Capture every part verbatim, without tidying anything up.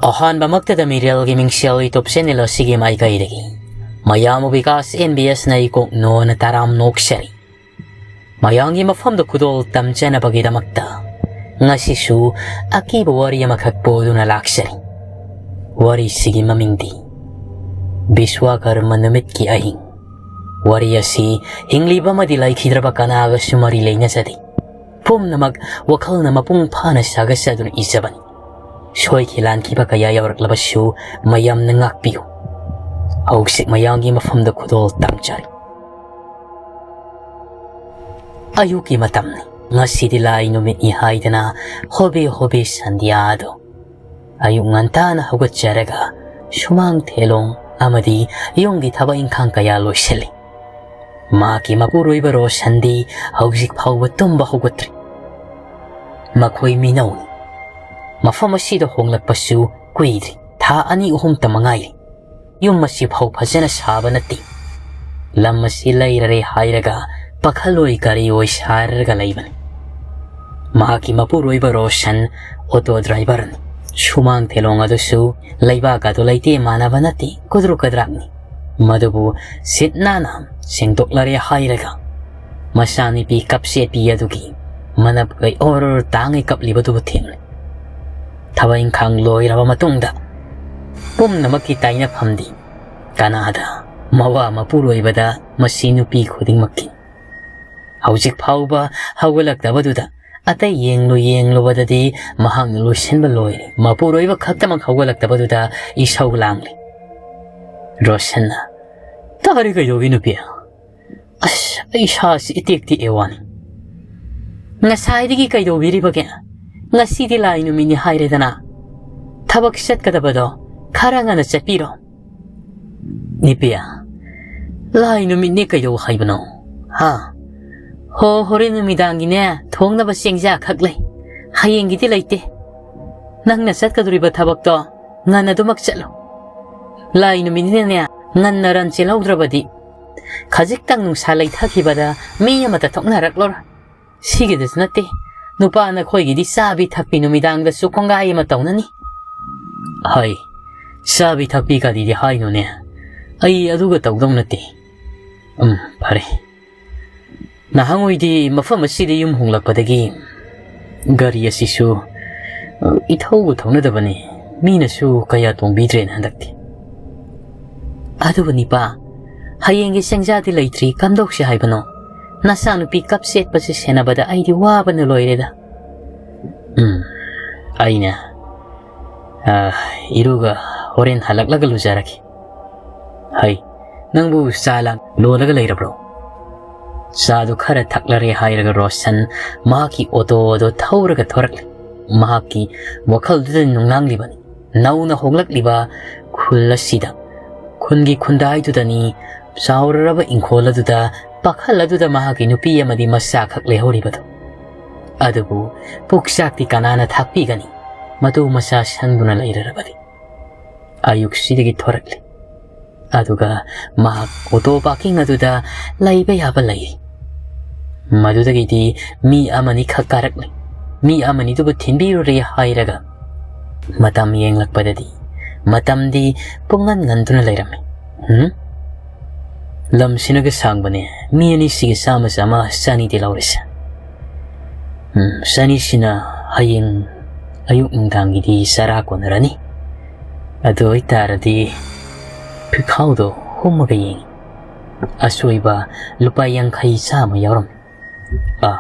ꯑꯍꯥꯟꯕꯃꯛꯇꯗ ꯃꯤꯔꯦꯜꯒꯤ ꯃꯤꯡꯁꯦꯜ YouTube channel ꯑꯁꯤꯒꯤ ꯃꯥꯏꯀꯩꯗꯒꯤ ꯃꯌꯥꯝꯕꯨ ꯕꯤꯀꯥꯁ ꯑꯦꯟ ꯕꯤ ꯑꯦꯁꯅ ꯏꯀꯣꯛ ꯅꯣꯟꯅ ꯇꯔꯥꯝ ꯅꯣꯛꯆꯔꯤ꯫ ꯃꯌꯥꯝꯒꯤ ꯃꯐꯝꯗ ꯈꯨꯗꯣꯜ ꯇꯝꯖꯅꯕꯒꯤꯗꯃꯛꯇ ꯉꯁꯤꯁꯨ ꯑꯀꯤꯕ ꯋꯥꯔꯤ ꯑꯃꯈꯛ ꯄꯨꯗꯨꯅ ꯂꯥꯛꯆꯔꯤ꯫ ꯋꯥꯔꯤꯁꯤꯒꯤ ꯃꯃꯤꯡꯗꯤ ꯕꯤꯁ꯭ꯋꯥꯀꯔꯃ ꯅꯨꯃꯤꯠꯀꯤ ꯑꯍꯤꯡ꯫ ꯋꯥꯔꯤ ꯑꯁꯤ ꯍꯤꯡꯂꯤꯕ ꯑꯃꯗꯤ ꯂꯩꯈꯤꯗ꯭ꯔꯕ ꯀꯅꯥꯒꯁꯨ ꯃꯔꯤ ꯂꯩꯅꯖꯗꯦ꯫ ꯄꯨꯝꯅꯃꯛ ꯋꯥꯈꯜꯅ ꯃꯄꯨꯡ ꯐꯥꯅ ꯁꯥꯒꯠꯆꯗꯨꯅ ꯏꯖꯕꯅꯤ꯫ ꯁꯣꯏꯈꯤ ꯂꯥꯟꯈꯤꯕ ꯀꯌꯥ ꯌꯥꯎꯔꯛꯂꯕꯁꯨ ꯃꯌꯥꯝꯅ ꯉꯥꯛꯄꯤꯌꯨ꯫ ꯍꯧꯖꯤꯛ ꯃꯌꯥꯝꯒꯤ ꯃꯐꯝꯗ ꯈꯨꯗꯣꯜ ꯇꯝꯖꯔꯤ꯫ ꯑꯌꯨꯛꯀꯤ ꯃꯇꯝꯅꯤ꯫ ꯉꯁꯤꯗꯤ ꯂꯥꯏ ꯅꯨꯃꯤꯠꯅꯤ ꯍꯥꯏꯗꯅ ꯍꯣꯕꯦ ꯍꯣꯕꯦ ꯁꯟꯙ꯭ꯌꯥꯗꯣ꯫ ꯑꯌꯨꯛ ꯉꯟꯇꯥꯅ ꯍꯧꯒꯠꯆꯔꯒ ꯁꯨꯃꯥꯡ ꯊꯦꯂꯣꯡ ꯑꯃꯗꯤ ꯌꯨꯝꯒꯤ ꯊꯕꯛ ꯏꯪꯈꯥꯡ ꯀꯌꯥ ꯂꯣꯏꯁꯤꯜꯂꯤ꯫ ꯃꯍꯥꯛꯀꯤ ꯃꯄꯨꯔꯣꯏꯕ ꯔꯣꯁꯟꯗꯤ ꯍꯧꯖꯤꯛ ꯐꯥꯎꯕ ꯇꯨꯝꯕ ꯍꯧꯒꯠꯇ꯭ꯔꯤ꯫ ꯃꯈꯣꯏ ꯃꯤꯅꯧꯅꯤ꯫ ꯃꯐꯝ ꯑꯁꯤꯗ ꯍꯣꯡꯂꯛꯄꯁꯨ ꯀꯨꯏꯗ꯭ꯔꯤ, ꯊꯥ ꯑꯅꯤ ꯑꯍꯨꯝꯇ ꯃꯉꯥꯏꯔꯤ꯫ ꯌꯨꯝ ꯑꯁꯤ ꯐꯥꯎ ꯐꯖꯅ ꯁꯥꯕ ꯅꯠꯇꯦ꯫ ꯂꯝ ꯑꯁꯤ ꯂꯩꯔꯔꯦ ꯍꯥꯏꯔꯒ ꯄꯥꯈꯜꯂꯣꯏ ꯀꯔꯤ ꯑꯣꯏ ꯁꯥꯔꯒ ꯂꯩꯕꯅꯤ꯫ ꯃꯍꯥꯛꯀꯤ ꯃꯄꯨꯔꯣꯏꯕ ꯔꯣꯁꯟ ꯑꯣꯇꯣ ꯗ꯭ꯔꯥꯏꯚꯔꯅꯤ꯫ ꯁꯨꯃꯥꯡ ꯊꯦꯂꯣꯡ ꯑꯗꯨꯁꯨ ꯂꯩꯕꯥꯛ ꯑꯗꯨ ꯂꯩꯇꯦ ꯃꯥꯟꯅꯕ ꯅꯠꯇꯦ, ꯀꯨꯗ꯭ꯔꯨꯛ ꯀꯗ꯭ꯔꯥꯛꯅꯤ꯫ ꯃꯗꯨꯕꯨ ꯁꯤꯠ ꯅꯥꯟꯅ ꯁꯦꯡꯗꯣꯛꯂꯔꯦ ꯍꯥꯏꯔꯒ ꯃꯆꯥꯅꯨꯄꯤ ꯀꯞꯁꯦꯠꯄꯤ ꯑꯗꯨꯒꯤ ꯃꯅꯞ ꯀꯩ ꯑꯣꯔ ꯇꯥꯡꯉꯩ ꯀꯞꯂꯤꯕꯗꯨꯕꯨ ꯊꯦꯡꯅꯩ꯫ ꯊꯕꯛ ꯏꯪꯈꯥꯡ ꯂꯣꯏꯔꯕ ꯃꯇꯨꯡꯗ ꯄꯨꯝꯅꯃꯛꯀꯤ ꯇꯥꯏꯅꯐꯝꯗꯤ ꯀꯅꯥꯗ? ꯃꯋꯥ ꯃꯄꯨꯔꯣꯏꯕꯗ꯫ ꯃꯁꯤ ꯅꯨꯄꯤ ꯈꯨꯗꯤꯡꯃꯛꯀꯤ꯫ ꯍꯧꯖꯤꯛ ꯐꯥꯎꯕ ꯍꯧꯒꯠꯂꯛꯇꯕꯗꯨꯗ ꯑꯇꯩ ꯌꯦꯡꯂꯨ ꯌꯦꯡꯂꯨꯕꯗꯗꯤ ꯃꯍꯥꯛꯅ ꯂꯣꯏꯁꯤꯟꯕ ꯂꯣꯏꯔꯦ꯫ ꯃꯄꯨꯔꯣꯏꯕ ꯈꯛꯇꯃꯛ ꯍꯧꯒꯠꯂꯛꯇꯕꯗꯨꯗ ꯏꯁꯧ ꯂꯥꯡꯂꯤ꯫ ꯔꯣꯁꯟꯅ, "ꯇꯥꯔꯤ ꯀꯩꯗꯧꯒꯦ ꯅꯨꯄꯤ? ꯑꯁ, ꯑꯩ ꯏꯁꯥꯁꯤ ꯏꯇꯦꯛ ꯇꯦꯛꯑꯦ ꯋꯥꯅꯤ꯫ ꯉꯁꯥꯏꯗꯒꯤ ꯀꯩꯗꯧꯕꯤꯔꯤꯕꯒꯦ? ꯉꯁꯤꯗꯤ ꯂꯥꯏ ꯅꯨꯃꯤꯠꯅꯤ ꯍꯥꯏꯔꯦꯗꯅ꯫ ꯊꯕꯛ ꯆꯠꯀꯗꯕꯗꯣ ꯈꯔ ꯉꯟꯅ ꯆꯠꯄꯤꯔꯣ꯫" "ꯅꯨꯄꯤ, ꯂꯥꯏ ꯅꯨꯃꯤꯠꯅꯦ ꯀꯩꯗꯧ ꯍꯥꯏꯕꯅꯣ? ꯍꯥ? ꯍꯣ, ꯍꯣꯔꯦꯟ ꯅꯨꯃꯤꯗꯥꯡꯒꯤꯅꯦ ꯊꯣꯡꯅꯕ ꯆꯦꯡꯖꯥꯛ ꯈꯛ ꯂꯩ꯫ ꯍꯌꯦꯡꯒꯤꯗꯤ ꯂꯩꯇꯦ꯫ ꯅꯪꯅ ꯆꯠꯀꯗꯧꯔꯤꯕ ꯊꯕꯛꯇꯣ ꯉꯟꯅ ꯑꯗꯨꯃꯛ ꯆꯠꯂꯨ꯫ ꯂꯥꯏ ꯅꯨꯃꯤꯠꯅꯤꯅꯅꯦ ꯉꯟꯅ ꯔꯟ ꯆꯦꯜꯍꯧꯗ꯭ꯔꯕꯗꯤ ꯈꯖꯤꯛꯇꯪ ꯅꯨꯡꯁꯥ ꯂꯩꯊꯈꯤꯕꯗ ꯃꯤ ꯑꯃꯠꯇ ꯊꯣꯛꯅꯔꯛꯂꯔꯣꯏ꯫ ꯁꯤꯒꯤꯗꯁꯨ ꯅꯠꯇꯦ, ꯅꯨꯄꯥ ꯅꯈꯣꯏꯒꯤꯗꯤ ꯆꯥꯕꯤ ꯊꯛꯄꯤ ꯅꯨꯃꯤꯗꯥꯡꯗꯁꯨ ꯀꯣꯡꯒꯥꯏ ꯑꯃ ꯇꯧꯅꯅꯤ꯫ ꯍꯩ, ꯆꯥꯕꯤ ꯊꯛꯄꯤ ꯀꯔꯤꯗꯤ ꯍꯥꯏꯅꯣꯅꯦ? ꯑꯩ ꯑꯗꯨꯒ ꯇꯧꯗꯧ ꯅꯠꯇꯦ꯫ ꯎꯝ, ꯐꯔꯦ꯫ ꯅꯍꯥꯟꯋꯥꯏꯗꯤ ꯃꯐꯝ ꯑꯁꯤꯗ ꯌꯨꯝ ꯍꯣꯡꯂꯛꯄꯗꯒꯤ ꯒꯥꯔꯤ ꯑꯁꯤꯁꯨ, ꯑ, ꯏꯊꯧꯕꯨ ꯊꯧꯅꯗꯕꯅꯤ꯫ ꯃꯤꯅꯁꯨ ꯀꯌꯥ ꯇꯣꯡꯕꯤꯗ꯭ꯔꯦꯅ ꯍꯟꯗꯛꯇꯤ꯫ ꯑꯗꯨꯕꯨ ꯅꯤꯄꯥ, ꯍꯌꯦꯡꯒꯤ ꯆꯦꯡꯖꯥꯗꯤ ꯂꯩꯇ꯭ꯔꯤ, ꯀꯝꯗꯧꯁꯤ ꯍꯥꯏꯕꯅꯣ? ꯅꯆꯥꯅꯨꯄꯤ ꯀꯞ ꯆꯦꯠꯄꯁꯦ ꯁꯦꯟꯅꯕꯗ ꯑꯩꯗꯤ ꯋꯥꯕꯅ ꯂꯣꯏꯔꯦꯗ꯫ ꯎꯝ, ꯑꯩꯅ, ꯑ, ꯏꯔꯨꯒ ꯍꯣꯔꯦꯟ ꯍꯜꯂꯛꯂꯒ ꯂꯨꯖꯔꯒꯦ꯫ ꯍꯩ, ꯅꯪꯕꯨ ꯆꯥ ꯂꯥꯡ-, ꯂꯣꯜꯂꯒ ꯂꯩꯔꯕ꯭ꯔꯣ? ꯆꯥꯗꯨ ꯈꯔ ꯊꯛꯂꯔꯦ ꯍꯥꯏꯔꯒ ꯔꯣꯁꯟ ꯃꯍꯥꯛꯀꯤ ꯑꯣꯇꯣ ꯑꯗꯨ ꯊꯧꯔꯒ ꯊꯣꯔꯛꯂꯦ꯫ ꯃꯍꯥꯛꯀꯤ ꯋꯥꯈꯜꯗꯨꯗ ꯅꯨꯡꯅꯥꯡꯂꯤꯕꯅꯤ꯫ ꯅꯧꯅ ꯍꯣꯡꯂꯛꯂꯤꯕ ꯈꯨꯜ ꯑꯁꯤꯗ, ꯈꯨꯟꯒꯤ ꯈꯨꯟꯗꯥꯏꯗꯨꯗꯅꯤ ꯆꯥꯎꯔꯔꯕ ꯏꯪꯈꯣꯜ ꯑꯗꯨꯗ, ꯄꯥꯈꯜ ꯑꯗꯨꯗ ꯃꯍꯥꯛꯀꯤ ꯅꯨꯄꯤ ꯑꯃꯗꯤ ꯃꯆꯥꯈꯛ ꯂꯩꯍꯧꯔꯤꯕꯗꯨ꯫ ꯑꯗꯨꯕꯨ ꯄꯨꯛꯆꯥꯛꯇꯤ ꯀꯅꯥꯅ ꯊꯥꯛꯄꯤꯒꯅꯤ? ꯃꯇꯨ ꯃꯆꯥ ꯁꯪꯗꯨꯅ ꯂꯩꯔꯔꯕꯗꯤ꯫ ꯑꯌꯨꯛꯁꯤꯗꯒꯤ ꯊꯣꯔꯛꯂꯤ꯫ ꯑꯗꯨꯒ ꯃꯍꯥꯛ ꯑꯣꯇꯣ ꯄꯥꯔꯀꯤꯡ ꯑꯗꯨꯗ ꯂꯩꯕ ꯌꯥꯕ ꯂꯩꯔꯤ꯫ ꯃꯗꯨꯗꯒꯤꯗꯤ ꯃꯤ ꯑꯃꯅꯤ ꯈꯛ ꯀꯥꯔꯛꯂꯤ꯫ ꯃꯤ ꯑꯃꯅꯤꯗꯨꯕꯨ ꯊꯤꯟꯕꯤꯔꯨꯔꯦ ꯍꯥꯏꯔꯒ ꯃꯇꯝ ꯌꯦꯡꯂꯛꯄꯗꯗꯤ ꯃꯇꯝꯗꯤ ꯄꯨꯡꯉꯟ ꯉꯟꯗꯨꯅ ꯂꯩꯔꯝꯃꯤ꯫ ꯎꯝ? ꯂꯝꯁꯤꯅꯒ ꯁꯥꯡꯕꯅꯦ, ꯃꯤ ꯑꯅꯤꯁꯤꯒꯤ ꯆꯥꯝꯃ ꯆꯥꯝꯃ ꯆꯅꯤꯗꯤ ꯂꯧꯔꯁꯦ꯫ ꯎꯝ, ꯆꯅꯤꯁꯤꯅ ꯍꯌꯦꯡ ꯑꯌꯨꯛ ꯅꯨꯡꯗꯥꯡꯒꯤꯗꯤ ꯆꯔꯥ ꯀꯣꯟꯅꯔꯅꯤ꯫ ꯑꯗꯨ ꯑꯣꯏꯇꯥꯔꯗꯤ ꯐꯤꯈꯥꯎꯗꯣ ꯍꯨꯝꯃꯒ ꯌꯦꯡꯉꯤ꯫ ꯑꯁꯣꯏꯕ ꯂꯨꯄꯥ ꯌꯥꯡꯈꯩ ꯆꯥꯝꯃ ꯌꯥꯎꯔꯝꯃꯤ꯫ ꯑꯥ,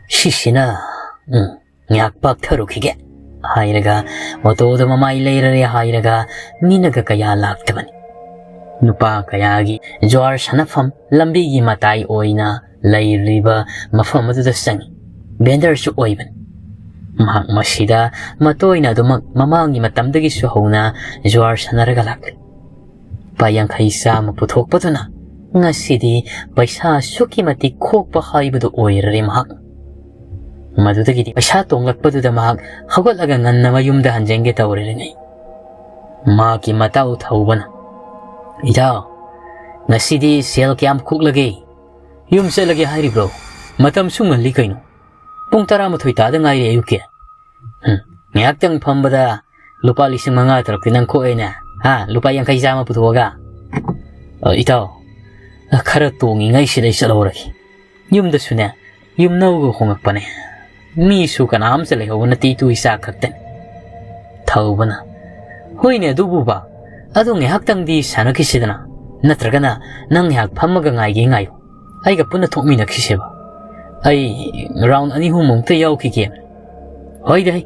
ꯁꯤꯁꯤꯅ, ꯎꯝ, ꯉꯥꯏꯍꯥꯛ ꯄꯥꯛꯊꯔꯨꯈꯤꯒꯦ ꯍꯥꯏꯔꯒ, ꯑꯣꯇꯣꯗ ꯃꯃꯥꯏ ꯂꯩꯔꯔꯦ ꯍꯥꯏꯔꯒ ꯃꯤꯅꯒ ꯀꯌꯥ ꯂꯥꯛꯇꯕꯅꯤ꯫ ꯅꯨꯄꯥ ꯀꯌꯥꯒꯤ ꯖ꯭ꯋꯥꯔ ꯁꯥꯟꯅꯐꯝ ꯂꯝꯕꯤꯒꯤ ꯃꯇꯥꯏ ꯑꯣꯏꯅ ꯂꯩꯔꯤꯕ ꯃꯐꯝ ꯑꯗꯨꯗ ꯆꯪꯉꯤ꯫ ꯚꯦꯟꯗꯔꯁꯨ ꯑꯣꯏꯕꯅꯤ꯫ ꯃꯍꯥꯛ ꯃꯁꯤꯗ ꯃꯇꯣꯏꯅ ꯑꯗꯨꯃꯛ ꯃꯃꯥꯡꯒꯤ ꯃꯇꯝꯗꯒꯤꯁꯨ ꯍꯧꯅ ꯖ꯭ꯋꯥꯔ ꯁꯥꯟꯅꯔꯒ ꯂꯥꯛꯂꯤ꯫ ꯂꯨꯄꯥ ꯌꯥꯡꯈꯩ ꯆꯥꯝꯃ ꯄꯨꯊꯣꯛꯄꯗꯨꯅ ꯉꯁꯤꯗꯤ ꯄꯩꯁꯥ ꯑꯁꯨꯛꯀꯤ ꯃꯇꯤꯛ ꯈꯣꯛꯄ ꯍꯥꯏꯕꯗꯨ ꯑꯣꯏꯔꯔꯦ ꯃꯍꯥꯛ꯫ ꯃꯗꯨꯗꯒꯤꯗꯤ ꯄꯩꯁꯥ ꯇꯣꯡꯂꯛꯄꯗꯨꯗ ꯃꯍꯥꯛ ꯍꯧꯒꯠꯂꯒ ꯉꯟꯅ ꯃꯌꯨꯝꯗ ꯍꯟꯖꯤꯟꯒꯦ ꯇꯧꯔꯤꯉꯩ, ꯃꯍꯥꯛꯀꯤ ꯃꯇꯥꯎ ꯊꯧꯕꯅ, "ꯏꯇꯥꯎ, ꯉꯁꯤꯗꯤ ꯁꯦꯜ ꯀꯌꯥꯝ ꯈꯣꯛꯂꯒꯦ? ꯌꯨꯝ ꯆꯠꯂꯒꯦ ꯍꯥꯏꯔꯤꯕ꯭ꯔꯣ? ꯃꯇꯝꯁꯨ ꯉꯜꯂꯤ ꯀꯩꯅꯣ꯫ ꯄꯨꯡ ꯇꯔꯥꯃꯥꯊꯣꯏ ꯇꯥꯗ ꯉꯥꯏꯔꯤ ꯑꯌꯨꯛꯀꯤ꯫ ꯎꯝ, ꯉꯥꯏꯍꯥꯛꯇꯪ ꯐꯝꯕꯗ ꯂꯨꯄꯥ ꯂꯤꯁꯤꯡ ꯃꯉꯥ ꯇꯔꯨꯛꯇꯤ ꯅꯪ ꯀꯣꯛꯑꯦꯅꯦ꯫ ꯍꯥ? ꯂꯨꯄꯥ ꯌꯥꯡꯈꯩ ꯆꯥꯝꯃ ꯄꯨꯊꯣꯛꯑꯒ꯫ ꯑ, ꯏꯇꯥꯎ, ꯈꯔ ꯇꯣꯡꯉꯤꯉꯩꯁꯤꯗ ꯑꯩ ꯆꯠꯍꯧꯔꯒꯦ꯫ ꯌꯨꯝꯗꯁꯨꯅꯦ, ꯌꯨꯝꯅꯧꯒ ꯍꯣꯡꯉꯛꯄꯅꯦ꯫ ꯃꯤꯁꯨ ꯀꯅꯥꯝꯇ ꯂꯩꯍꯧꯕ ꯅꯠꯇꯦ, ꯏꯇꯨ ꯏꯆꯥ ꯈꯛꯇꯅꯤ꯫ ꯊꯧꯕꯅ, "ꯍꯣꯏꯅꯦ, ꯑꯗꯨꯕꯨꯕ, ꯑꯗꯣ ꯉꯥꯏꯍꯥꯛꯇꯪꯗꯤ ꯁꯥꯟꯅꯈꯤꯁꯤꯗꯅ꯫ ꯅꯠꯇ꯭ꯔꯒꯅ ꯅꯪ ꯉꯥꯏꯍꯥꯛ ꯐꯝꯃꯒ ꯉꯥꯏꯒꯦ ꯉꯥꯏꯌꯨ꯫ ꯑꯩꯒ ꯄꯨꯟꯅ ꯊꯣꯛꯃꯤꯟꯅꯈꯤꯁꯦꯕ꯫ ꯑꯩ round ꯑꯅꯤ ꯑꯍꯨꯝꯃꯨꯛꯇ ꯌꯥꯎꯈꯤꯒꯦ꯫" "ꯍꯣꯏꯗ ꯍꯩ,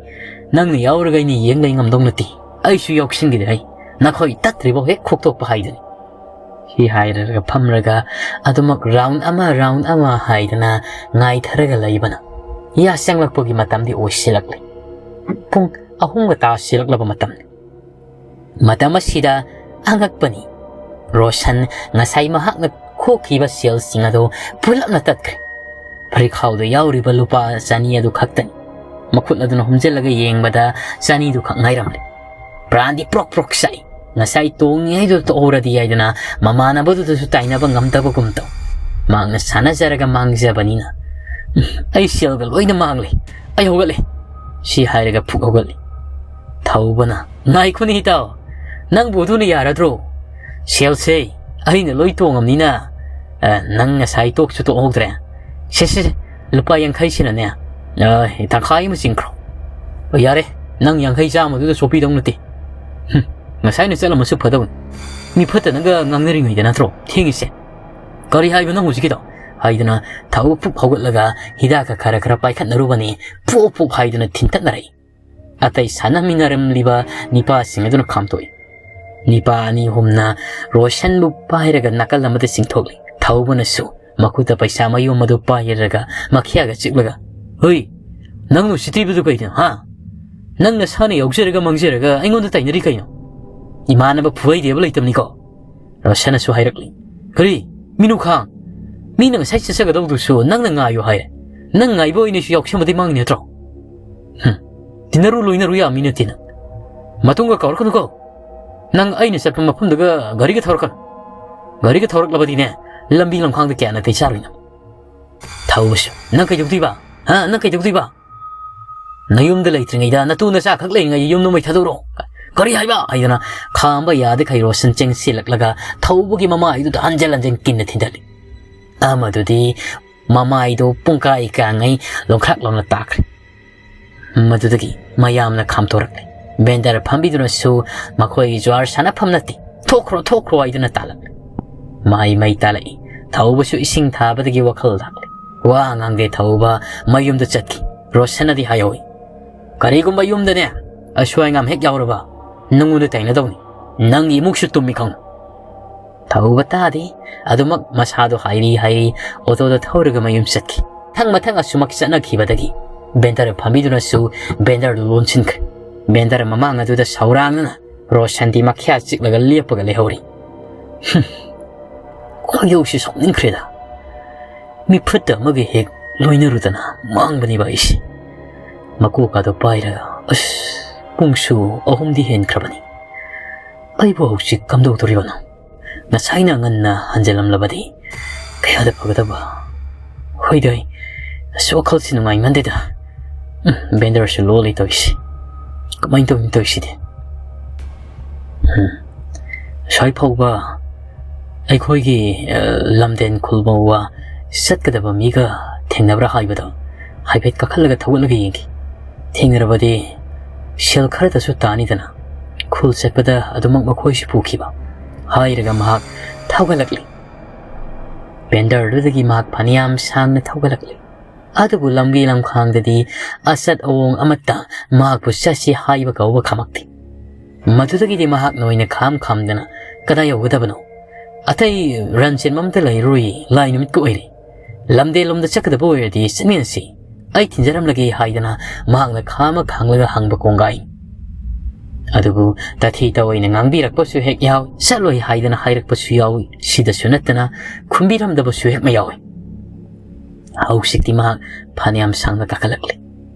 ꯅꯪꯅ ꯌꯥꯎꯔꯒ ꯑꯩꯅ ꯌꯦꯡ ꯂꯩ ꯉꯝꯗꯧ ꯅꯠꯇꯦ꯫ ꯑꯩꯁꯨ ꯌꯥꯎꯁꯤꯟꯈꯤꯗ ꯍꯩ, ꯅꯈꯣꯏ ꯇꯠꯇ꯭ꯔꯤꯐꯥꯎ ꯍꯦꯛ ꯈꯣꯛꯇꯣꯛꯄ ꯍꯥꯏꯗꯨꯅꯤ꯫" ꯁꯤ ꯍꯥꯏꯔꯒ ꯐꯝꯂꯒ ꯑꯗꯨꯃꯛ round ꯑꯃ, round ꯑꯃ ꯍꯥꯏꯗꯅ ꯉꯥꯏꯊꯔꯒ ꯂꯩꯕꯅ ꯌꯥ ꯆꯪꯂꯛꯄꯒꯤ ꯃꯇꯝꯗꯤ ꯑꯣꯏꯁꯤꯜꯂꯛꯂꯦ꯫ ꯄꯨꯡ ꯑꯍꯨꯝꯒ ꯇꯥꯁꯤꯜꯂꯛꯂꯕ ꯃꯇꯝꯅꯤ꯫ ꯃꯇꯝ ꯑꯁꯤꯗ ꯑꯉꯛꯄꯅꯤ꯫ ꯔꯣꯁꯟ ꯉꯁꯥꯏ ꯃꯍꯥꯛꯅ ꯈꯣꯛꯈꯤꯕ ꯁꯦꯜꯁꯤꯡ ꯑꯗꯨ ꯄꯨꯂꯞꯅ ꯇꯠꯈ꯭ꯔꯦ꯫ ꯐꯨꯔꯤꯠꯈꯥꯎꯗ ꯌꯥꯎꯔꯤꯕ ꯂꯨꯄꯥ ꯆꯅꯤ ꯑꯗꯨ ꯈꯛꯇꯅꯤ꯫ ꯃꯈꯨꯠ ꯑꯗꯨꯅ ꯍꯨꯝꯖꯤꯜꯂꯒ ꯌꯦꯡꯕꯗ ꯆꯅꯤꯗꯨ ꯈꯛ ꯉꯥꯏꯔꯝꯂꯦ꯫ ꯄ꯭ꯔꯥꯟꯗꯤ ꯄ꯭ꯔꯣꯛ ꯄ꯭ꯔꯣꯛ ꯆꯥꯛꯏ꯫ ꯉꯁꯥꯏ ꯇꯣꯡꯉꯤꯉꯩꯗꯨ ꯇꯣꯛꯍꯧꯔꯗꯤ ꯍꯥꯏꯗꯅ ꯃꯃꯥꯟꯅꯕꯗꯨꯗꯁꯨ ꯇꯥꯏꯅꯕ ꯉꯝꯗꯕꯒꯨꯝ ꯇꯧ꯫ ꯃꯍꯥꯛꯅ ꯁꯥꯟꯅꯖꯔꯒ ꯃꯥꯡꯖꯕꯅꯤꯅ꯫ "ꯎꯝ, ꯑꯩ ꯁꯦꯜꯒ ꯂꯣꯏꯅ ꯃꯥꯡꯂꯦ꯫ ꯑꯩ ꯍꯧꯒꯠꯂꯦ꯫" ꯁꯤ ꯍꯥꯏꯔꯒ ꯐꯨꯛ ꯍꯧꯒꯠꯂꯤ꯫ ꯊꯧꯕꯅ, "ꯉꯥꯏꯈꯣꯅꯦ ꯏꯇꯥꯎ, ꯅꯪꯕꯨ ꯑꯗꯨꯅ ꯌꯥꯔꯗ꯭ꯔꯣ? ꯁꯦꯜꯁꯦ ꯑꯩꯅ ꯂꯣꯏ ꯇꯣꯡꯉꯝꯅꯤꯅ, ꯑ, ꯅꯪ ꯉꯁꯥꯏ ꯇꯣꯛꯁꯨ ꯇꯣꯛꯍꯧꯗ꯭ꯔꯦ꯫ ꯁꯦ, ꯁꯦ, ꯁꯦ, ꯂꯨꯄꯥ ꯌꯥꯡꯈꯩꯁꯤꯅꯅꯦ, ꯑ, ꯇꯪꯈꯥꯏ ꯑꯃ ꯆꯤꯡꯈ꯭ꯔꯣ꯫ ꯑꯣ, ꯌꯥꯔꯦ, ꯅꯪ ꯌꯥꯡꯈꯩ ꯆꯥꯝꯃꯗꯨꯗ ꯆꯣꯞꯄꯤꯗꯧ ꯅꯠꯇꯦ꯫ ꯍꯨꯝ, ꯉꯁꯥꯏꯅ ꯆꯠꯂꯝꯃꯁꯨ ꯐꯗꯧꯅꯤ꯫ ꯃꯤ ꯐꯠꯇꯅꯒ ꯉꯥꯡꯅꯔꯤꯉꯩꯗ ꯅꯠꯇ꯭ꯔꯣ ꯊꯦꯡꯉꯤꯁꯦ? ꯀꯔꯤ ꯍꯥꯏꯕ ꯅꯪ ꯍꯧꯖꯤꯛꯀꯤꯗꯣ?" ꯍꯥꯏꯗꯅ ꯊꯧꯕ ꯐꯨꯛ ꯍꯧꯒꯠꯂꯒ ꯍꯤꯗꯥꯛꯀ ꯈꯔ ꯈꯔ ꯄꯥꯏꯈꯠꯅꯔꯨꯕꯅꯤ꯫ ꯄꯣꯞ ꯄꯣꯞ ꯍꯥꯏꯗꯨꯅ ꯊꯤꯟꯇꯠꯅꯔꯛꯏ꯫ ꯑꯇꯩ ꯁꯥꯟꯅꯃꯤꯟꯅꯔꯝꯂꯤꯕ ꯅꯤꯄꯥꯁꯤꯡ ꯑꯗꯨꯅ ꯈꯥꯝꯇꯣꯛꯏ꯫ ꯅꯤꯄꯥ ꯑꯅꯤ ꯑꯍꯨꯝꯅ ꯔꯣꯁꯟꯕꯨ ꯄꯥꯏꯔꯒ ꯅꯥꯀꯜ ꯑꯃꯗ ꯆꯤꯡꯊꯣꯛꯂꯤ꯫ ꯊꯧꯕꯅꯁꯨ ꯃꯈꯨꯠꯇ ꯄꯩꯁꯥ ꯃꯌꯣꯝ ꯑꯗꯨ ꯄꯥꯏꯔꯒ ꯃꯈ꯭ꯌꯥꯒ ꯆꯤꯛꯂꯒ, "ꯍꯨꯏ, ꯅꯪ ꯎꯁꯤꯠꯇ꯭ꯔꯤꯕꯗꯨ ꯀꯩꯅꯣ, ꯍꯥ? ꯅꯪ ꯅꯁꯥꯅ ꯌꯥꯎꯖꯔꯒ ꯃꯥꯡꯖꯔꯒ ꯑꯩꯉꯣꯟꯗ ꯇꯥꯏꯅꯔꯤ ꯀꯩꯅꯣ? ꯏꯃꯥꯟꯅꯕ ꯐꯨꯍꯩꯗꯦꯕ ꯂꯩꯇꯕꯅꯤꯀꯣ?" ꯔꯣꯁꯟꯅꯁꯨ ꯍꯥꯏꯔꯛꯂꯤ꯫ "ꯀꯔꯤ? ꯃꯤꯅꯨ ꯈꯥꯡ? ꯃꯤꯅ ꯉꯁꯥꯏ ꯆꯠꯆꯒꯗꯧꯗꯨꯁꯨ ꯅꯪꯅ ꯉꯥꯏꯌꯨ ꯍꯥꯏꯔꯦ꯫ ꯅꯪ ꯉꯥꯏꯕ ꯑꯣꯏꯅꯁꯨ ꯌꯥꯎꯁꯟꯕꯗꯤ ꯃꯥꯡꯅꯤ ꯅꯠꯇ꯭ꯔꯣ? ꯍꯨꯝ, ꯇꯤꯟꯅꯔꯨ ꯂꯣꯏꯅꯔꯨ ꯌꯥ ꯃꯤ ꯅꯠꯇꯦ ꯅꯪ꯫ ꯃꯇꯨꯡꯒ ꯀꯥꯎꯔꯛꯀꯅꯨꯀꯣ꯫ ꯅꯪ ꯑꯩꯅ ꯆꯠꯄ ꯃꯐꯝꯗꯒ ꯒꯥꯔꯤꯒ ꯊꯧꯔꯛꯀꯅꯨ꯫ ꯒꯥꯔꯤꯒ ꯊꯧꯔꯛꯂꯕꯗꯤꯅꯦ, ꯂꯝꯕꯤ ꯂꯝꯈꯥꯡꯗ ꯀꯌꯥ ꯅꯥꯇꯩ ꯆꯥꯔꯣꯏ ꯅꯪ꯫" ꯊꯧꯕꯁꯨ, "ꯅꯪ ꯀꯩꯗꯧꯗꯣꯏꯕ? ꯍꯥ? ꯅꯪ ꯀꯩꯗꯧꯗꯣꯏꯕ?" "ꯅꯌꯨꯝꯗ ꯂꯩꯇ꯭ꯔꯤꯉꯩꯗ ꯅꯇꯨ ꯅꯆꯥ ꯈꯛ ꯂꯩꯔꯤꯉꯩ ꯌꯨꯝꯗ ꯃꯩ ꯊꯥꯗꯣꯛꯔꯣ꯫ ꯀꯔꯤ ꯍꯥꯏꯕ?" ꯍꯥꯏꯗꯨꯅ ꯈꯥꯝꯕ ꯌꯥꯗꯈꯩ ꯔꯣꯁꯟ ꯆꯦꯟꯁꯤꯜꯂꯛꯂꯒ ꯊꯧꯕꯒꯤ ꯃꯃꯥꯏꯗꯨꯗ ꯍꯟꯖꯤꯟ ꯍꯟꯖꯤꯟ ꯀꯤꯟꯅ ꯊꯤꯟꯗꯠꯂꯤ꯫ ꯑꯃꯗꯨꯗꯤ ꯃꯃꯥꯏꯗꯨ ꯄꯨꯡꯀꯥꯏ ꯀꯥꯡꯉꯩ ꯂꯣꯡꯈ꯭ꯔꯥꯛ ꯂꯣꯡꯅ ꯇꯥꯈ꯭ꯔꯦ꯫ ꯃꯗꯨꯗꯒꯤ ꯃꯌꯥꯝꯅ ꯈꯥꯝꯊꯣꯔꯛꯂꯦ꯫ ꯕꯦꯟꯗꯔ ꯐꯝꯕꯤꯗꯨꯅꯁꯨ ꯃꯈꯣꯏꯒꯤ ꯖ꯭ꯋꯥꯔ ꯁꯥꯟꯅꯐꯝ ꯅꯠꯇꯦ, "ꯊꯣꯛꯈ꯭ꯔꯣ, ꯊꯣꯛꯈ꯭ꯔꯣ" ꯍꯥꯏꯗꯨꯅ ꯇꯥꯜꯂꯛꯂꯦ꯫ ꯃꯥꯏ ꯃꯩ ꯇꯥꯜꯂꯛꯏ꯫ ꯊꯧꯕꯁꯨ ꯏꯁꯤꯡ ꯊꯥꯕꯗꯒꯤ ꯋꯥꯈꯜ ꯂꯥꯛꯂꯦ꯫ ꯋꯥ ꯉꯥꯡꯗꯦ ꯊꯧꯕ ꯃꯌꯨꯝꯗ ꯆꯠꯈꯤ꯫ ꯔꯣꯁꯟꯅꯗꯤ ꯍꯥꯏꯍꯧꯏ, "ꯀꯔꯤꯒꯨꯝꯕ ꯌꯨꯝꯗꯅꯦ ꯑꯁꯣꯏ ꯑꯉꯥꯝ ꯍꯦꯛ ꯌꯥꯎꯔꯕ, ꯅꯪꯉꯣꯟꯗ ꯇꯥꯏꯅꯗꯧꯅꯤ꯫ ꯅꯪꯒꯤ ꯏꯃꯨꯡꯁꯨ ꯇꯨꯝꯃꯤ ꯈꯪꯉꯨ"꯫ ꯊꯧꯕ ꯇꯥꯗꯦ꯫ ꯑꯗꯨꯃꯛ ꯃꯁꯥꯗꯣ ꯍꯥꯏꯔꯤ ꯍꯥꯏꯔꯤ ꯑꯣꯇꯣꯗ ꯊꯧꯔꯒ ꯃꯌꯨꯝ ꯆꯠꯈꯤ꯫ ꯃꯊꯪ ꯃꯊꯪ ꯑꯁꯨꯃꯛ ꯆꯠꯅꯈꯤꯕꯗꯒꯤ ꯕꯦꯟꯗꯔ ꯐꯝꯕꯤꯗꯨꯅꯁꯨ ꯕꯦꯟꯗꯔꯗꯨ ꯂꯣꯟꯁꯤꯟꯈ꯭ꯔꯦ꯫ ꯕꯦꯟꯗꯔ ꯃꯃꯥꯡ ꯑꯗꯨꯗ ꯁꯧꯔꯥꯡꯅꯅ ꯔꯣꯁꯟꯗꯤ ꯃꯈ꯭ꯌꯥ ꯆꯤꯛꯂꯒ ꯂꯦꯞꯄꯒ ꯂꯩꯍꯧꯔꯤ꯫ "ꯍꯨꯝ, ꯈꯣꯏꯗꯧꯁꯤ ꯁꯥꯎꯅꯤꯡꯈ꯭ꯔꯦꯗ꯫ ꯃꯤ ꯐꯠꯇ ꯑꯃꯒ ꯍꯦꯛ ꯂꯣꯏꯅꯔꯨꯗꯅ ꯃꯥꯡꯕꯅꯤꯕ ꯑꯩꯁꯦ"꯫ ꯃꯀꯣꯛꯀꯥꯗꯣ ꯄꯥꯏꯔꯒ, "ꯑꯁ, ꯄꯨꯡꯁꯨ ꯑꯍꯨꯝꯗꯤ ꯍꯦꯟꯈ꯭ꯔꯕꯅꯤ꯫ ꯑꯩꯕꯨ ꯍꯧꯖꯤꯛ ꯀꯝꯗꯧꯗꯣꯔꯤꯕꯅꯣ? ꯉꯁꯥꯏꯅ ꯉꯟꯅ ꯍꯟꯖꯤꯜꯂꯝꯂꯕꯗꯤ ꯀꯌꯥꯗ ꯐꯒꯗꯕ꯫ ꯍꯣꯏꯗ, ꯑꯩ ꯑꯁ ꯋꯥꯈꯜꯁꯤ ꯅꯨꯡꯉꯥꯏꯃꯟꯗꯦꯗ꯫ ꯎꯝ, ꯕꯦꯟꯗꯔꯁꯨ ꯂꯣꯜꯂꯤ ꯇꯧꯔꯤꯁꯤ꯫ ꯀꯃꯥꯏꯅ ꯇꯧꯅꯤ ꯇꯧꯔꯤꯁꯤꯗꯤ? ꯎꯝ, ꯉꯁꯥꯏ ꯐꯥꯎꯕ ꯑꯩꯈꯣꯏꯒꯤ, ꯑ, ꯂꯝꯗꯦꯟ ꯈꯨꯜ ꯐꯥꯎꯕ ꯆꯠꯀꯗꯕ ꯃꯤꯒ ꯊꯦꯡꯅꯕ꯭ꯔꯥ ꯍꯥꯏꯕꯗꯣ ꯍꯥꯏꯐꯦꯠ ꯀꯥꯈꯠꯂꯒ ꯊꯧꯒꯠꯂꯒ ꯌꯦꯡꯈꯤ꯫ ꯊꯦꯡꯅꯔꯕꯗꯤ ꯁꯦꯜ ꯈꯔꯗꯁꯨ ꯇꯥꯅꯤꯗꯅ꯫ ꯈꯨꯜ ꯆꯠꯄꯗ ꯑꯗꯨꯃꯛ ꯃꯈꯣꯏꯁꯨ ꯄꯨꯈꯤꯕ"꯫ ꯍꯥꯏꯔꯒ ꯃꯍꯥꯛ ꯊꯧꯒꯠꯂꯛꯂꯤ꯫ ꯕꯦꯟꯗꯔꯗꯨꯗꯒꯤ ꯃꯍꯥꯛ ꯐꯅꯌꯥꯝ ꯁꯥꯡꯅ ꯊꯧꯒꯠꯂꯛꯂꯤ꯫ ꯑꯗꯨꯕꯨ ꯂꯝꯕꯤ ꯂꯝꯈꯥꯡꯗꯗꯤ ꯑꯆꯠ ꯑꯋꯣꯡ ꯑꯃꯠꯇ ꯃꯍꯥꯛꯄꯨ ꯆꯠꯁꯤ ꯍꯥꯏꯕ ꯀꯧꯕ ꯈꯪꯂꯛꯇꯦ꯫ ꯃꯗꯨꯗꯒꯤꯗꯤ ꯃꯍꯥꯛꯅ ꯑꯣꯏꯅ ꯈꯥꯝ ꯈꯥꯝꯗꯅ ꯀꯗꯥꯏ ꯌꯧꯒꯗꯕꯅꯣ? "ꯑꯇꯩ ꯔꯟ ꯆꯦꯟꯕ ꯑꯝꯇ ꯂꯩꯔꯔꯣꯏ, ꯂꯥꯏ ꯅꯨꯃꯤꯠꯀ ꯑꯣꯏꯔꯦ꯫ ꯂꯝꯗꯦꯜꯂꯣꯝꯗ ꯆꯠꯀꯗꯕ ꯑꯣꯏꯔꯗꯤ ꯆꯠꯃꯤꯟꯅꯁꯤ, ꯑꯩ ꯊꯤꯟꯖꯔꯝꯂꯒꯦ" ꯍꯥꯏꯗꯅ ꯃꯍꯥꯛꯅ ꯈꯥꯝꯃ ꯈꯥꯡꯂꯒ ꯍꯪꯕ ꯀꯣꯡꯒꯥꯏ꯫ ꯑꯗꯨꯕꯨ ꯇꯥꯊꯤ ꯇꯥꯑꯣꯏꯅ ꯉꯥꯡꯕꯤꯔꯛꯄꯁꯨ ꯍꯦꯛ ꯌꯥꯎꯏ, "ꯆꯠꯂꯣꯏ" ꯍꯥꯏꯗꯅ ꯍꯥꯏꯔꯛꯄꯁꯨ ꯌꯥꯎꯏ꯫ ꯁꯤꯗꯁꯨ ꯅꯠꯇꯅ ꯈꯨꯝꯕꯤꯔꯝꯗꯕꯁꯨ ꯍꯦꯛ ꯃꯌꯥꯎꯏ꯫ ꯍꯧꯖꯤꯛꯇꯤ ꯃꯍꯥꯛ ꯐꯅꯌꯥꯝ ꯁꯥꯡꯅ ꯀꯥꯈꯠꯂꯛꯂꯤ꯫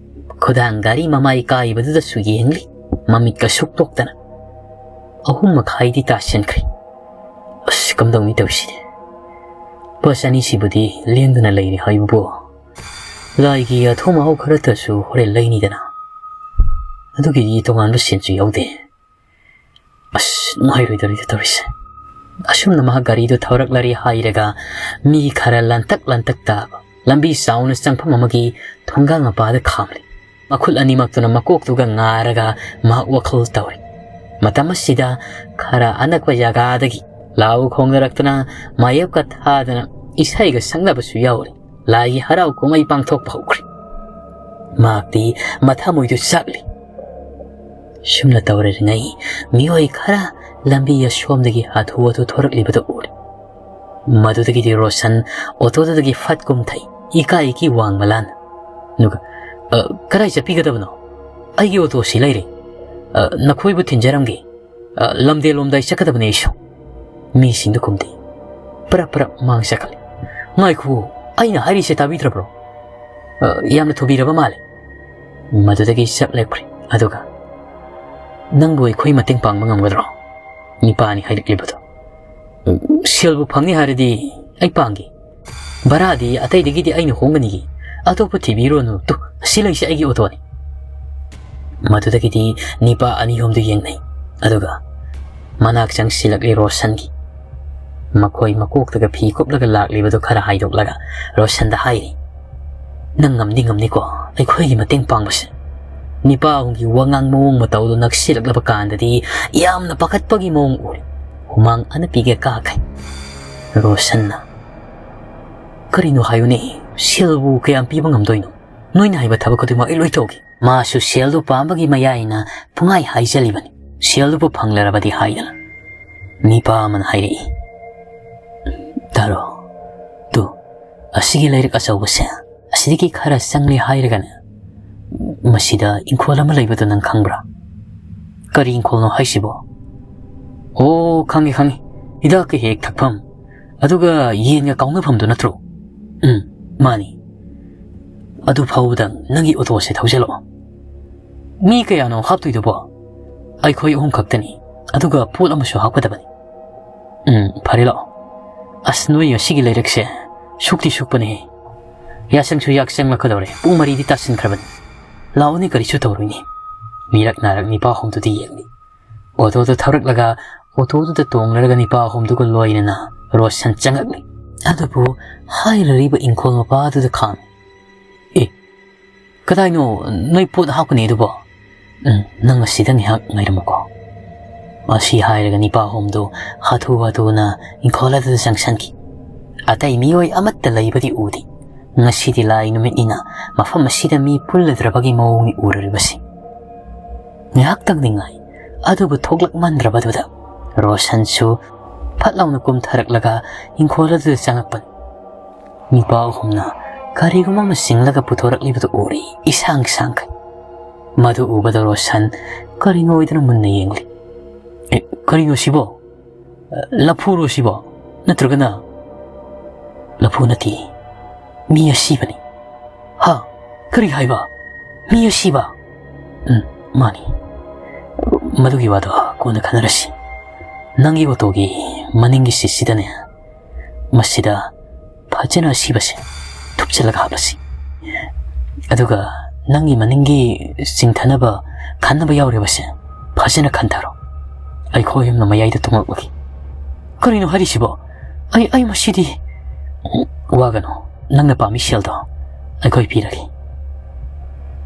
ꯈꯨꯗꯥꯡ ꯘꯔꯤ ꯃꯃꯥꯏ ꯀꯥꯏꯕꯗꯨꯗꯁꯨ ꯌꯦꯡꯂꯤ, ꯃꯃꯤꯠꯀ ꯁꯨꯛꯇꯣꯛꯇꯅ꯫ ꯑꯍꯨꯝ ꯃꯈꯥꯏꯗꯤ ꯇꯥꯁꯤꯟꯈ꯭ꯔꯦ꯫ ꯑꯁ, ꯀꯝꯗꯧꯅꯤ ꯇꯧꯔꯤꯁꯤꯗꯤ? ꯕꯁ ꯑꯅꯤꯁꯤꯕꯨꯗꯤ ꯂꯦꯡꯗꯅ ꯂꯩꯔꯤ ꯍꯥꯏꯕꯕꯨ꯫ ꯂꯥꯏꯒꯤ ꯑꯊꯨꯝ ꯑꯍꯥꯎ ꯈꯔꯇꯁꯨ ꯍꯣꯔꯦꯟ ꯂꯩꯅꯤꯗꯅ꯫ ꯑꯗꯨꯒꯤꯗꯤ ꯇꯣꯉꯥꯟꯕ ꯁꯦꯟꯁꯨ ꯌꯥꯎꯗꯦ꯫ ꯑꯁ, ꯅꯨꯡꯉꯥꯏꯔꯣꯏꯗꯧꯔꯤꯗ ꯇꯧꯔꯤꯁꯦ꯫ ꯑꯁꯨꯝꯅ ꯃꯍꯥꯛ ꯒꯥꯔꯤꯗꯨ ꯊꯧꯔꯛꯂꯔꯤ ꯍꯥꯏꯔꯒ ꯃꯤ ꯈꯔ ꯂꯟꯇꯛ ꯂꯟꯇꯛ ꯇꯥꯕ ꯂꯝꯕꯤ ꯆꯥꯎꯅ ꯆꯪꯐꯝ ꯑꯃꯒꯤ ꯊꯣꯡꯒꯥꯜ ꯃꯄꯥꯗ ꯈꯥꯝꯂꯤ꯫ ꯃꯈꯨꯠ ꯑꯅꯤꯃꯛꯇꯨꯅ ꯃꯀꯣꯛꯇꯨꯒ ꯉꯥꯔꯒ ꯃꯍꯥꯛ ꯋꯥꯈꯜ ꯇꯧꯔꯤ꯫ ꯃꯇꯝ ꯑꯁꯤꯗ ꯈꯔ ꯑꯅꯛꯄ ꯖꯒꯥꯗꯒꯤ ꯂꯥꯎ ꯈꯣꯡꯅꯔꯛꯇꯨꯅ ꯃꯥꯌꯦꯞꯀ ꯊꯥꯗꯅ ꯏꯁꯩꯒ ꯁꯛꯅꯕꯁꯨ ꯌꯥꯎꯔꯤ꯫ ꯂꯥꯏꯒꯤ ꯍꯔꯥꯎ ꯀꯨꯝꯍꯩ ꯄꯥꯡꯊꯣꯛꯄ ꯍꯧꯈ꯭ꯔꯦ꯫ ꯃꯍꯥꯛꯇꯤ ꯃꯊꯃꯣꯏꯗꯨ ꯆꯥꯛꯂꯤ꯫ ꯁꯨꯝꯅ ꯇꯧꯔꯤꯉꯩ ꯃꯤꯑꯣꯏ ꯈꯔ ꯂꯝꯕꯤ ꯑꯁꯣꯝꯗꯒꯤ ꯍꯥꯊꯨ ꯍꯥꯊꯨ ꯊꯣꯔꯛꯂꯤꯕꯗꯨ ꯎꯔꯦ꯫ ꯃꯗꯨꯗꯒꯤꯗꯤ ꯔꯣꯁꯟ ꯑꯣꯇꯣꯗꯨꯗꯒꯤ ꯐꯠ ꯀꯨꯝꯊꯩ, ꯏꯀꯥꯏ ꯏꯀꯤ ꯋꯥꯡꯃ ꯂꯥꯟꯅ꯫ ꯑꯗꯨꯒ, "ꯑ, ꯀꯗꯥꯏ ꯆꯠꯄꯤꯒꯗꯕꯅꯣ? ꯑꯩꯒꯤ ꯑꯣꯇꯣꯁꯤ ꯂꯩꯔꯦ꯫ ꯑ, ꯅꯈꯣꯏꯕꯨ ꯊꯤꯟꯖꯔꯝꯒꯦ꯫ ꯑ, ꯂꯝꯗꯦꯜꯂꯣꯝꯗ ꯑꯩ ꯆꯠꯀꯗꯕꯅꯦ ꯑꯩꯁꯨ꯫" ꯃꯤꯁꯤꯡꯗꯨ ꯈꯨꯝꯗꯦ꯫ ꯄꯔꯞ ꯄꯔꯞ ꯃꯥꯡ ꯆꯠꯈꯠꯂꯤ꯫ "ꯉꯥꯏꯈꯣ, ꯑꯩꯅ ꯍꯥꯏꯔꯤꯁꯦ ꯇꯥꯕꯤꯗ꯭ꯔꯕ꯭ꯔꯣ? ꯑ, ꯌꯥꯝꯅ ꯊꯨꯕꯤꯔꯕ ꯃꯥꯜꯂꯦ꯫" ꯃꯗꯨꯗꯒꯤ ꯆꯞ ꯂꯦꯞꯈ꯭ꯔꯦ꯫ ꯑꯗꯨꯒ, "ꯅꯪꯕꯨ ꯑꯩꯈꯣꯏ ꯃꯇꯦꯡ ꯄꯥꯡꯕ ꯉꯝꯒꯗ꯭ꯔꯣ?" ꯅꯤꯄꯥꯅꯤ ꯍꯥꯏꯔꯛꯂꯤꯕꯗꯣ꯫ "ꯁꯦꯜꯕꯨ ꯐꯪꯅꯤ ꯍꯥꯏꯔꯗꯤ ꯑꯩ ꯄꯥꯡꯒꯦ꯫ ꯚꯔꯥꯗꯤ ꯑꯇꯩꯗꯒꯤꯗꯤ ꯑꯩꯅ ꯍꯣꯡꯒꯅꯤꯒꯤ꯫ ꯑꯇꯣꯞꯄ ꯊꯤꯕꯤꯔꯨꯅꯨ꯫ ꯇꯨ, ꯑꯁꯤ ꯂꯩꯁꯦ ꯑꯩꯒꯤ ꯑꯣꯇꯣꯅꯤ꯫" ꯃꯗꯨꯗꯒꯤꯗꯤ ꯅꯤꯄꯥ ꯑꯅꯤ ꯑꯍꯨꯝꯗꯨ ꯌꯦꯡꯅꯩ꯫ ꯑꯗꯨꯒ ꯃꯅꯥꯛ ꯆꯪꯁꯤꯜꯂꯛꯂꯤ ꯔꯣꯁꯟꯒꯤ꯫ ꯃꯈꯣꯏ ꯃꯀꯣꯛꯇꯒ ꯐꯤ ꯀꯨꯞꯂꯒ ꯂꯥꯛꯂꯤꯕꯗꯨ ꯈꯔ ꯍꯥꯏꯗꯣꯛꯂꯒ ꯔꯣꯁꯟꯗ ꯍꯥꯏꯔꯤ, "ꯅꯪ ꯉꯝꯗꯤ ꯉꯝꯅꯤꯀꯣ ꯑꯩꯈꯣꯏꯒꯤ ꯃꯇꯦꯡ ꯄꯥꯡꯕꯁꯦ?" ꯅꯤꯄꯥ ꯑꯍꯨꯝꯒꯤ ꯋꯥꯉꯥꯡ ꯃꯑꯣꯡ ꯃꯇꯧꯗꯨ ꯅꯛꯁꯤꯜꯂꯛꯂꯕ ꯀꯥꯟꯗꯗꯤ ꯌꯥꯝꯅ ꯄꯥꯈꯠꯄꯒꯤ ꯃꯑꯣꯡ ꯎꯔꯤ꯫ ꯍꯨꯃꯥꯡ ꯑꯅꯞꯄꯤꯒ ꯀꯥꯈꯩ꯫ ꯔꯣꯁꯟꯅ, "ꯀꯔꯤꯅꯣ ꯍꯥꯏꯌꯨꯅꯦ, ꯁꯦꯜꯕꯨ ꯀꯌꯥꯝ ꯄꯤꯕ ꯉꯝꯗꯣꯏꯅꯣ? ꯅꯣꯏꯅ ꯍꯥꯏꯕ ꯊꯕꯛ ꯈꯨꯗꯤꯡꯃꯛ ꯑꯩ ꯂꯣꯏ ꯇꯧꯒꯦ꯫" ꯃꯥꯁꯨ ꯁꯦꯜꯗꯨ ꯄꯥꯝꯕꯒꯤ ꯃꯌꯥꯏꯅ ꯄꯨꯡꯍꯥꯏ ꯍꯥꯏꯖꯜꯂꯤꯕꯅꯤ, ꯁꯦꯜꯗꯨꯕꯨ ꯐꯪꯂꯔꯕꯗꯤ ꯍꯥꯏꯗꯅ꯫ ꯅꯤꯄꯥ ꯑꯃꯅ ꯍꯥꯏꯔꯛꯏ, "ꯇꯥꯔꯣ, ꯇꯨ, ꯑꯁꯤꯒꯤ ꯂꯩꯔꯛ ꯑꯆꯧꯕꯁꯦ ꯑꯁꯤꯗꯒꯤ ꯈꯔ ꯆꯪꯂꯦ ꯍꯥꯏꯔꯒꯅꯦ, ꯃꯁꯤꯗ ꯏꯪꯈꯣꯜ ꯑꯃ ꯂꯩꯕꯗꯣ ꯅꯪ ꯈꯪꯕ꯭ꯔꯥ?" "ꯀꯔꯤ ꯏꯪꯈꯣꯜꯅꯣ ꯍꯥꯏꯁꯤꯕꯣ?" "ꯑꯣ, ꯈꯪꯉꯦ, ꯈꯪꯉꯦ꯫ ꯍꯤꯗꯥꯛꯀ ꯍꯦꯛ ꯊꯛꯐꯝ, ꯑꯗꯨꯒ ꯌꯦꯟꯒ ꯀꯥꯎꯅꯐꯝꯗꯨ ꯅꯠꯇ꯭ꯔꯣ?" "ꯎꯝ, ꯃꯥꯅꯤ꯫ ꯑꯗꯨ ꯐꯥꯎꯕꯗ ꯅꯪꯒꯤ ꯑꯣꯇꯣꯁꯦ ꯊꯧꯖꯤꯜꯂꯛꯑꯣ꯫" "ꯃꯤ ꯀꯌꯥꯅꯣ ꯍꯥꯞꯇꯣꯏꯗꯨꯕꯣ?" "ꯑꯩꯈꯣꯏ ꯑꯍꯨꯝ ꯈꯛꯇꯅꯤ, ꯑꯗꯨꯒ ꯄꯣꯠ ꯑꯃꯁꯨ ꯍꯥꯞꯀꯗꯕꯅꯤ꯫" "ꯎꯝ, ꯐꯔꯦ, ꯂꯥꯛꯑꯣ꯫ ꯑꯁ, ꯅꯣꯏ ꯉꯁꯤꯒꯤ ꯂꯩꯔꯛꯁꯦ ꯁꯨꯛꯇꯤ ꯁꯨꯛꯄꯅꯦꯍꯦ꯫ ꯌꯥꯆꯪꯁꯨ ꯌꯥꯛꯆꯪꯂꯛꯀꯗꯧꯔꯦ, ꯄꯨꯡ ꯃꯔꯤꯗꯤ ꯇꯥꯁꯤꯟꯈ꯭ꯔꯕꯅꯤ꯫ ꯂꯥꯛꯑꯣꯅꯦ, ꯀꯔꯤꯁꯨ ꯇꯧꯔꯣꯏꯅꯦ꯫" ꯃꯤꯔꯛ ꯅꯥꯔꯛ ꯅꯤꯄꯥ ꯑꯍꯨꯝꯗꯨꯗ ꯌꯦꯡꯂꯤ꯫ ꯑꯣꯇꯣꯗꯨ ꯊꯧꯔꯛꯂꯒ ꯑꯣꯇꯣꯗꯨꯗ ꯇꯣꯡꯂꯔꯒ ꯅꯤꯄꯥ ꯑꯍꯨꯝꯗꯨꯒ ꯂꯣꯏꯅꯅ ꯔꯣꯁꯟ ꯆꯪꯉꯛꯂꯤ꯫ ꯑꯗꯨꯕꯨ ꯍꯥꯏꯔꯤꯕ ꯏꯪꯈꯣꯜ ꯃꯄꯥꯗꯨꯗ ꯈꯥꯝꯃꯤ꯫ "ꯑꯦ, ꯀꯗꯥꯏꯅꯣ ꯅꯣꯏ ꯄꯣꯠ ꯍꯥꯞꯀꯅꯤ ꯑꯗꯨꯕꯣ? ꯎꯝ, ꯅꯪ ꯑꯁꯤꯗ ꯉꯥꯏꯍꯥꯛ ꯉꯥꯏꯔꯝꯃꯨꯀꯣ"꯫ ꯑꯁꯤ ꯍꯥꯏꯔꯒ ꯅꯤꯄꯥ ꯑꯍꯨꯝꯗꯨ ꯍꯥꯊꯨ ꯍꯥꯊꯨꯅ ꯏꯪꯈꯣꯜ ꯑꯗꯨꯗ ꯆꯪꯁꯟꯈꯤ꯫ ꯑꯇꯩ ꯃꯤꯑꯣꯏ ꯑꯃꯠꯇ ꯂꯩꯕꯗꯤ ꯎꯗꯦ꯫ ꯉꯁꯤꯗꯤ ꯂꯥꯏ ꯅꯨꯃꯤꯠꯅꯤꯅ ꯃꯐꯝ ꯑꯁꯤꯗ ꯃꯤ ꯄꯨꯜꯂꯗ꯭ꯔꯕꯒꯤ ꯃꯑꯣꯡꯅꯤ ꯎꯔꯨꯔꯤꯕꯁꯤ꯫ ꯉꯥꯏꯍꯥꯛꯇꯪꯗꯤ ꯉꯥꯏ, ꯑꯗꯨꯕꯨ ꯊꯣꯛꯂꯛꯃꯟꯗ꯭ꯔꯕꯗꯨꯗ ꯔꯣꯁꯟꯁꯨ ꯐꯠ ꯂꯥꯎꯅ ꯀꯨꯝꯊꯔꯛꯂꯒ ꯏꯪꯈꯣꯜ ꯑꯗꯨꯗ ꯆꯪꯉꯛꯄꯅꯤ꯫ ꯅꯤꯄꯥ ꯑꯍꯨꯝꯅ ꯀꯔꯤꯒꯨꯝꯕ ꯑꯃ ꯆꯤꯡꯂꯒ ꯄꯨꯊꯣꯔꯛꯂꯤꯕꯗꯨ ꯎꯔꯤ, ꯏꯁꯥꯡ ꯁꯥꯡꯈꯩ꯫ ꯃꯗꯨ ꯎꯕꯗ ꯔꯣꯁꯟ ꯀꯔꯤꯅꯣ ꯑꯣꯏꯗꯨꯅ ꯃꯨꯟꯅ ꯌꯦꯡꯂꯤ꯫ "ꯑꯦ, ꯀꯔꯤꯅꯣ ꯁꯤꯕꯣ? ꯂꯐꯨꯔꯣ ꯁꯤꯕꯣ? ꯅꯠꯇ꯭ꯔꯒꯅ?" "ꯂꯐꯨ ꯅꯠꯇꯦ, ꯃꯤ ꯑꯁꯤꯕꯅꯤ"꯫ "ꯍꯥ? ꯀꯔꯤ ꯍꯥꯏꯕ? ꯃꯤ ꯑꯁꯤꯕ?" "ꯎꯝ, ꯃꯥꯅꯤ꯫ ꯃꯗꯨꯒꯤ ꯋꯥꯗꯣ ꯀꯣꯟꯅ ꯈꯟꯅꯔꯁꯤ꯫ ꯅꯪꯒꯤ ꯑꯣꯇꯣꯒꯤ ꯃꯅꯤꯡꯒꯤ ꯁꯤꯠꯁꯤꯗꯅꯦ, ꯃꯁꯤꯗ ꯐꯖꯅ ꯑꯁꯤꯕꯁꯦ ꯊꯨꯞꯆꯜꯂꯒ ꯍꯥꯞꯂꯁꯤ꯫ ꯑꯗꯨꯒ ꯅꯪꯒꯤ ꯃꯅꯤꯡꯒꯤ ꯆꯤꯡꯊꯅꯕ ꯈꯟꯅꯕ ꯌꯥꯎꯔꯤꯕꯁꯦ ꯐꯖꯅ ꯈꯟꯊꯔꯣ꯫ ꯑꯩꯈꯣꯏ ꯑꯍꯨꯝꯅ ꯃꯌꯥꯏꯗ ꯇꯣꯡꯂꯛꯂꯒꯦ"꯫ "ꯀꯔꯤꯅꯣ ꯍꯥꯏꯔꯤꯁꯤꯕꯣ? ꯑꯩ, ꯑꯩ ꯃꯁꯤꯗꯤ"꯫ "ꯋꯥꯒꯅꯨ, ꯅꯪꯅ ꯄꯥꯝꯃꯤ ꯁꯦꯜꯗꯣ ꯑꯩꯈꯣꯏ ꯄꯤꯔꯒꯦ"꯫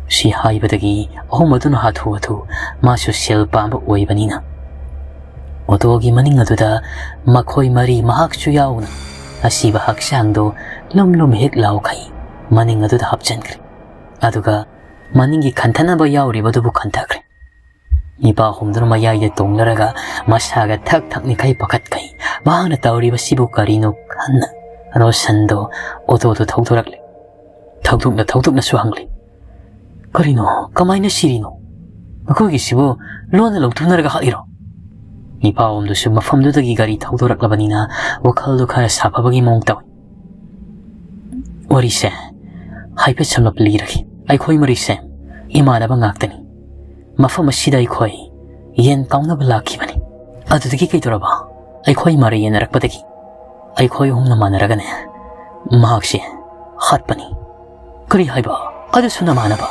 ꯁꯤ ꯍꯥꯏꯕꯗꯒꯤ ꯑꯍꯨꯝ ꯑꯗꯨꯅ ꯍꯥꯊꯨ ꯍꯥꯊꯨ, ꯃꯥꯁꯨ ꯁꯦꯜ ꯄꯥꯝꯕ ꯑꯣꯏꯕꯅꯤꯅ, ꯑꯣꯇꯣꯒꯤ ꯃꯅꯤꯡ ꯑꯗꯨꯗ ꯃꯈꯣꯏ ꯃꯔꯤ, ꯃꯍꯥꯛꯁꯨ ꯌꯥꯎꯅ, ꯑꯁꯤꯕ ꯍꯛꯆꯥꯡꯗꯣ ꯂꯨꯝ ꯂꯨꯝ ꯍꯦꯛ ꯂꯥꯎꯈꯩ ꯃꯅꯤꯡ ꯑꯗꯨꯗ ꯍꯥꯞꯆꯤꯟꯈ꯭ꯔꯦ꯫ ꯑꯗꯨꯒ ꯃꯅꯤꯡꯒꯤ ꯈꯟꯊꯅꯕ ꯌꯥꯎꯔꯤꯕꯗꯨꯕꯨ ꯈꯟꯊꯈ꯭ꯔꯦ꯫ ꯅꯤꯄꯥ ꯑꯍꯨꯝꯗꯨꯅ ꯃꯌꯥꯏꯗ ꯇꯣꯡꯂꯔꯒ ꯃꯁꯥꯒ ꯊꯛ ꯊꯛꯅꯤꯈꯩ ꯄꯥꯈꯠꯈꯩ ꯃꯍꯥꯛꯅ ꯇꯧꯔꯤꯕꯁꯤꯕꯨ ꯀꯔꯤꯅꯣ ꯈꯟꯅ ꯔꯣꯁꯟꯗꯣ ꯑꯣꯇꯣꯗꯨ ꯊꯧꯗꯣꯔꯛꯂꯦ꯫ ꯊꯧꯗꯣꯛꯅ ꯊꯧꯗꯣꯛꯅꯁꯨ ꯍꯪꯂꯤ, "ꯀꯔꯤꯅꯣ? ꯀꯃꯥꯏꯅ ꯁꯤꯔꯤꯅꯣ? ꯃꯈꯣꯏꯒꯤꯁꯤꯕꯨ ꯂꯣꯟꯅ ꯂꯧꯊꯣꯛꯅꯔꯒ ꯍꯥꯠꯂꯤꯔꯣ?" ꯅꯤꯄꯥ ꯑꯍꯨꯝꯗꯨꯁꯨ ꯃꯐꯝꯗꯨꯗꯒꯤ ꯒꯥꯔꯤ ꯊꯧꯗꯣꯔꯛꯂꯕꯅꯤꯅ ꯋꯥꯈꯜꯗꯨ ꯈꯔ ꯁꯥꯐꯕꯒꯤ ꯃꯑꯣꯡ ꯇꯧꯏ꯫ "ꯋꯥꯔꯤꯁꯦ ꯍꯥꯏꯐꯦꯠ ꯁꯝꯂꯞ ꯂꯤꯔꯒꯦ꯫ ꯑꯩꯈꯣꯏ ꯃꯔꯤꯁꯦ ꯏꯃꯥꯟꯅꯕ ꯉꯥꯛꯇꯅꯤ꯫ ꯃꯐꯝ ꯑꯁꯤꯗ ꯑꯩꯈꯣꯏ ꯌꯦꯟ ꯀꯥꯎꯅꯕ ꯂꯥꯛꯈꯤꯕꯅꯤ꯫ ꯑꯗꯨꯗꯒꯤ ꯀꯩꯗꯧꯔꯕ?" "ꯑꯩꯈꯣꯏ ꯃꯔꯩ ꯌꯦꯟꯅꯔꯛꯄꯗꯒꯤ ꯑꯩꯈꯣꯏ ꯑꯍꯨꯝꯅ ꯃꯥꯟꯅꯔꯒꯅꯦ ꯃꯍꯥꯛꯁꯦ ꯍꯥꯠꯄꯅꯤ"꯫ "ꯀꯔꯤ ꯍꯥꯏꯕ? ꯑꯗꯨꯁꯨ ꯅꯃꯥꯟꯅꯕ?"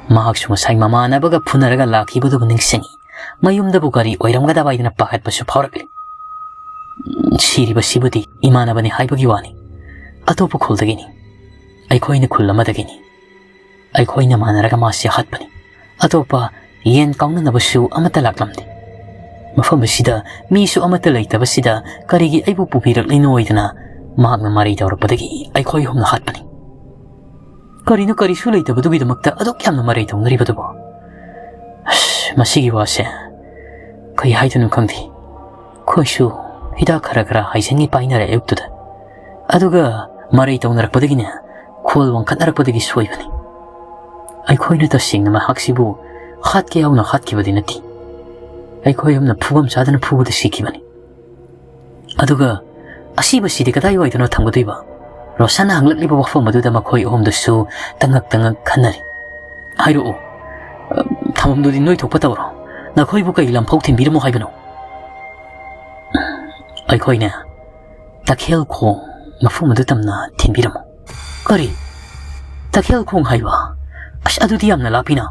ꯃꯍꯥꯛꯁꯨ ꯉꯁꯥꯏ ꯃꯃꯥꯟꯅꯕꯒ ꯐꯨꯅꯔꯒ ꯂꯥꯛꯈꯤꯕꯗꯨꯕꯨ ꯅꯤꯡꯁꯤꯡꯉꯤ꯫ ꯃꯌꯨꯝꯗꯕꯨ ꯀꯔꯤ ꯑꯣꯏꯔꯝꯒꯗꯕ ꯍꯥꯏꯗꯅ ꯄꯥꯈꯠꯄꯁꯨ ꯐꯥꯎꯔꯛꯂꯤ꯫ ꯎꯝ, ꯁꯤꯔꯤꯕꯁꯤꯕꯨꯗꯤ ꯏꯃꯥꯟꯅꯕꯅꯤ ꯍꯥꯏꯕꯒꯤ ꯋꯥꯅꯤ, ꯑꯇꯣꯞꯄ ꯈꯨꯜꯗꯒꯤꯅꯤ꯫ ꯑꯩꯈꯣꯏꯅ ꯈꯨꯜ ꯑꯃꯗꯒꯤꯅꯤ꯫ ꯑꯩꯈꯣꯏꯅ ꯃꯥꯟꯅꯔꯒ ꯃꯥꯁꯦ ꯍꯥꯠꯄꯅꯤ꯫ ꯑꯇꯣꯞꯄ ꯌꯦꯟ ꯀꯥꯎꯅꯅꯕꯁꯨ ꯑꯃꯠꯇ ꯂꯥꯛꯂꯝꯗꯦ꯫ ꯃꯐꯝ ꯑꯁꯤꯗ ꯃꯤꯁꯨ ꯑꯃꯠꯇ ꯂꯩꯇꯕꯁꯤꯗ ꯀꯔꯤꯒꯤ ꯑꯩꯕꯨ ꯄꯨꯕꯤꯔꯛꯂꯤꯅꯣ ꯍꯥꯏꯗꯅ ꯃꯍꯥꯛꯅ ꯃꯔꯩ ꯇꯧꯔꯛꯄꯗꯒꯤ ꯑꯩꯈꯣꯏ ꯑꯍꯨꯝꯅ ꯍꯥꯠꯄꯅꯤ꯫ ꯀꯔꯤꯅꯣ, ꯀꯔꯤꯁꯨ ꯂꯩꯇꯕꯗꯨꯒꯤꯗꯃꯛꯇ ꯑꯗꯨꯛ ꯌꯥꯝꯅ ꯃꯔꯩ ꯇꯧꯅꯔꯤꯕꯗꯨꯕꯣ? ꯑꯁ, ꯃꯁꯤꯒꯤ ꯋꯥꯁꯦ ꯀꯔꯤ ꯍꯥꯏꯗꯣꯏꯅꯣ ꯈꯪꯗꯦ꯫ ꯑꯩꯈꯣꯏꯁꯨ ꯍꯤꯗꯥꯛ ꯈꯔ ꯈꯔ ꯍꯥꯏꯖꯟꯒꯤ ꯄꯥꯏꯅꯔꯦ ꯑꯌꯨꯛꯇꯨꯗ꯫ ꯑꯗꯨꯒ ꯃꯔꯩ ꯇꯧꯅꯔꯛꯄꯗꯒꯤꯅꯦ, ꯈꯣꯜ ꯋꯥꯡꯈꯠꯅꯔꯛꯄꯗꯒꯤ ꯁꯣꯏꯕꯅꯤ꯫ ꯑꯩꯈꯣꯏꯅ ꯇꯁꯦꯡꯅ ꯃꯍꯥꯛꯁꯤꯕꯨ ꯍꯥꯠꯀꯦ ꯌꯥꯎꯅ ꯍꯥꯠꯈꯤꯕꯗꯤ ꯅꯠꯇꯦ꯫ ꯑꯩꯈꯣꯏ ꯑꯍꯨꯝꯅ ꯐꯨꯐꯝ ꯆꯥꯗꯅ ꯐꯨꯕꯗ ꯁꯤꯈꯤꯕꯅꯤ꯫ ꯑꯗꯨꯒ ꯑꯁꯤꯕꯁꯤꯗꯤ ꯀꯗꯥꯏꯋꯥꯏꯗꯅꯣ ꯊꯝꯒꯗꯣꯏꯕ? ꯔꯣꯁꯟꯅ ꯍꯪꯂꯛꯂꯤꯕ ꯋꯥꯐꯝ ꯑꯗꯨꯗ ꯃꯈꯣꯏ ꯑꯍꯨꯝꯗꯨꯁꯨ ꯇꯉꯛ ꯇꯉꯛ ꯈꯟꯅꯔꯤ꯫ "ꯍꯥꯏꯔꯛꯑꯣ꯫ ꯑ, ꯊꯝꯐꯝꯗꯨꯗꯤ ꯅꯣꯏ ꯊꯣꯛꯄ ꯇꯧꯔꯣ꯫ ꯅꯈꯣꯏꯕꯨ ꯀꯩ ꯂꯝꯐꯥꯎ ꯊꯤꯟꯕꯤꯔꯝꯃꯣ ꯍꯥꯏꯕꯅꯣ?" "ꯑꯩꯈꯣꯏꯅ ꯇꯈꯦꯜ ꯈꯣꯡ ꯃꯐꯝ ꯑꯗꯨ ꯇꯝꯅ ꯊꯤꯟꯕꯤꯔꯝꯃꯣ"꯫ "ꯀꯔꯤ? ꯇꯈꯦꯜ ꯈꯣꯡ ꯍꯥꯏꯕ? ꯑꯁ, ꯑꯗꯨꯗꯤ ꯌꯥꯝꯅ ꯂꯥꯞꯄꯤꯅ꯫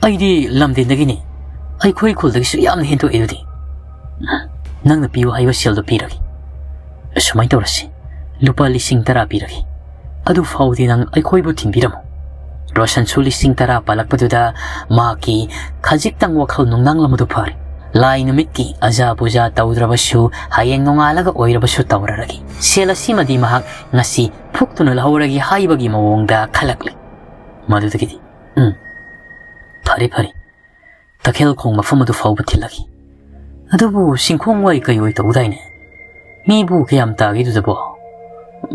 ꯑꯩꯗꯤ ꯂꯝꯗꯦꯟꯗꯒꯤꯅꯤ꯫ ꯑꯩꯈꯣꯏ ꯈꯨꯜꯗꯒꯤꯁꯨ ꯌꯥꯝꯅ ꯍꯦꯟꯗꯣꯛꯑꯦ ꯑꯗꯨꯗꯤ"꯫ "ꯅꯪꯅ ꯄꯤꯌꯨ ꯍꯥꯏꯕ ꯁꯦꯜꯗꯣ ꯄꯤꯔꯒꯦ꯫ ꯁꯨꯃꯥꯏꯅ ꯇꯧꯔꯁꯤ, ꯂꯨꯄꯥ ꯂꯤꯁꯤꯡ ꯇꯔꯥ ꯄꯤꯔꯒꯦ꯫ ꯑꯗꯨ ꯐꯥꯎꯗꯤ ꯅꯪ ꯑꯩꯈꯣꯏꯕꯨ ꯊꯤꯟꯕꯤꯔꯝꯃꯨ"꯫ ꯔꯣꯁꯟꯁꯨ ꯂꯤꯁꯤꯡ ꯇꯔꯥ ꯄꯥꯜꯂꯛꯄꯗꯨꯗ ꯃꯍꯥꯛꯀꯤ ꯈꯖꯤꯛꯇꯪ ꯋꯥꯈꯜ ꯅꯨꯡꯅꯥꯡꯂꯝꯕꯗꯨ ꯐꯔꯦ꯫ ꯂꯥꯏ ꯅꯨꯃꯤꯠꯀꯤ ꯑꯖꯥ ꯄꯨꯖꯥ ꯇꯧꯗ꯭ꯔꯕꯁꯨ ꯍꯌꯦꯡ ꯅꯣꯡꯉꯥꯜꯂꯒ ꯑꯣꯏꯔꯕꯁꯨ ꯇꯧꯔꯔꯒꯦ꯫ ꯁꯦꯜ ꯑꯁꯤꯃꯗꯤ ꯃꯍꯥꯛ ꯉꯁꯤ ꯐꯨꯛꯇꯨꯅ ꯂꯧꯍꯧꯔꯒꯦ ꯍꯥꯏꯕꯒꯤ ꯃꯑꯣꯡꯗ ꯈꯜꯂꯛꯂꯦ꯫ ꯃꯗꯨꯗꯒꯤꯗꯤ, "ꯎꯝ, ꯐꯔꯦ, ꯐꯔꯦ꯫ ꯇꯈꯦꯜ ꯈꯣꯡ ꯃꯐꯝ ꯑꯗꯨ ꯐꯥꯎꯕ ꯊꯤꯜꯂꯒꯦ꯫ ꯑꯗꯨꯕꯨ ꯁꯤꯡꯈꯣꯡ ꯋꯥꯏ ꯀꯩ ꯑꯣꯏ ꯇꯧꯗꯥꯏꯅꯦ? ꯃꯤꯕꯨ ꯀꯌꯥꯝ ꯇꯥꯒꯦꯗꯨꯗꯕꯣ?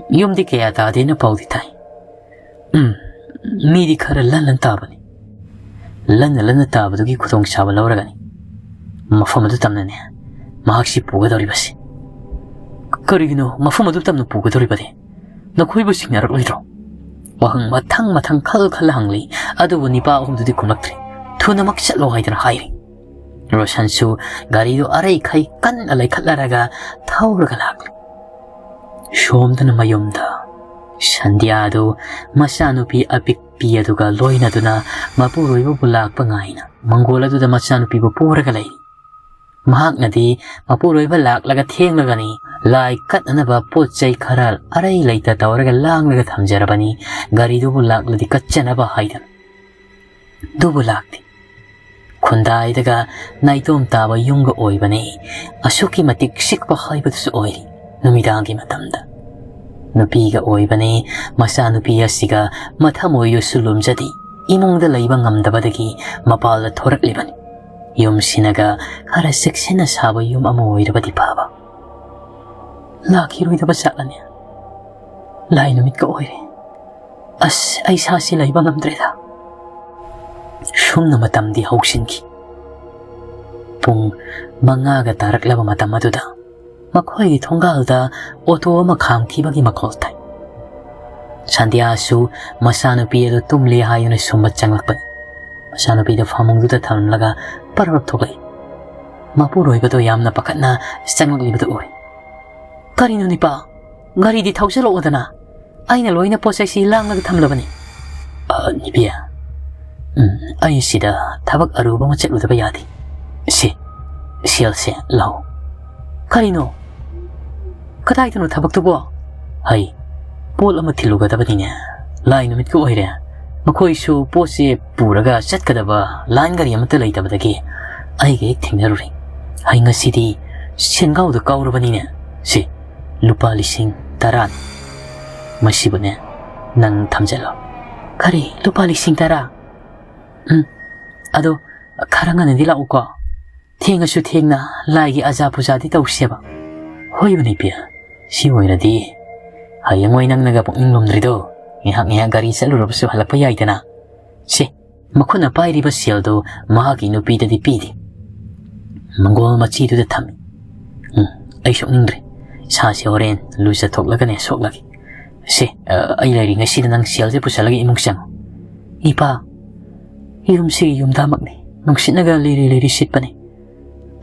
ꯌꯨꯝꯗꯤ ꯀꯌꯥ ꯇꯥꯗꯦꯅ ꯄꯥꯎꯗꯤ ꯇꯥꯏ"꯫ "ꯎꯝ, ꯃꯤꯗꯤ ꯈꯔ ꯂꯟ ꯂꯟ ꯇꯥꯕꯅꯤ"꯫ ꯂꯟꯅ ꯂꯟꯅ ꯇꯥꯕꯗꯨꯒꯤ ꯈꯨꯗꯣꯡꯆꯥꯕ ꯂꯧꯔꯒꯅꯤ ꯃꯐꯝ ꯑꯗꯨ ꯇꯝꯅꯅꯦ ꯃꯍꯥꯛꯁꯤ ꯄꯨꯒꯗꯧꯔꯤꯕꯁꯤ꯫ "ꯀꯔꯤꯒꯤꯅꯣ ꯃꯐꯝ ꯑꯗꯨ ꯇꯝꯅ ꯄꯨꯒꯗꯧꯔꯤꯕꯗꯤ? ꯅꯈꯣꯏꯕꯨ ꯁꯤꯡꯅꯔꯛꯂꯣꯏꯗ꯭ꯔꯣ?" ꯋꯥꯍꯪ ꯃꯊꯪ ꯃꯊꯪ ꯈꯜ ꯈꯜꯂ ꯍꯪꯂꯤ꯫ ꯑꯗꯨꯕꯨ ꯅꯤꯄꯥ ꯑꯍꯨꯝꯗꯨꯗꯤ ꯈꯨꯝꯂꯛꯇ꯭ꯔꯦ꯫ "ꯊꯨꯅꯃꯛ ꯆꯠꯂꯣ" ꯍꯥꯏꯗꯅ ꯍꯥꯏꯔꯤ꯫ ꯔꯣꯁꯟꯁꯨ ꯒꯥꯔꯤꯗꯨ ꯑꯔꯩꯈꯩ ꯀꯟꯅ ꯂꯩꯈꯠꯂꯔꯒ ꯊꯧꯔꯒ ꯂꯥꯛꯂꯤ꯫ ꯁꯣꯝꯗꯅ ꯃꯌꯨꯝꯗ ꯁꯟꯙ꯭ꯌꯥꯗꯨ ꯃꯆꯥꯅꯨꯄꯤ ꯑꯄꯤꯛ ꯅꯨꯄꯤ ꯑꯗꯨꯒ ꯂꯣꯏꯅꯗꯨꯅ ꯃꯄꯨꯔꯣꯏꯕꯕꯨ ꯂꯥꯛꯄ ꯉꯥꯏꯅ ꯃꯪꯒꯣꯜ ꯑꯗꯨꯗ ꯃꯆꯥꯅꯨꯄꯤꯕꯨ ꯄꯨꯔꯒ ꯂꯩꯔꯤ꯫ ꯃꯍꯥꯛꯅꯗꯤ ꯃꯄꯨꯔꯣꯏꯕ ꯂꯥꯛꯂꯒ ꯊꯦꯡꯂꯒꯅꯤ, ꯂꯥꯏ ꯀꯠꯅꯅꯕ ꯄꯣꯠ ꯆꯩ ꯈꯔ ꯑꯔꯩ ꯂꯩꯇ ꯇꯧꯔꯒ ꯂꯥꯡꯂꯒ ꯊꯝꯖꯔꯕꯅꯤ, ꯒꯥꯔꯤꯗꯨꯕꯨ ꯂꯥꯛꯂꯗꯤ ꯀꯠꯆꯅꯕ ꯍꯥꯏꯗꯅ꯫ ꯑꯗꯨꯕꯨ ꯂꯥꯛꯇꯦ꯫ ꯈꯨꯟꯗꯥꯏꯗꯒ ꯅꯥꯏꯇꯣꯝ ꯇꯥꯕ ꯌꯨꯝꯒ ꯑꯣꯏꯕꯅꯤ꯫ ꯑꯁꯨꯛꯀꯤ ꯃꯇꯤꯛ ꯆꯤꯛꯄ ꯍꯥꯏꯕꯗꯨꯁꯨ ꯑꯣꯏꯔꯤ ꯅꯨꯃꯤꯗꯥꯡꯒꯤ ꯃꯇꯝꯗ꯫ ꯅꯨꯄꯤꯒ ꯑꯣꯏꯕꯅꯤ, ꯃꯆꯥꯅꯨꯄꯤ ꯑꯁꯤꯒ ꯃꯊꯃꯣꯏꯗꯨꯁꯨ ꯂꯨꯝꯖꯗꯦ꯫ ꯏꯃꯨꯡꯗ ꯂꯩꯕ ꯉꯝꯗꯕꯗꯒꯤ ꯃꯄꯥꯜꯗ ꯊꯣꯔꯛꯂꯤꯕꯅꯤ꯫ ꯌꯨꯝꯁꯤꯅꯒ ꯈꯔ ꯆꯦꯛꯁꯤꯟꯅ ꯁꯥꯕ ꯌꯨꯝ ꯑꯃ ꯑꯣꯏꯔꯕꯗꯤ ꯐꯕ꯫ ꯂꯥꯛꯈꯤꯔꯣꯏꯗꯕ ꯆꯠꯂꯅꯤ꯫ ꯂꯥꯏ ꯅꯨꯃꯤꯠꯀ ꯑꯣꯏꯔꯦ꯫ ꯑꯁ, ꯑꯩ ꯁꯥꯁꯤ ꯂꯩꯕ ꯉꯝꯗ꯭ꯔꯦꯗ꯫ ꯁꯨꯝꯅ ꯃꯇꯝꯗꯤ ꯍꯧꯁꯤꯟꯈꯤ꯫ ꯄꯨꯡ ꯃꯉꯥꯒ ꯇꯥꯔꯛꯂꯕ ꯃꯇꯝ ꯑꯗꯨꯗ ꯃꯈꯣꯏꯒꯤ ꯊꯣꯡꯒꯥꯜꯗ ꯑꯣꯇꯣ ꯑꯃ ꯈꯥꯝꯈꯤꯕꯒꯤ ꯃꯈꯣꯜ ꯇꯥꯏ꯫ ꯁꯟꯙ꯭ꯌꯥꯁꯨ ꯃꯆꯥꯅꯨꯄꯤ ꯑꯗꯨ ꯇꯨꯝꯂꯤ ꯍꯥꯏꯗꯨꯅ ꯁꯨꯝꯕ ꯆꯪꯂꯛꯄꯅꯤ꯫ ꯃꯆꯥꯅꯨꯄꯤꯗꯨ ꯐꯃꯨꯡꯗꯨꯗ ꯊꯝꯂꯒ ꯄꯔꯞ ꯊꯣꯛꯂꯛꯏ꯫ ꯃꯄꯨꯔꯣꯏꯕꯗꯨ ꯌꯥꯝꯅ ꯄꯥꯈꯠꯅ ꯆꯪꯂꯛꯂꯤꯕꯗꯨ ꯎꯏ꯫ "ꯀꯔꯤꯅꯣ ꯅꯤꯄꯥ? ꯒꯥꯔꯤꯗꯤ ꯊꯧꯖꯤꯜꯂꯛꯑꯣꯗꯅ꯫ ꯑꯩꯅ ꯂꯣꯏꯅ ꯄꯣꯠ ꯆꯩꯁꯤ ꯂꯥꯡꯂꯒ ꯊꯝꯂꯕꯅꯤ꯫" "ꯑ, ꯅꯤꯄꯤ, ꯎꯝ, ꯑꯩ ꯁꯤꯗ ꯊꯕꯛ ꯑꯔꯨꯕ ꯑꯃ ꯆꯠꯂꯨꯗꯕ ꯌꯥꯗꯦ꯫ ꯁꯤ, ꯁꯦꯜꯁꯦ ꯂꯧ꯫" "ꯀꯔꯤꯅꯣ? ꯀꯗꯥꯏꯗꯅꯣ ꯊꯕꯛꯇꯨꯕꯣ?" "ꯍꯩ, ꯄꯣꯠ ꯑꯃ ꯊꯤꯜꯂꯨꯒꯗꯕꯅꯤꯅꯦ꯫ ꯂꯥꯏ ꯅꯨꯃꯤꯠꯀ ꯑꯣꯏꯔꯦ꯫ ꯃꯈꯣꯏꯁꯨ ꯄꯣꯠꯁꯦ ꯄꯨꯔꯒ ꯆꯠꯀꯗꯕ ꯂꯥꯏꯟ ꯒꯥꯔꯤ ꯑꯃꯠꯇ ꯂꯩꯇꯕꯗꯒꯤ ꯑꯩꯒ ꯍꯦꯛ ꯊꯦꯡꯅꯔꯨꯔꯦ꯫ ꯍꯩ, ꯉꯁꯤꯗꯤ ꯁꯦꯟꯒꯥꯎꯗ ꯀꯥꯎꯔꯕꯅꯤꯅꯦ꯫ ꯁꯤ, ꯂꯨꯄꯥ ꯂꯤꯁꯤꯡ ꯇꯔꯥꯅꯤ꯫ ꯃꯁꯤꯕꯨꯅꯦ, ꯅꯪ ꯊꯝꯖꯜꯂꯣ꯫" "ꯀꯔꯤ? ꯂꯨꯄꯥ ꯂꯤꯁꯤꯡ ꯇꯔꯥ? ꯎꯝ, ꯑꯗꯣ ꯈꯔ ꯉꯟꯅꯗꯤ ꯂꯥꯛꯎꯀꯣ꯫ ꯊꯦꯡꯉꯁꯨ ꯊꯦꯡꯅ ꯂꯥꯏꯒꯤ ꯑꯖꯥ ꯄꯨꯖꯥꯗꯤ ꯇꯧꯁꯦꯕ꯫" "ꯍꯣꯏꯕ ꯅꯤꯄꯤ, ꯁꯤ ꯑꯣꯏꯔꯗꯤ ꯍꯌꯦꯡꯋꯥꯏ ꯅꯪꯅꯒ ꯄꯨꯛꯅꯤꯡ ꯂꯨꯝꯗ꯭ꯔꯤꯗꯣ, ꯉꯥꯏꯍꯥꯛ ꯉꯥꯏꯍꯥꯛ ꯒꯥꯔꯤ ꯆꯠꯂꯨꯔꯕꯁꯨ ꯍꯜꯂꯛꯄ ꯌꯥꯏꯗꯅ꯫" ꯁꯦ, ꯃꯈꯨꯠꯅ ꯄꯥꯏꯔꯤꯕ ꯁꯦꯜꯗꯨ ꯃꯍꯥꯛꯀꯤ ꯅꯨꯄꯤꯗꯗꯤ ꯄꯤꯗꯦ꯫ ꯃꯪꯒꯣꯜ ꯃꯆꯤꯗꯨꯗ ꯊꯝꯃꯤ꯫ "ꯎꯝ, ꯑꯩ ꯁꯣꯛꯅꯤꯡꯗ꯭ꯔꯦ꯫ ꯏꯁꯥꯁꯦ ꯍꯣꯔꯦꯟ ꯂꯨꯖꯊꯣꯛꯂꯒꯅꯦ ꯁꯣꯛꯂꯒꯦ꯫ ꯁꯦ, ꯑ, ꯑꯩ ꯂꯩꯔꯤꯉꯩꯁꯤꯗ ꯅꯪ ꯁꯦꯜꯁꯦ ꯄꯨꯁꯜꯂꯒ ꯏꯃꯨꯡ ꯆꯪꯉꯨ꯫" "ꯏꯄꯥ, ꯌꯨꯝꯁꯤꯒꯤ ꯌꯨꯝꯗꯥꯃꯛꯅꯤ꯫ ꯅꯨꯡꯁꯤꯠꯅꯒ ꯂꯤꯔꯤ ꯂꯤꯔꯤ ꯁꯤꯠꯄꯅꯤ꯫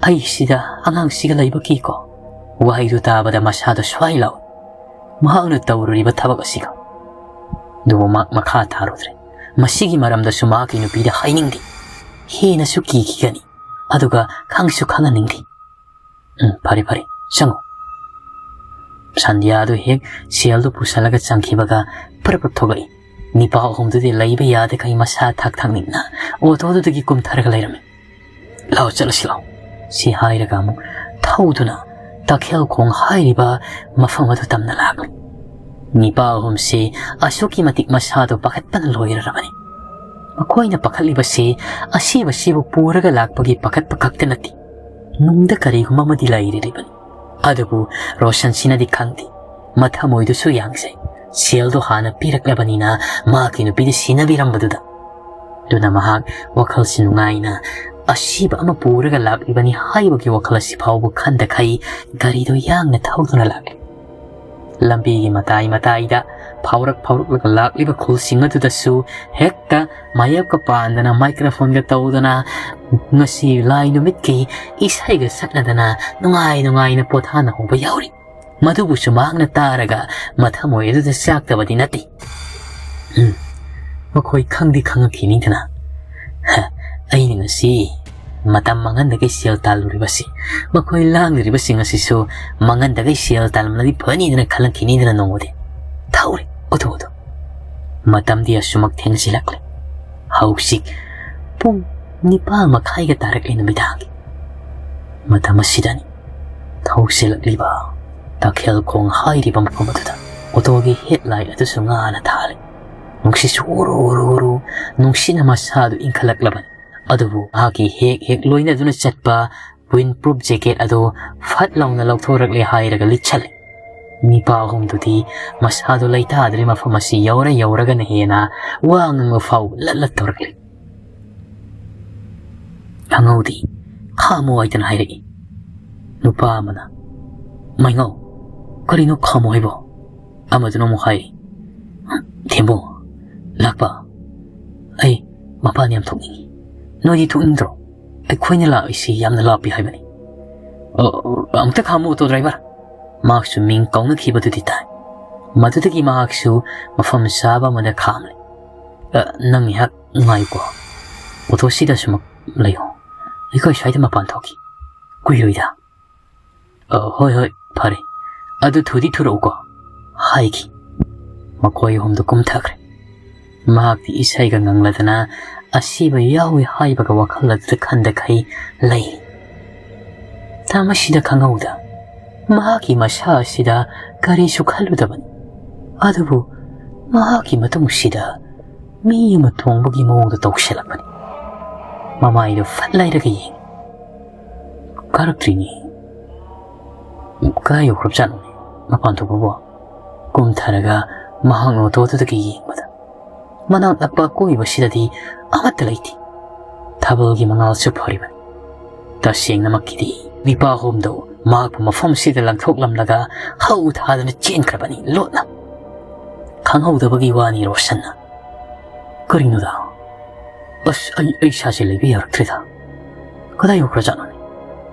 ꯑꯩ ꯁꯤꯗ ꯑꯉꯥꯡꯁꯤꯒ ꯂꯩꯕ ꯀꯤꯀꯣ꯫" ꯋꯥꯍꯩꯗꯨ ꯇꯥꯕꯗ ꯃꯁꯥꯗꯣ ꯁ꯭ꯋꯥꯏ ꯂꯥꯎꯏ꯫ ꯃꯍꯥꯛꯅ ꯇꯧꯔꯨꯔꯤꯕ ꯊꯕꯛ ꯑꯁꯤꯒ꯫ ꯑꯗꯨꯕꯨ ꯃꯍꯥꯛ ꯃꯈꯥ ꯇꯥꯔꯨꯗ꯭ꯔꯦ꯫ ꯃꯁꯤꯒꯤ ꯃꯔꯝꯗꯁꯨ ꯃꯍꯥꯛꯀꯤ ꯅꯨꯄꯤꯗ ꯍꯥꯏꯅꯤꯡꯗꯦ꯫ ꯍꯦꯟꯅꯁꯨ ꯀꯤꯈꯤꯒꯅꯤ, ꯑꯗꯨꯒ ꯈꯪꯁꯨ ꯈꯪꯍꯟꯅꯤꯡꯗꯦ꯫ "ꯎꯝ, ꯐꯔꯦ, ꯐꯔꯦ, ꯆꯪꯉꯣ꯫" ꯁꯟꯙ꯭ꯌꯥꯗꯨ ꯍꯦꯛ ꯁꯦꯜꯗꯨ ꯄꯨꯁꯜꯂꯒ ꯆꯪꯈꯤꯕꯒ ꯄ꯭ꯔꯞ ꯄ꯭ꯔꯞ ꯊꯣꯛꯂꯛꯏ꯫ ꯅꯤꯄꯥ ꯑꯍꯨꯝꯗꯨꯗꯤ ꯂꯩꯕ ꯌꯥꯗꯈꯩ ꯃꯁꯥ ꯊꯛ ꯊꯛ ꯅꯤꯛꯅ ꯑꯣꯇꯣꯗꯨꯗꯒꯤ ꯀꯨꯝꯊꯔꯒ ꯂꯩꯔꯝꯃꯤ꯫ "ꯂꯥꯛꯑꯣ, ꯆꯠꯂꯁꯤ ꯂꯥꯛꯑꯣ꯫" ꯁꯤ ꯍꯥꯏꯔꯒ ꯑꯃꯨꯛ ꯊꯧꯗꯨꯅ ꯇꯈꯦꯜ ꯈꯣꯡ ꯍꯥꯏꯔꯤꯕ ꯃꯐꯝ ꯑꯗꯨ ꯇꯝꯅ ꯂꯥꯛꯂꯤ꯫ ꯅꯤꯄꯥ ꯑꯍꯨꯝꯁꯤ ꯑꯁꯨꯛꯀꯤ ꯃꯇꯤꯛ ꯃꯁꯥꯗꯣ ꯄꯥꯈꯠꯄꯅ ꯂꯣꯏꯔꯔꯕꯅꯤ꯫ ꯃꯈꯣꯏꯅ ꯄꯥꯈꯠꯂꯤꯕꯁꯤ ꯑꯁꯤꯕꯁꯤꯕꯨ ꯄꯨꯔꯒ ꯂꯥꯛꯄꯒꯤ ꯄꯥꯈꯠꯄ ꯈꯛꯇ ꯅꯠꯇꯦ, ꯅꯨꯡꯗ ꯀꯔꯤꯒꯨꯝꯕ ꯑꯃꯗꯤ ꯂꯩꯔꯤꯕꯅꯤ꯫ ꯑꯗꯨꯕꯨ ꯔꯣꯁꯟꯁꯤꯅꯗꯤ ꯈꯪꯗꯦ꯫ ꯃꯊꯃꯣꯏꯗꯨꯁꯨ ꯌꯥꯡꯖꯩ꯫ ꯁꯦꯜꯗꯣ ꯍꯥꯟꯅ ꯄꯤꯔꯛꯂꯕꯅꯤꯅ ꯃꯍꯥꯛꯀꯤ ꯅꯨꯄꯤꯗ ꯁꯤꯟꯅꯕꯤꯔꯝꯕꯗꯨꯗ꯫ ꯑꯗꯨꯅ ꯃꯍꯥꯛ ꯋꯥꯈꯜꯁꯤ ꯅꯨꯡꯉꯥꯏꯅ ꯑꯁꯤꯕ ꯑꯃ ꯄꯨꯔꯒ ꯂꯥꯛꯂꯤꯕꯅꯤ ꯍꯥꯏꯕꯒꯤ ꯋꯥꯈꯜ ꯑꯁꯤ ꯐꯥꯎꯕ ꯈꯟꯗꯈꯩ ꯒꯥꯔꯤꯗꯣ ꯌꯥꯡꯅ ꯊꯧꯗꯨꯅ ꯂꯥꯛꯂꯤ꯫ ꯂꯝꯕꯤꯒꯤ ꯃꯇꯥꯏ ꯃꯇꯥꯏꯗ ꯐꯥꯎꯔꯛ ꯐꯥꯎꯔꯛꯂꯒ ꯂꯥꯛꯂꯤꯕ ꯈꯨꯜꯁꯤꯡ ꯑꯗꯨꯗꯁꯨ ꯍꯦꯛꯇ ꯃꯥꯌꯦꯞꯀ ꯄꯥꯟꯗꯅ, ꯃꯥꯏꯀ꯭ꯔꯣꯐꯣꯟꯒ ꯇꯧꯗꯅ, ꯉꯁꯤ ꯂꯥꯏ ꯅꯨꯃꯤꯠꯀꯤ ꯏꯁꯩꯒ ꯁꯛꯅꯗꯅ ꯅꯨꯡꯉꯥꯏ ꯅꯨꯡꯉꯥꯏꯅ ꯄꯣꯊꯥꯅꯍꯧꯕ ꯌꯥꯎꯔꯤ꯫ ꯃꯗꯨꯕꯨꯁꯨ ꯃꯍꯥꯛꯅ ꯇꯥꯔꯒ ꯃꯊꯃꯣꯏ ꯑꯗꯨꯗ ꯆꯥꯛꯇꯕꯗꯤ ꯅꯠꯇꯦ꯫ ꯎꯝ, ꯃꯈꯣꯏ ꯈꯪꯗꯤ ꯈꯪꯉꯛꯈꯤꯅꯤꯗꯅ꯫ ꯍ, ꯑꯩꯅ ꯉꯁꯤ ꯃꯇꯝ ꯃꯥꯡꯍꯟꯗꯒꯩ ꯁꯦꯜ ꯇꯥꯜꯂꯨꯔꯤꯕꯁꯤ, ꯃꯈꯣꯏ ꯂꯥꯡꯂꯤꯕꯁꯤꯡ ꯑꯁꯤꯁꯨ ꯃꯥꯡꯍꯟꯗꯒꯩ ꯁꯦꯜ ꯇꯥꯜꯂꯝꯂꯗꯤ ꯐꯅꯤꯗꯅ ꯈꯜꯂꯛꯈꯤꯅꯤꯗꯅ ꯅꯣꯡꯃꯗꯤ꯫ ꯊꯧꯔꯦ ꯑꯣꯇꯣꯗꯣ꯫ ꯃꯇꯝꯗꯤ ꯑꯁꯨꯃꯛ ꯊꯦꯡꯖꯤꯜꯂꯛꯂꯦ꯫ ꯍꯧꯖꯤꯛ ꯄꯨꯡ ꯅꯤꯄꯥꯜ ꯃꯈꯥꯏꯒ ꯇꯥꯔꯛꯂꯦ ꯅꯨꯃꯤꯗꯥꯡꯒꯤ꯫ ꯃꯇꯝ ꯑꯁꯤꯗꯅꯤ ꯊꯧꯁꯤꯜꯂꯛꯂꯤꯕ ꯇꯈꯦꯜ ꯈꯣꯡ ꯍꯥꯏꯔꯤꯕ ꯃꯐꯝ ꯑꯗꯨꯗ ꯑꯣꯇꯣꯒꯤ ꯍꯦꯠꯂꯥꯏꯠ ꯑꯗꯨꯁꯨ ꯉꯥꯅ ꯊꯥꯜꯂꯤ꯫ ꯅꯨꯡꯁꯤꯠꯁꯨ ꯎꯔꯨ ꯎꯔꯨ ꯎꯔꯨ ꯅꯨꯡꯁꯤꯠꯅ ꯃꯁꯥꯗꯨ ꯏꯟꯈꯠꯂꯛꯂꯕꯅꯤ꯫ ꯑꯗꯨꯕꯨ ꯃꯍꯥꯛꯀꯤ ꯍꯦꯛ ꯍꯦꯛ ꯂꯣꯏꯅꯗꯨꯅ ꯆꯠꯄ ꯋꯤꯟ ꯄ꯭ꯔꯨꯐ ꯖꯦꯀꯦꯠ ꯑꯗꯨ ꯐꯠ ꯂꯥꯎꯅ ꯂꯧꯊꯣꯔꯛꯂꯦ ꯍꯥꯏꯔꯒ ꯂꯤꯠꯁꯜꯂꯦ꯫ ꯅꯤꯄꯥ ꯑꯍꯨꯝꯗꯨꯗꯤ ꯃꯁꯥꯗꯨ ꯂꯩꯇꯥꯗ꯭ꯔꯦ, ꯃꯐꯝ ꯑꯁꯤ ꯌꯧꯔ ꯌꯧꯔꯒꯅ ꯍꯦꯟꯅ ꯋꯥ ꯉꯥꯡꯕ ꯐꯥꯎ ꯂꯠ ꯂꯠ ꯇꯧꯔꯛꯂꯦ꯫ ꯑꯉꯧꯗꯤ ꯈꯥꯝꯃꯣ ꯍꯥꯏꯗꯅ ꯍꯥꯏꯔꯛꯏ꯫ ꯅꯨꯄꯥ ꯑꯃꯅ, "ꯃꯩꯉꯧ, ꯀꯔꯤꯅꯣ ꯈꯥꯝꯃꯣ ꯍꯥꯏꯕꯣ?" ꯑꯃꯗꯨꯅ ꯑꯃꯨꯛ ꯍꯥꯏꯔꯤ, "ꯊꯦꯝꯕꯣ, ꯂꯥꯛꯄ, ꯑꯩ ꯃꯄꯥꯟ ꯌꯥꯝ ꯊꯣꯛꯅꯤꯡꯉꯤ꯫ ꯅꯣꯏꯗꯤ ꯊꯣꯛꯅꯤꯡꯗ꯭ꯔꯣ? ꯑꯩꯈꯣꯏꯅ ꯂꯥꯛꯏꯁꯤ ꯌꯥꯝꯅ ꯂꯥꯞꯄꯤ ꯍꯥꯏꯕꯅꯤ꯫" "ꯑ, ꯑ, ꯑꯃꯨꯛꯇ ꯈꯥꯝꯃꯨ ꯑꯣꯇꯣ ꯗ꯭ꯔꯥꯏꯚꯔ꯫" ꯃꯍꯥꯛꯁꯨ ꯃꯤꯡ ꯀꯧꯅꯈꯤꯕꯗꯨꯗꯤ ꯇꯥꯏ꯫ ꯃꯗꯨꯗꯒꯤ ꯃꯍꯥꯛꯁꯨ ꯃꯐꯝ ꯆꯥꯕ ꯑꯃꯗ ꯈꯥꯝꯂꯦ꯫ ꯑ, ꯅꯪ ꯉꯥꯏꯍꯥꯛ ꯉꯥꯏꯌꯨꯀꯣ꯫ ꯑꯣꯇꯣꯁꯤꯗ ꯁꯨꯃꯛ ꯂꯩꯌꯣ꯫ ꯑꯩꯈꯣꯏ ꯁ꯭ꯋꯥꯏꯗ ꯃꯄꯥꯟ ꯊꯣꯛꯈꯤ꯫ ꯀꯨꯏꯔꯣꯏꯗ꯫ ꯑ, ꯍꯣꯏ, ꯍꯣꯏ, ꯐꯔꯦ꯫ ꯑꯗꯨ ꯊꯨꯗꯤ ꯊꯨꯔꯛꯎꯀꯣ, ꯍꯥꯏꯈꯤ꯫ ꯃꯈꯣꯏ ꯑꯍꯨꯝꯗꯨ ꯀꯨꯝꯊꯈ꯭ꯔꯦ꯫ ꯃꯍꯥꯛꯇꯤ ꯏꯁꯩꯒ ꯉꯪꯂꯗꯅ ꯑꯁꯤꯕ ꯌꯥꯎꯏ ꯍꯥꯏꯕꯒ ꯋꯥꯈꯜ ꯑꯗꯨꯗ ꯈꯟꯗꯈꯩ ꯂꯩ꯫ ꯇꯥꯃꯁꯤꯗ ꯈꯪꯍꯧꯗ ꯃꯍꯥꯛꯀꯤ ꯃꯁꯥ ꯑꯁꯤꯗ ꯀꯔꯤꯁꯨ ꯈꯜꯂꯨꯗꯕꯅꯤ꯫ ꯑꯗꯨꯕꯨ ꯃꯍꯥꯛꯀꯤ ꯃꯇꯨꯡꯁꯤꯗ ꯃꯤ ꯑꯃ ꯇꯣꯡꯕꯒꯤ ꯃꯑꯣꯡꯗ ꯇꯧꯁꯤꯜꯂꯛꯄꯅꯤ꯫ ꯃꯃꯥꯏꯗꯨ ꯐꯠ ꯂꯩꯔꯒ ꯌꯦꯡꯉꯤ꯫ ꯀꯥꯔꯛꯇ꯭ꯔꯤꯅꯤ꯫ ꯀꯥꯏ ꯌꯧꯈ꯭ꯔꯕꯖꯥꯠꯅꯣꯅꯦ? ꯃꯄꯥꯟ ꯊꯣꯛꯄꯕꯨ? ꯀꯨꯝꯊꯔꯒ ꯃꯍꯥꯛꯅ ꯑꯣꯇꯣꯗꯨꯗꯒꯤ ꯌꯦꯡꯕꯗ, ꯃꯅꯥꯛ ꯅꯛꯄ ꯑꯀꯣꯏꯕꯁꯤꯗꯗꯤ ꯑꯃꯠꯇ ꯂꯩꯇꯦ꯫ ꯊꯥꯕꯜꯒꯤ ꯃꯉꯥꯜꯁꯨ ꯐꯔꯤꯕꯅꯤ꯫ ꯇꯁꯦꯡꯅꯃꯛꯀꯤꯗꯤ ꯅꯤꯄꯥ ꯑꯍꯨꯝꯗꯨ ꯃꯍꯥꯛꯄꯨ ꯃꯐꯝꯁꯤꯗ ꯂꯪꯊꯣꯛꯂꯝꯂꯒ ꯍꯧ ꯊꯥꯗꯨꯅ ꯆꯦꯟꯈ꯭ꯔꯕꯅꯤ ꯂꯣꯠꯅ꯫ ꯈꯪꯍꯧꯗꯕꯒꯤ ꯋꯥꯅꯤ ꯔꯣꯁꯟꯅ꯫ "ꯀꯔꯤꯅꯣꯗ? ꯑꯁ, ꯑꯩ, ꯑꯩ ꯏꯁꯥꯁꯦ ꯂꯩꯕ ꯌꯥꯔꯛꯇ꯭ꯔꯦꯗ꯫ ꯀꯗꯥꯏ ꯌꯧꯈ꯭ꯔꯖꯥꯠꯅꯣꯅꯦ?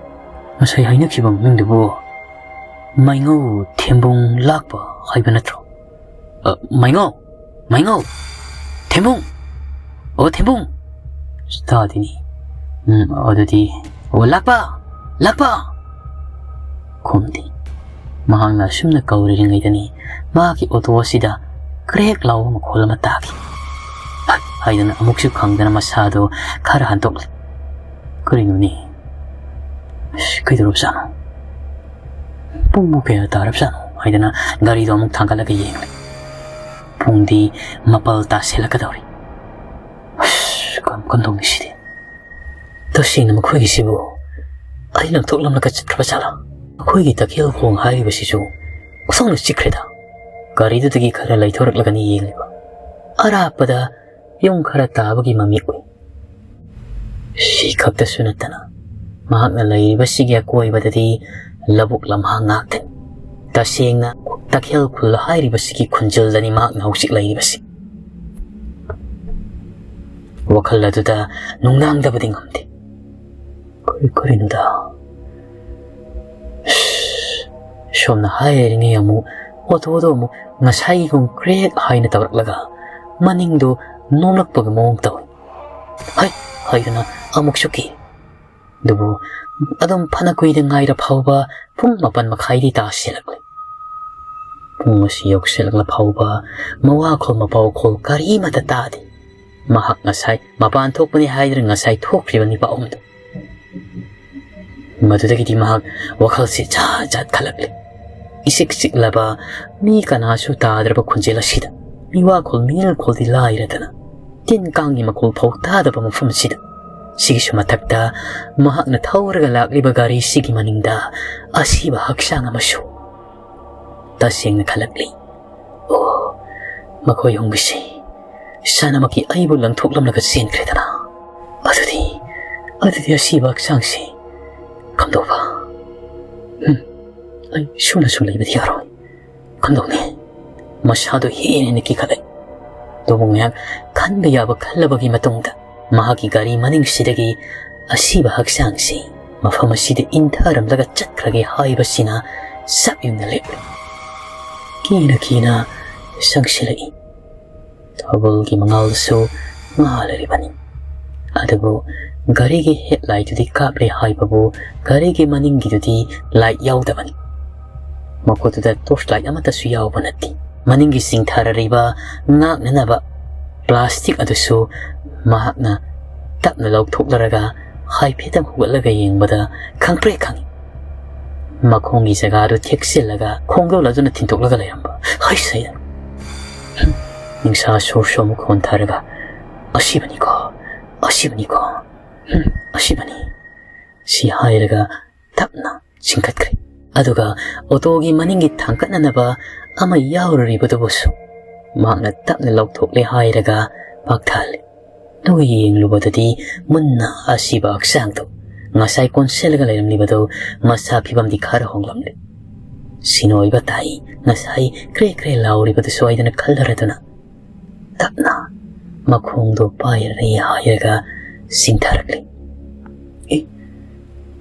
ꯉꯁꯥꯏ ꯍꯥꯏꯅꯈꯤꯕ ꯃꯃꯤꯡꯗꯨꯕꯨ ꯃꯥꯏꯉꯧ ꯊꯦꯝꯕꯨꯡ ꯂꯥꯛꯄ ꯍꯥꯏꯕ ꯅꯠꯇ꯭ꯔꯣ? ꯑ, ꯃꯥꯏꯉꯧ, ꯃꯥꯏꯉꯧ, ꯊꯦꯝꯕꯨꯡ, ꯑꯣ, ꯊꯦꯝꯕꯨꯡ!" ꯑꯁ, ꯇꯥꯗꯦꯅꯦ꯫ ꯎꯝ, ꯑꯗꯨꯗꯤ, "ꯑꯣ, ꯂꯥꯛꯄ, ꯂꯥꯛꯄ!" ꯈꯨꯝꯗꯦ꯫ ꯃꯍꯥꯛꯅ ꯑꯁꯨꯝꯅ ꯀꯧꯔꯤꯉꯩꯗꯅꯤ ꯃꯍꯥꯛꯀꯤ ꯑꯣꯇꯣ ꯑꯁꯤꯗ ꯀ꯭ꯔꯦꯛ ꯂꯥꯎꯕ ꯃꯈꯣꯜ ꯑꯃ ꯇꯥꯈꯤ꯫ "ꯍꯠ!" ꯍꯥꯏꯗꯅ ꯑꯃꯨꯛꯁꯨ ꯈꯪꯗꯅ ꯃꯁꯥꯗꯨ ꯈꯔ ꯍꯟꯗꯣꯛꯂꯦ꯫ "ꯀꯔꯤꯅꯣꯅꯦ? ꯑꯁ, ꯀꯩꯗꯧꯔꯕꯖꯥꯠꯅꯣ? ꯄꯨꯡꯕꯨ ꯀꯌꯥ ꯇꯥꯔꯕꯖꯥꯠꯅꯣ?" ꯍꯥꯏꯗꯅ ꯒꯥꯔꯤꯗꯣ ꯑꯃꯨꯛ ꯊꯥꯡꯒꯠꯂꯒ ꯌꯦꯡꯂꯦ꯫ ꯄꯨꯡꯗꯤ ꯃꯥꯄꯜ ꯇꯥꯁꯤꯜꯂꯛꯀꯗꯧꯔꯤ꯫ "ꯑꯁ, ꯀꯔꯝ ꯀꯝꯗꯧꯅꯤ ꯁꯤꯗꯤ? ꯇꯁꯦꯡꯅ ꯃꯈꯣꯏꯒꯤꯁꯤꯕꯨ ꯑꯩ ꯂꯪꯊꯣꯛꯂꯝꯂꯒ ꯆꯠꯈ꯭ꯔꯕ ꯖꯥꯠꯂꯥ? ꯑꯩꯈꯣꯏꯒꯤ ꯇꯈꯦꯜ ꯈꯣꯡ ꯍꯥꯏꯔꯤꯕꯁꯤꯁꯨ ꯑꯣꯟꯊꯣꯛꯅ ꯆꯤꯛꯈ꯭ꯔꯦꯗ꯫" ꯒꯥꯔꯤꯗꯨꯗꯒꯤ ꯈꯔ ꯂꯩꯊꯣꯔꯛꯂꯒꯅꯤ ꯌꯦꯡꯂꯤꯕ꯫ ꯑꯔꯥꯞꯄꯗ ꯌꯨꯝ ꯈꯔ ꯇꯥꯕꯒꯤ ꯃꯃꯤ ꯎꯏ꯫ ꯁꯤ ꯈꯛꯇꯁꯨ ꯅꯠꯇꯅ ꯃꯍꯥꯛꯅ ꯂꯩꯔꯤꯕꯁꯤꯒꯤ ꯑꯀꯣꯏꯕꯗꯗꯤ ꯂꯧꯕꯨꯛ ꯂꯝꯍꯥꯡ ꯉꯥꯛꯇꯅꯤ꯫ ꯇꯁꯦꯡꯅ ꯇꯈꯦꯜ ꯈꯨꯜ ꯍꯥꯏꯔꯤꯕꯁꯤꯒꯤ ꯈꯨꯟꯖꯤꯜꯗꯅꯤ ꯃꯍꯥꯛꯅ ꯍꯧꯖꯤꯛ ꯂꯩꯔꯤꯕꯁꯤ꯫ ꯋꯥꯈꯜ ꯑꯗꯨꯗ ꯅꯨꯡꯅꯥꯡꯗꯕꯗꯤ ꯉꯝꯗꯦ꯫ "ꯀꯔꯤ, ꯀꯔꯤꯅꯣꯗ?" ꯁꯣꯝꯅ ꯍꯥꯏꯔꯤꯉꯩ ꯑꯃꯨꯛ ꯑꯣꯇꯣꯗꯣ ꯑꯃꯨꯛ ꯉꯁꯥꯏꯒꯨꯝ ꯀ꯭ꯔꯦꯛ ꯍꯥꯏꯅ ꯇꯧꯔꯛꯂꯒ ꯃꯅꯤꯡꯗꯣ ꯅꯣꯝꯂꯛꯄꯒꯤ ꯃꯑꯣꯡ ꯇꯧꯏ꯫ ꯍꯩ ꯍꯥꯏꯗꯨꯅ ꯑꯃꯨꯛꯁꯨ ꯀꯤ꯫ ꯑꯗꯨꯕꯨ ꯑꯗꯨꯝ ꯐꯅ ꯀꯨꯏꯗ ꯉꯥꯏꯔ ꯐꯥꯎꯕ ꯄꯨꯡ ꯃꯥꯄꯟ ꯃꯈꯥꯏꯗꯤ ꯇꯥꯁꯤꯜꯂꯛꯂꯦ꯫ ꯄꯨꯡ ꯑꯁꯤ ꯌꯧꯁꯤꯜꯂꯛꯂ ꯐꯥꯎꯕ ꯃꯋꯥꯈꯣꯜ ꯃꯄꯥꯎꯈꯣꯜ ꯀꯔꯤꯃꯠꯇ ꯇꯥꯗꯦ꯫ ꯃꯍꯥꯛ ꯉꯁꯥꯏ ꯃꯄꯥꯟ ꯊꯣꯛꯄꯅꯤ ꯍꯥꯏꯗꯨꯅ ꯉꯁꯥꯏ ꯊꯣꯛꯈ꯭ꯔꯤꯕ ꯅꯤꯄꯥ ꯑꯍꯨꯝꯗꯨ꯫ ꯃꯗꯨꯗꯒꯤꯗꯤ ꯃꯍꯥꯛ ꯋꯥꯈꯜꯁꯤ ꯖꯥꯠ ꯖꯥꯠ ꯈꯜꯂꯛꯂꯦ꯫ ꯏꯆꯤꯛ ꯆꯤꯛꯂꯕ, ꯃꯤ ꯀꯅꯥꯁꯨ ꯇꯥꯗ꯭ꯔꯕ ꯈꯣꯟꯖꯦꯜ ꯑꯁꯤꯗ ꯃꯤꯋꯥꯈꯣꯜ ꯃꯤꯅꯤꯜꯈꯣꯜꯗꯤ ꯂꯥꯏꯔꯗꯅ, ꯇꯤꯟ ꯀꯥꯡꯒꯤ ꯃꯈꯣꯜ ꯐꯥꯎ ꯇꯥꯗꯕ ꯃꯐꯝ ꯑꯁꯤꯗ, ꯁꯤꯒꯤꯁꯨ ꯃꯊꯛꯇ ꯃꯍꯥꯛꯅ ꯊꯧꯔꯒ ꯂꯥꯛꯂꯤꯕ ꯒꯥꯔꯤꯁꯤꯒꯤ ꯃꯅꯤꯡꯗ ꯑꯁꯤꯕ ꯍꯛꯆꯥꯡ ꯑꯃꯁꯨ꯫ ꯇꯁꯦꯡꯅ ꯈꯜꯂꯛꯂꯤ꯫ ꯑꯣ, ꯃꯈꯣꯏ ꯑꯍꯨꯝꯒꯤꯁꯤ ꯏꯁꯥꯅꯃꯛꯀꯤ ꯑꯩꯕꯨ ꯂꯪꯊꯣꯛꯂꯝꯂꯒ ꯆꯦꯟꯈ꯭ꯔꯦꯗꯅ꯫ ꯑꯗꯨꯗꯤ, ꯑꯗꯨꯗꯤ ꯑꯁꯤꯕ ꯍꯛꯆꯥꯡꯁꯤ ꯀꯝꯗꯧꯕ? ꯎꯝ, ꯑꯩ ꯁꯨꯝꯅ ꯁꯨꯝ ꯂꯩꯕꯗꯤ ꯌꯥꯔꯣꯏ꯫ ꯀꯝꯗꯧꯅꯤ? ꯃꯁꯥꯗꯨ ꯍꯦꯟꯅ ꯍꯦꯟꯅ ꯀꯤꯈꯠꯂꯛꯏ꯫ ꯑꯗꯨꯕꯨ ꯉꯥꯏꯍꯥꯛ ꯈꯟꯕ ꯌꯥꯕ ꯈꯜꯂꯕꯒꯤ ꯃꯇꯨꯡꯗ ꯃꯍꯥꯛꯀꯤ ꯒꯥꯔꯤ ꯃꯅꯤꯡꯁꯤꯗꯒꯤ ꯑꯁꯤꯕ ꯍꯛꯆꯥꯡꯁꯤ ꯃꯐꯝ ꯑꯁꯤꯗ ꯏꯟꯊꯔꯝꯂꯒ ꯆꯠꯈ꯭ꯔꯒꯦ ꯍꯥꯏꯕꯁꯤꯅ ꯆꯞ ꯌꯨꯡꯅ ꯂꯦꯞꯂꯦ꯫ ꯀꯤꯅ ꯀꯤꯅ ꯆꯪꯁꯤꯜꯂꯛꯏ꯫ ꯊꯥꯕꯜꯒꯤ ꯃꯉꯥꯜꯗꯁꯨ ꯉꯥꯜꯂꯔꯤꯕꯅꯤ꯫ ꯑꯗꯨꯕꯨ ꯒꯥꯔꯤꯒꯤ ꯍꯦꯠꯂꯥꯏꯠꯇꯨꯗꯤ ꯀꯥꯞꯂꯦ ꯍꯥꯏꯕꯕꯨ ꯒꯥꯔꯤꯒꯤ ꯃꯅꯤꯡꯒꯤꯗꯨꯗꯤ ꯂꯥꯏꯠ ꯌꯥꯎꯗꯕꯅꯤ꯫ ꯃꯈꯨꯠꯇꯨꯗ ꯇꯣꯔꯆ ꯂꯥꯏꯠ ꯑꯃꯠꯇꯁꯨ ꯌꯥꯎꯕ ꯅꯠꯇꯦ꯫ ꯃꯅꯤꯡꯒꯤ ꯆꯤꯡꯊꯔꯔꯤꯕ ꯉꯥꯛꯅꯅꯕ ꯄ꯭ꯂꯥꯁꯇꯤꯛ ꯑꯗꯨꯁꯨ ꯃꯍꯥꯛꯅ ꯇꯞꯅ ꯂꯧꯊꯣꯛꯂꯔꯒ ꯍꯥꯏꯐꯦꯠꯇꯪ ꯍꯨꯒꯠꯂꯒ ꯌꯦꯡꯕꯗ ꯈꯪꯄ꯭ꯔꯦꯛ ꯈꯪꯏ꯫ ꯃꯈꯣꯡꯒꯤ ꯖꯒꯥꯗꯨ ꯊꯦꯛꯆꯤꯜꯂꯒ ꯈꯣꯡꯗꯣꯜ ꯑꯗꯨꯅ ꯊꯤꯟꯗꯣꯛꯂꯒ ꯂꯩꯔꯝꯕ꯫ ꯍꯩꯁ! ꯍꯩ! ꯅꯤꯡꯁꯥ ꯁꯣꯔꯁꯨ ꯑꯃꯨꯛ ꯍꯣꯟꯊꯔꯒ, "ꯑꯁꯤꯕꯅꯤꯀꯣ, ꯑꯁꯤꯕꯅꯤꯀꯣ, ꯎꯝ, ꯑꯁꯤꯕꯅꯤ" ꯁꯤ ꯍꯥꯏꯔꯒ ꯇꯞꯅ ꯆꯤꯡꯈꯠꯈ꯭ꯔꯦ꯫ ꯑꯗꯨꯒ ꯑꯣꯇꯣꯒꯤ ꯃꯅꯤꯡꯒꯤ ꯊꯥꯡꯒꯠꯅꯅꯕ ꯑꯃ ꯌꯥꯎꯔꯨꯔꯤꯕꯗꯨꯕꯨꯁꯨ ꯃꯍꯥꯛꯅ ꯇꯞꯅ ꯂꯧꯊꯣꯛꯂꯦ ꯍꯥꯏꯔꯒ ꯄꯥꯛꯊꯍꯜꯂꯦ꯫ ꯑꯗꯨꯒ ꯌꯦꯡꯂꯨꯕꯗꯗꯤ ꯃꯨꯟꯅ ꯑꯁꯤꯕ ꯍꯛꯆꯥꯡꯗꯨ, ꯉꯁꯥꯏ ꯀꯣꯟꯁꯤꯜꯂꯒ ꯂꯩꯔꯝꯂꯤꯕꯗꯨ, ꯃꯁꯥ ꯐꯤꯕꯝꯗꯤ ꯈꯔ ꯍꯣꯡꯂꯝꯂꯦ꯫ ꯁꯤꯅꯣꯏꯕ ꯇꯥꯏ, ꯉꯁꯥꯏ ꯀ꯭ꯔꯦ ꯀ꯭ꯔꯦ ꯂꯥꯎꯔꯤꯕꯗꯨ ꯁꯣꯏꯗꯅ ꯈꯜꯂꯔꯗꯨꯅ ꯇꯞꯅ ꯃꯈꯣꯡꯗꯣ ꯄꯥꯏꯔꯦ ꯍꯥꯏꯔꯒ ꯆꯤꯡꯊꯔꯛꯂꯤ꯫ "ꯑꯦ,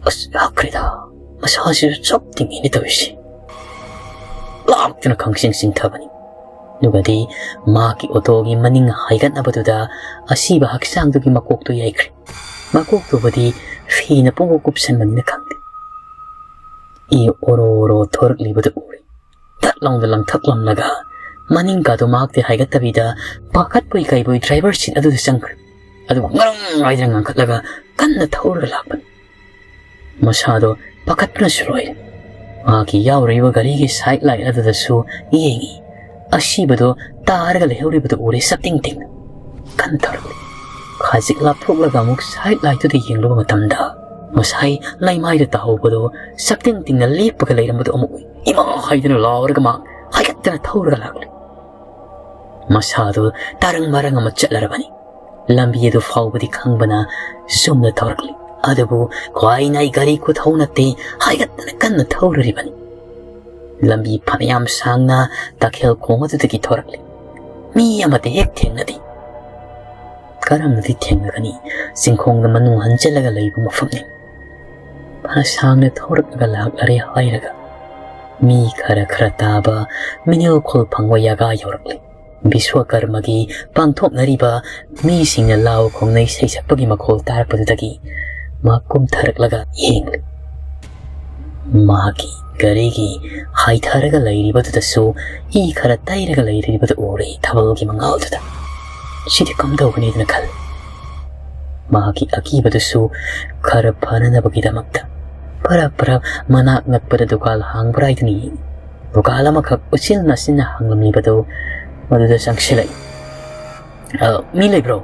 ꯑꯁ, ꯍꯛꯈ꯭ꯔꯦꯗ, ꯃꯁꯥꯁꯤꯁꯨ ꯆꯞ ꯇꯤꯡꯉꯤꯅꯦ ꯇꯧꯔꯤꯁꯦ"꯫ ꯂꯥꯛꯇꯨꯅ ꯈꯪꯆꯤꯡ ꯆꯤꯡꯊꯕꯅꯤ꯫ ꯑꯗꯨꯒꯗꯤ ꯃꯍꯥꯛꯀꯤ ꯑꯣꯇꯣꯒꯤ ꯃꯅꯤꯡ ꯍꯥꯏꯒꯠꯅꯕꯗꯨꯗ ꯑꯁꯤꯕ ꯍꯛꯆꯥꯡꯗꯨꯒꯤ ꯃꯀꯣꯛꯇꯨ ꯌꯩꯈ꯭ꯔꯦ꯫ ꯃꯀꯣꯛꯇꯨꯕꯨꯗꯤ ꯐꯤꯅ ꯄꯨꯡꯀꯨꯞ ꯀꯨꯞꯁꯟꯕꯅꯤꯅ ꯈꯪꯗꯦ꯫ ꯏ ꯑꯣꯔꯣ ꯑꯣꯔꯣ ꯊꯣꯔꯛꯂꯤꯕꯗꯨ ꯎꯔꯦ꯫ ꯊꯠ ꯂꯥꯎꯅ ꯂꯪꯊꯛꯂꯝꯂꯒ ꯃꯅꯤꯡ ꯀꯥꯗꯨ ꯃꯍꯥꯛꯇꯤ ꯍꯥꯏꯒꯠꯇꯕꯤꯗ ꯄꯥꯈꯠꯄꯣꯏ ꯀꯩꯕꯣꯏ ꯗ꯭ꯔꯥꯏꯚꯔ ꯁꯤꯠ ꯑꯗꯨꯗ ꯆꯪꯈ꯭ꯔꯦ꯫ ꯑꯗꯨꯒ ꯉꯔꯪ ꯍꯥꯏꯗꯅ ꯉꯪꯈꯠꯂꯒ ꯀꯟꯅ ꯊꯧꯔꯒ ꯂꯥꯛꯄꯅꯤ꯫ ꯃꯁꯥꯗꯣ ꯄꯥꯈꯠꯄꯅꯁꯨ ꯂꯣꯏꯔꯦ꯫ ꯃꯍꯥꯛꯀꯤ ꯌꯥꯎꯔꯤꯕ ꯒꯥꯔꯤꯒꯤ ꯁꯥꯏꯠ ꯂꯥꯏꯠ ꯑꯗꯨꯗꯁꯨ ꯌꯦꯡꯉꯤ꯫ ꯑꯁꯤꯕꯗꯣ ꯇꯥꯔꯒ ꯂꯩꯍꯧꯔꯤꯕꯗꯨ ꯎꯔꯦ ꯁꯛꯇꯤꯡ ꯇꯤꯡꯅ꯫ ꯀꯟꯅ ꯊꯧꯔꯛꯂꯤ꯫ ꯈꯖꯤꯛ ꯂꯥꯞꯊꯣꯛꯂꯒ ꯑꯃꯨꯛ ꯁꯥꯏꯠ ꯂꯥꯏꯠꯇꯨꯗ ꯌꯦꯡꯂꯨꯕ ꯃꯇꯝꯗ ꯉꯁꯥꯏ ꯂꯩꯃꯥꯏꯗ ꯇꯥꯍꯧꯕꯗꯣ ꯁꯛꯇꯤꯡ ꯇꯤꯡꯅ ꯂꯦꯞꯄꯒ ꯂꯩꯔꯝꯕꯗꯨ ꯑꯃꯨꯛ ꯎꯏ꯫ "ꯏꯃꯥ!" ꯍꯥꯏꯗꯨꯅ ꯂꯥꯎꯔꯒ ꯃꯍꯥꯛ ꯍꯥꯏꯒꯠꯇꯅ ꯊꯧꯔꯒ ꯂꯥꯛꯂꯤ꯫ ꯃꯁꯥꯗꯨ ꯇꯥꯔꯪ ꯃꯔꯪ ꯑꯃ ꯆꯠꯂꯔꯕꯅꯤ꯫ ꯂꯝꯕꯤ ꯑꯗꯨ ꯐꯥꯎꯕꯗꯤ ꯈꯪꯕꯅ ꯆꯨꯝꯅ ꯊꯧꯔꯛꯂꯤ꯫ ꯑꯗꯨꯕꯨ ꯈ꯭ꯋꯥꯏꯅ ꯑꯩ ꯒꯥꯔꯤ ꯈꯨꯊꯧ ꯅꯠꯇꯦ, ꯍꯥꯏꯒꯠꯇꯅ ꯀꯟꯅ ꯊꯧꯔꯤꯕꯅꯤ꯫ ꯂꯝꯕꯤ ꯐꯅꯌꯥꯝ ꯁꯥꯡꯅ ꯇꯈꯦꯜ ꯈꯣꯡ ꯑꯗꯨꯗꯒꯤ ꯊꯣꯔꯛꯂꯤ꯫ ꯃꯤ ꯑꯃꯠꯇ ꯍꯦꯛ ꯊꯦꯡꯅꯗꯦ꯫ ꯀꯔꯝꯅꯗꯤ ꯊꯦꯡꯅꯒꯅꯤ? ꯆꯤꯡꯈꯣꯡꯗ ꯃꯅꯨꯡ ꯍꯟꯖꯤꯜꯂꯒ ꯂꯩꯕ ꯃꯐꯝꯅꯤ꯫ ꯐꯅ ꯁꯥꯡꯅ ꯊꯧꯔꯛꯂꯒ ꯂꯥꯛꯂꯔꯦ ꯍꯥꯏꯔꯒ ꯃꯤ ꯈꯔ ꯈꯔ ꯇꯥꯕ ꯃꯤꯅꯤꯜ ꯈꯨꯜ ꯐꯪꯕ ꯌꯥꯒꯥ ꯌꯧꯔꯛꯂꯤ꯫ ꯕꯤꯁ꯭ꯋꯀꯔꯃꯒꯤ ꯄꯥꯡꯊꯣꯛꯅꯔꯤꯕ ꯃꯤꯁꯤꯡꯅ ꯂꯥꯎ ꯈꯣꯡꯅꯩ ꯁꯩꯁꯛꯄꯒꯤ ꯃꯈꯣꯜ ꯇꯥꯔꯛꯄꯗꯨꯗꯒꯤ ꯃꯍꯥꯛ ꯀꯨꯝꯊꯔꯛꯂꯒ ꯌꯦꯡꯂꯤ꯫ ꯃꯍꯥꯛꯀꯤ ꯒꯥꯔꯤꯒꯤ ꯍꯥꯏꯊꯔꯒ ꯂꯩꯔꯤꯕꯗꯨꯗꯁꯨ ꯏ ꯈꯔ ꯇꯩꯔꯒ ꯂꯩꯔꯤꯕꯗꯨ ꯎꯔꯦ ꯊꯥꯕꯜꯒꯤ ꯃꯉꯥꯜꯗꯨꯗ꯫ "ꯁꯤꯗꯤ ꯀꯝꯗꯧꯒꯅꯤꯗꯅ" ꯈꯜꯂꯤ꯫ ꯃꯍꯥꯛꯀꯤ ꯑꯀꯤꯕꯗꯨꯁꯨ ꯈꯔ ꯐꯅꯅꯕꯒꯤꯗꯃꯛꯇ ꯄꯔꯞ ꯄꯔꯞ ꯃꯅꯥꯛ ꯅꯛꯄꯗ ꯗꯨꯀꯥꯟ ꯍꯥꯡꯕ꯭ꯔꯥ ꯍꯥꯏꯗꯨꯅ ꯌꯦꯡꯉꯤ꯫ ꯗꯨꯀꯥꯟ ꯑꯃꯈꯛ ꯎꯆꯤꯟ ꯅꯥꯆꯤꯟꯅ ꯍꯥꯡꯂꯝꯂꯤꯕꯗꯨ ꯃꯗꯨꯗ ꯆꯪꯁꯤꯜꯂꯛꯏ꯫ "ꯑ, ꯃꯤ ꯂꯩꯕ꯭ꯔꯣ?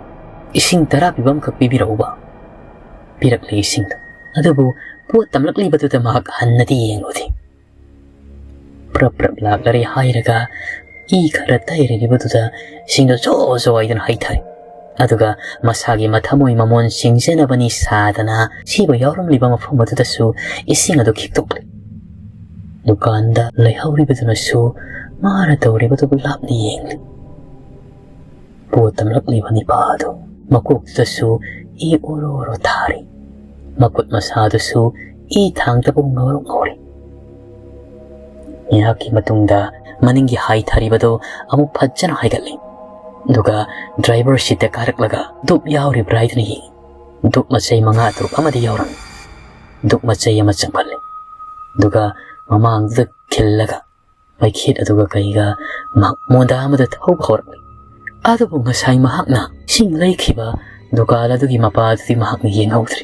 ꯏꯁꯤꯡ ꯇꯔꯥ ꯄꯤꯕ ꯑꯃꯈꯛ ꯄꯤꯕꯤꯔꯛꯎꯕ?" ꯄꯤꯔꯛꯂꯦ ꯏꯁꯤꯡꯗꯨ꯫ ꯑꯗꯨꯕꯨ ꯄꯣꯠ ꯇꯝꯂꯛꯂꯤꯕꯗꯨꯗ ꯃꯍꯥꯛ ꯍꯟꯅꯗꯤ ꯌꯦꯡꯂꯨꯗꯦ꯫ ꯄ꯭ꯔꯞ ꯄ꯭ꯔꯞ ꯂꯥꯛꯂꯔꯦ ꯍꯥꯏꯔꯒ ꯏ ꯈꯔ ꯇꯩꯔꯤꯕꯗꯨꯗ ꯏꯁꯤꯡꯗꯨ ꯖꯣ ꯖꯣ ꯍꯥꯏꯗꯨꯅ ꯍꯩꯊꯔꯦ꯫ ꯑꯗꯨꯒ ꯃꯁꯥꯒꯤ ꯃꯊꯃꯣꯏ ꯃꯃꯣꯟ ꯁꯤꯡꯖꯅꯕꯅꯤ ꯁꯥꯗꯅ ꯁꯤꯕ ꯌꯥꯎꯔꯝꯂꯤꯕ ꯃꯐꯝ ꯑꯗꯨꯗꯁꯨ ꯏꯁꯤꯡ ꯑꯗꯨ ꯈꯤꯛꯇꯣꯛꯂꯦ꯫ ꯗꯨꯀꯥꯟꯗ ꯂꯩꯍꯧꯔꯤꯕꯗꯨꯅꯁꯨ ꯃꯥꯅ ꯇꯧꯔꯤꯕꯗꯨꯕꯨ ꯂꯥꯞꯅ ꯌꯦꯡꯂꯤ꯫ ꯄꯣꯠ ꯇꯝꯂꯛꯂꯤꯕ ꯅꯤꯄꯥ ꯑꯗꯨ ꯃꯀꯣꯛꯇꯁꯨ ꯏ ꯑꯣꯔꯣ ꯑꯣꯔꯣ ꯊꯥꯔꯤ꯫ ꯃꯈꯨꯠ ꯃꯁꯥꯗꯨꯁꯨ ꯏ ꯊꯥꯡꯗꯕ ꯉꯧꯔꯣꯛ ꯉꯧꯔꯤ꯫ ꯉꯥꯏꯍꯥꯛꯀꯤ ꯃꯇꯨꯡꯗ ꯃꯅꯤꯡꯒꯤ ꯍꯥꯏꯊꯔꯤꯕꯗꯨ ꯑꯃꯨꯛ ꯐꯖꯅ ꯍꯥꯏꯒꯠꯂꯤ꯫ ꯑꯗꯨꯒ ꯗ꯭ꯔꯥꯏꯚꯔ ꯁꯤꯠꯇ ꯀꯥꯔꯛꯂꯒ ꯗꯨꯞ ꯌꯥꯎꯔꯤꯕ꯭ꯔꯥ ꯍꯥꯏꯗꯨꯅ ꯌꯦꯡꯉꯤ꯫ ꯗꯨꯞ ꯃꯆꯩ ꯃꯉꯥ ꯇꯔꯨꯛ ꯑꯃꯗꯤ ꯌꯥꯎꯔꯝꯃꯤ꯫ ꯗꯨꯞ ꯃꯆꯩ ꯑꯃ ꯆꯪꯐꯜꯂꯤ꯫ ꯑꯗꯨꯒ ꯃꯃꯥꯡꯗꯨꯗ ꯈꯤꯜꯂꯒ ꯃꯩꯈꯦꯠ ꯑꯗꯨꯒ ꯀꯩꯒ ꯃꯍꯥꯛ ꯃꯣꯟꯗꯥ ꯑꯃꯗ ꯊꯧꯕ ꯍꯧꯔꯛꯂꯤ꯫ ꯑꯗꯨꯕꯨ ꯉꯁꯥꯏ ꯃꯍꯥꯛꯅ ꯏꯁꯤꯡ ꯂꯩꯈꯤꯕ ꯗꯨꯀꯥꯟ ꯑꯗꯨꯒꯤ ꯃꯄꯥ ꯑꯗꯨꯗꯤ ꯃꯍꯥꯛꯅ ꯌꯦꯡꯍꯧꯗ꯭ꯔꯤ꯫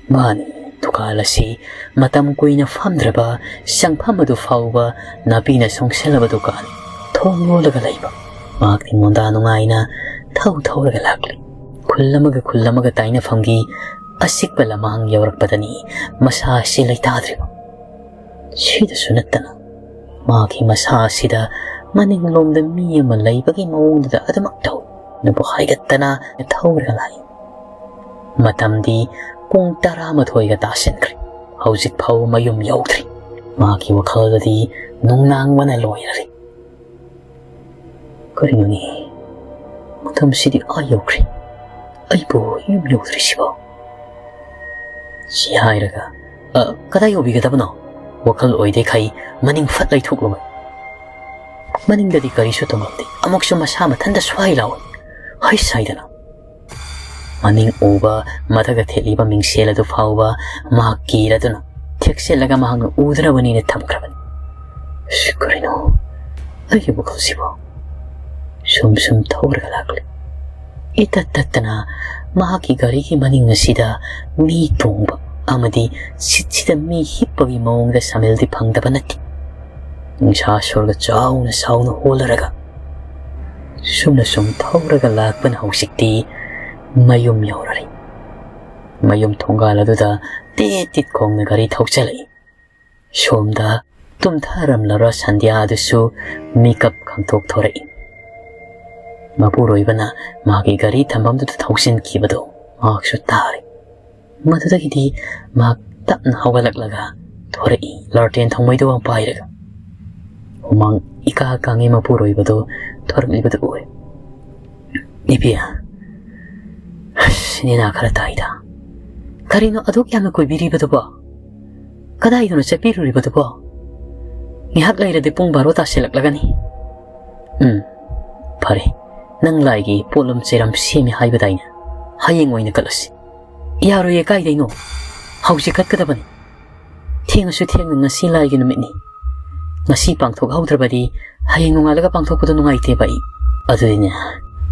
ꯃꯥꯅꯤ, ꯗꯨꯀꯥꯟ ꯑꯁꯤ ꯃꯇꯝ ꯀꯨꯏꯅ ꯐꯝꯗ꯭ꯔꯕ ꯆꯪꯐꯝ ꯑꯗꯨ ꯐꯥꯎꯕ ꯅꯥꯄꯤꯅ ꯁꯣꯡꯁꯜꯂꯕ ꯗꯨꯀꯥꯟꯅꯤ꯫ ꯊꯣꯡ ꯂꯣꯜꯂꯒ ꯂꯩꯕ꯫ ꯃꯍꯥꯛꯇꯤ ꯃꯣꯟꯗꯥ ꯅꯨꯡꯉꯥꯏꯅ ꯊꯧ ꯊꯧꯔꯒ ꯂꯥꯛꯂꯤ꯫ ꯈꯨꯜ ꯑꯃꯒ ꯈꯨꯜ ꯑꯃꯒ ꯇꯥꯏꯅꯐꯝꯒꯤ ꯑꯆꯤꯛꯄ ꯂꯃꯥꯡ ꯌꯧꯔꯛꯄꯗꯅꯤ ꯃꯁꯥ ꯑꯁꯤ ꯂꯩꯇꯥꯗ꯭ꯔꯤꯕ꯫ ꯁꯤꯗꯁꯨ ꯅꯠꯇꯅ ꯃꯍꯥꯛꯀꯤ ꯃꯁꯥ ꯑꯁꯤꯗ ꯃꯅꯤꯡꯂꯣꯝꯗ ꯃꯤ ꯑꯃ ꯂꯩꯕꯒꯤ ꯃꯑꯣꯡꯗꯨꯗ ꯑꯗꯨꯃꯛ ꯇꯧꯏ꯫ ꯑꯗꯨꯕꯨ ꯍꯥꯏꯒꯠꯇꯅ ꯊꯧꯔꯒ ꯂꯥꯛꯏ꯫ ꯃꯇꯝꯗꯤ ꯄꯨꯡ ꯇꯔꯥꯃꯥꯊꯣꯏꯒ ꯇꯥꯁꯤꯟꯈ꯭ꯔꯦ꯫ ꯍꯧꯖꯤꯛ ꯐꯥꯎꯕ ꯃꯌꯨꯝ ꯌꯧꯗ꯭ꯔꯤ꯫ ꯃꯍꯥꯛꯀꯤ ꯋꯥꯈꯜꯗꯗꯤ ꯅꯨꯡꯅꯥꯡꯕꯅ ꯂꯣꯏꯔꯔꯦ꯫ ꯀꯔꯤꯅꯣꯅꯦ? ꯃꯇꯝꯁꯤꯗꯤ ꯑꯥ ꯌꯧꯈ꯭ꯔꯦ꯫ ꯑꯩꯕꯨ ꯌꯨꯝ ꯌꯧꯗ꯭ꯔꯤꯁꯤꯕꯣ? ꯁꯤ ꯍꯥꯏꯔꯒ, "ꯑ, ꯀꯗꯥꯏ ꯌꯧꯕꯤꯒꯗꯕꯅꯣ?" ꯋꯥꯈꯜ ꯑꯣꯏꯗꯦ ꯈꯩ ꯃꯅꯤꯡ ꯐꯠ ꯂꯩꯊꯣꯛꯂꯨꯕ꯫ ꯃꯅꯤꯡꯗꯗꯤ ꯀꯔꯤꯁꯨ ꯇꯣꯡꯂꯝꯗꯦ꯫ ꯑꯃꯨꯛꯁꯨ ꯃꯁꯥ ꯃꯊꯟꯇ ꯁ꯭ꯋꯥꯏ ꯂꯥꯎꯏ꯫ ꯍꯩꯁ ꯍꯥꯏꯗꯅ꯫ ꯃꯅꯤꯡ ꯎꯕ ꯃꯊꯛꯇ ꯊꯦꯠꯂꯤꯕ ꯃꯤꯡꯁꯦꯜ ꯑꯗꯨ ꯐꯥꯎꯕ ꯃꯍꯥꯛ ꯀꯤꯔꯗꯨꯅ ꯊꯦꯛꯆꯤꯜꯂꯒ ꯃꯍꯥꯛꯅ ꯎꯗꯅꯕꯅꯤꯅ ꯊꯝꯈ꯭ꯔꯕꯅꯤ꯫ "ꯑꯁ, ꯀꯔꯤꯅꯣ ꯑꯩꯒꯤ ꯋꯥꯈꯜꯁꯤꯕꯣ?" ꯁꯨꯝ ꯁꯨꯝ ꯊꯧꯔꯒ ꯂꯥꯛꯂꯤ꯫ ꯏꯇꯠ ꯇꯠꯇꯅ ꯃꯍꯥꯛꯀꯤ ꯒꯥꯔꯤꯒꯤ ꯃꯅꯤꯡ ꯑꯁꯤꯗ ꯃꯤ ꯇꯣꯡꯕ ꯑꯃꯗꯤ ꯁꯤꯠꯁꯤꯗ ꯃꯤ ꯍꯤꯞꯄꯒꯤ ꯃꯑꯣꯡꯗ ꯁꯥꯃꯤꯜꯗꯤ ꯐꯪꯗꯕ ꯅꯠꯇꯦ꯫ ꯅꯨꯡꯁꯥ ꯁꯣꯔꯒ ꯆꯥꯎꯅ ꯁꯥꯎꯅ ꯍꯣꯜꯂꯔꯒ ꯁꯨꯝꯅ ꯁꯨꯝ ꯊꯧꯔꯒ ꯂꯥꯛꯄꯅ ꯍꯧꯖꯤꯛꯇꯤ ꯃꯌꯨꯝ ꯌꯧꯔꯔꯦ꯫ ꯃꯌꯨꯝ ꯊꯣꯡꯒꯥꯜ ꯑꯗꯨꯗ ꯇꯤꯠ ꯇꯤꯠ ꯈꯣꯡꯅ ꯒꯥꯔꯤ ꯊꯧꯆꯜꯂꯛꯏ꯫ ꯁꯣꯝꯗ ꯇꯨꯝꯊꯔꯝꯂꯕ ꯁꯟꯙ꯭ꯌꯥ ꯑꯗꯨꯁꯨ ꯃꯤꯀꯞ ꯈꯪꯊꯣꯛꯊꯣꯔꯛꯏ꯫ ꯃꯄꯨꯔꯣꯏꯕꯅ ꯃꯥꯒꯤ ꯒꯥꯔꯤ ꯊꯝꯐꯝꯗꯨꯗ ꯊꯧꯖꯤꯟꯈꯤꯕꯗꯨ ꯃꯍꯥꯛꯁꯨ ꯇꯥꯔꯦ꯫ ꯃꯗꯨꯗꯒꯤꯗꯤ ꯃꯍꯥꯛ ꯇꯞꯅ ꯍꯧꯒꯠꯂꯛꯂꯒ ꯊꯣꯔꯛꯏ, ꯂꯥꯔꯇꯦꯟ ꯊꯧꯃꯩꯗꯨ ꯄꯥꯏꯔꯒ꯫ ꯍꯨꯃꯥꯡ ꯏꯀꯥ ꯀꯥꯡꯉꯤ ꯃꯄꯨꯔꯣꯏꯕꯗꯨ ꯊꯣꯔꯛꯂꯤꯕꯗꯨ ꯎꯏ꯫ "ꯏꯕꯦꯝ, ꯑꯁ, ꯅꯦꯅꯥ ꯈꯔ ꯇꯥꯏꯗ꯫ ꯀꯔꯤꯅꯣ ꯑꯗꯨꯛ ꯌꯥꯝꯅ ꯀꯣꯏꯕꯤꯔꯤꯕꯗꯨꯕꯣ? ꯀꯗꯥꯏꯗꯅꯣ ꯆꯠꯄꯤꯔꯨꯔꯤꯕꯗꯨꯕꯣ?" ꯉꯥꯏꯍꯥꯛ ꯂꯩꯔꯗꯤ ꯄꯨꯡ ꯕꯥꯔꯣ ꯇꯥꯁꯤꯜꯂꯛꯂꯒꯅꯤ꯫ ꯎꯝ, ꯐꯔꯦ꯫ ꯅꯪ ꯂꯥꯏꯒꯤ ꯄꯣꯠꯂꯝ ꯆꯩꯔꯝ ꯁꯦꯝꯃꯤ ꯍꯥꯏꯕꯗꯥꯏꯅꯦ? ꯍꯌꯦꯡ ꯑꯣꯏꯅ ꯀꯠꯂꯁꯤ꯫ ꯌꯥꯔꯣꯏꯌꯦ, ꯀꯥꯏꯗꯩꯅꯣ? ꯍꯧꯖꯤꯛ ꯀꯠꯀꯗꯕꯅꯤ꯫ ꯊꯦꯡꯉꯁꯨ ꯊꯦꯡꯅ ꯉꯁꯤ ꯂꯥꯏꯒꯤ ꯅꯨꯃꯤꯠꯅꯤ꯫ ꯉꯁꯤ ꯄꯥꯡꯊꯣꯛꯍꯧꯗ꯭ꯔꯕꯗꯤ ꯍꯌꯦꯡ ꯅꯣꯡꯉꯥꯜꯂꯒ ꯄꯥꯡꯊꯣꯛꯄꯗꯣ ꯅꯨꯡꯉꯥꯏꯇꯦꯕ ꯑꯩ꯫ ꯑꯗꯨꯗꯤꯅꯦ,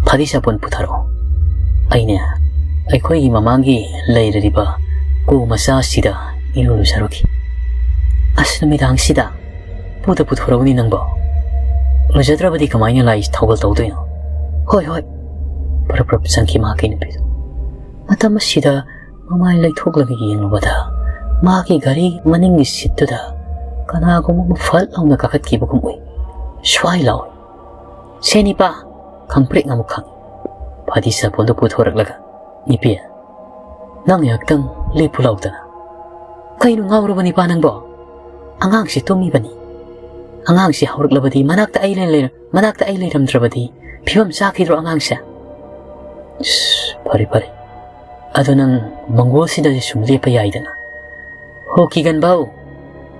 ꯐꯗꯤ ꯁꯥꯄꯣꯟ ꯄꯨꯊꯔꯛꯑꯣ꯫ ꯑꯩꯅꯦ, ꯑꯩꯈꯣꯏꯒꯤ ꯃꯃꯥꯡꯒꯤ ꯂꯩꯔꯤꯕ ꯀꯨ ꯃꯆꯥꯁꯤꯗ ꯏꯔꯨ ꯂꯨꯖꯔꯨꯒꯦ꯫ ꯑꯁ, ꯅꯨꯃꯤꯗꯥꯡꯁꯤꯗ ꯄꯨꯗ ꯄꯨꯊꯣꯔꯛꯎꯅꯤ ꯅꯪꯕꯣ꯫ ꯂꯨꯖꯗ꯭ꯔꯕꯗꯤ ꯀꯃꯥꯏꯅ ꯂꯥꯏ ꯊꯧꯒꯜ ꯇꯧꯗꯣꯏꯅꯣ? ꯍꯣꯏ, ꯍꯣꯏ꯫ ꯄ꯭ꯔꯞ ꯄ꯭ꯔꯞ ꯆꯪꯈꯤ ꯃꯍꯥꯛꯀꯤ ꯅꯨꯄꯤꯗꯨ꯫ ꯃꯇꯝ ꯑꯁꯤꯗ ꯃꯃꯥꯏ ꯂꯩꯊꯣꯛꯂꯒ ꯌꯦꯡꯂꯨꯕꯗ, ꯃꯍꯥꯛꯀꯤ ꯒꯥꯔꯤ ꯃꯅꯤꯡꯒꯤ ꯁꯤꯠꯇꯨꯗ ꯀꯅꯥꯒꯨꯝꯕ ꯑꯃ ꯐꯠ ꯂꯥꯎꯅ ꯀꯥꯈꯠꯈꯤꯕꯒꯨꯝ ꯎꯏ꯫ ꯁ꯭ꯋꯥꯏ ꯂꯥꯎꯏ꯫ "ꯁꯦ ꯅꯤꯄꯥ!" ꯈꯪꯄ꯭ꯔꯦꯛ ꯑꯃꯨꯛ ꯈꯪꯏ꯫ ꯐꯗꯤ ꯁꯥꯄꯣꯟꯗꯨ ꯄꯨꯊꯣꯔꯛꯂꯒ, "ꯅꯤꯄꯤ, ꯅꯪ ꯉꯥꯏꯍꯥꯛꯇꯪ ꯂꯦꯞꯄꯨ ꯂꯥꯎꯗꯅ꯫" "ꯀꯩꯅꯣ ꯉꯥꯎꯔꯕ ꯅꯤꯄꯥ ꯅꯪꯕꯣ? ꯑꯉꯥꯡꯁꯦ ꯇꯨꯝꯃꯤꯕꯅꯤ꯫ ꯑꯉꯥꯡꯁꯦ ꯍꯧꯔꯛꯂꯕꯗꯤ ꯃꯅꯥꯛꯇ ꯑꯩ ꯂꯩ-, ꯂꯩꯔ-, ꯃꯅꯥꯛꯇ ꯑꯩ ꯂꯩꯔꯝꯗ꯭ꯔꯕꯗꯤ ꯐꯤꯕꯝ ꯆꯥꯈꯤꯗ꯭ꯔꯣ ꯑꯉꯥꯡꯁꯦ?" "ꯏꯁ, ꯐꯔꯦ, ꯐꯔꯦ꯫ ꯑꯗꯣ ꯅꯪ ꯃꯪꯒꯣꯜꯁꯤꯗꯗꯤ ꯁꯨꯝ ꯂꯦꯞꯄ ꯌꯥꯏꯗꯅ꯫" "ꯍꯣ, ꯀꯤꯒꯟꯕꯧ,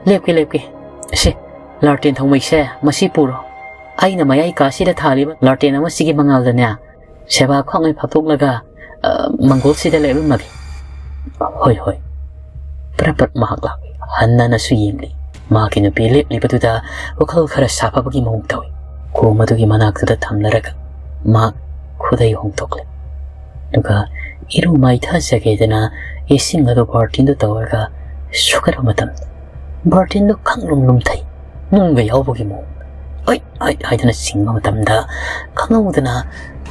ꯂꯦꯞꯀꯦ, ꯂꯦꯞꯀꯦ꯫ ꯑꯁꯦ, ꯂꯥꯔꯇꯦꯟ ꯊꯧꯃꯩꯁꯦ ꯃꯁꯤ ꯄꯨꯔꯣ꯫ ꯑꯩꯅ ꯃꯌꯥꯏ ꯀꯥꯁꯤꯗ ꯊꯥꯜꯂꯤꯕ ꯂꯥꯔꯇꯦꯟ ꯑꯃꯁꯤꯒꯤ ꯃꯉꯥꯜꯗꯅꯦ, ꯁꯦꯕꯥ ꯈ꯭ꯋꯥꯡꯉꯩ ꯐꯥꯛꯇꯣꯛꯂꯒ, ꯑ, ꯃꯪꯒꯣꯜꯁꯤꯗ ꯂꯦꯞꯂꯝꯃꯒꯦ꯫" "ꯍꯣꯏ, ꯍꯣꯏ꯫" ꯄ꯭ꯔꯞ ꯄ꯭ꯔꯞ ꯃꯍꯥꯛ ꯂꯥꯛꯏ꯫ ꯍꯟꯅꯅꯁꯨ ꯌꯦꯡꯂꯤ꯫ ꯃꯍꯥꯛꯀꯤ ꯅꯨꯄꯤ ꯂꯦꯞꯂꯤꯕꯗꯨꯗ ꯋꯥꯈꯜ ꯈꯔ ꯁꯥꯐꯕꯒꯤ ꯃꯑꯣꯡ ꯇꯧꯏ꯫ ꯀꯣꯝ ꯑꯗꯨꯒꯤ ꯃꯅꯥꯛꯇꯨꯗ ꯊꯝꯅꯔꯒ ꯃꯍꯥꯛ ꯈꯨꯗꯩ ꯍꯣꯡꯗꯣꯛꯂꯦ꯫ ꯑꯗꯨꯒ ꯏꯔꯨ ꯃꯥꯏꯊꯖꯒꯦꯗꯅ ꯏꯁꯤꯡ ꯑꯗꯨ ꯕꯥꯔꯇꯤꯟꯗꯨ ꯇꯧꯔꯒ ꯁꯨꯒꯠꯄ ꯃꯇꯝꯗ, ꯕꯥꯔꯇꯤꯟꯗꯨ ꯈꯪꯂꯨꯝ ꯂꯨꯝꯊꯩ꯫ ꯅꯨꯡꯒ ꯌꯥꯎꯕꯒꯤ ꯃꯑꯣꯡ꯫ "ꯑꯩ, ꯑꯩ" ꯍꯥꯏꯗꯅ ꯆꯤꯡꯕ ꯃꯇꯝꯗ, ꯈꯪꯍꯧꯗꯅ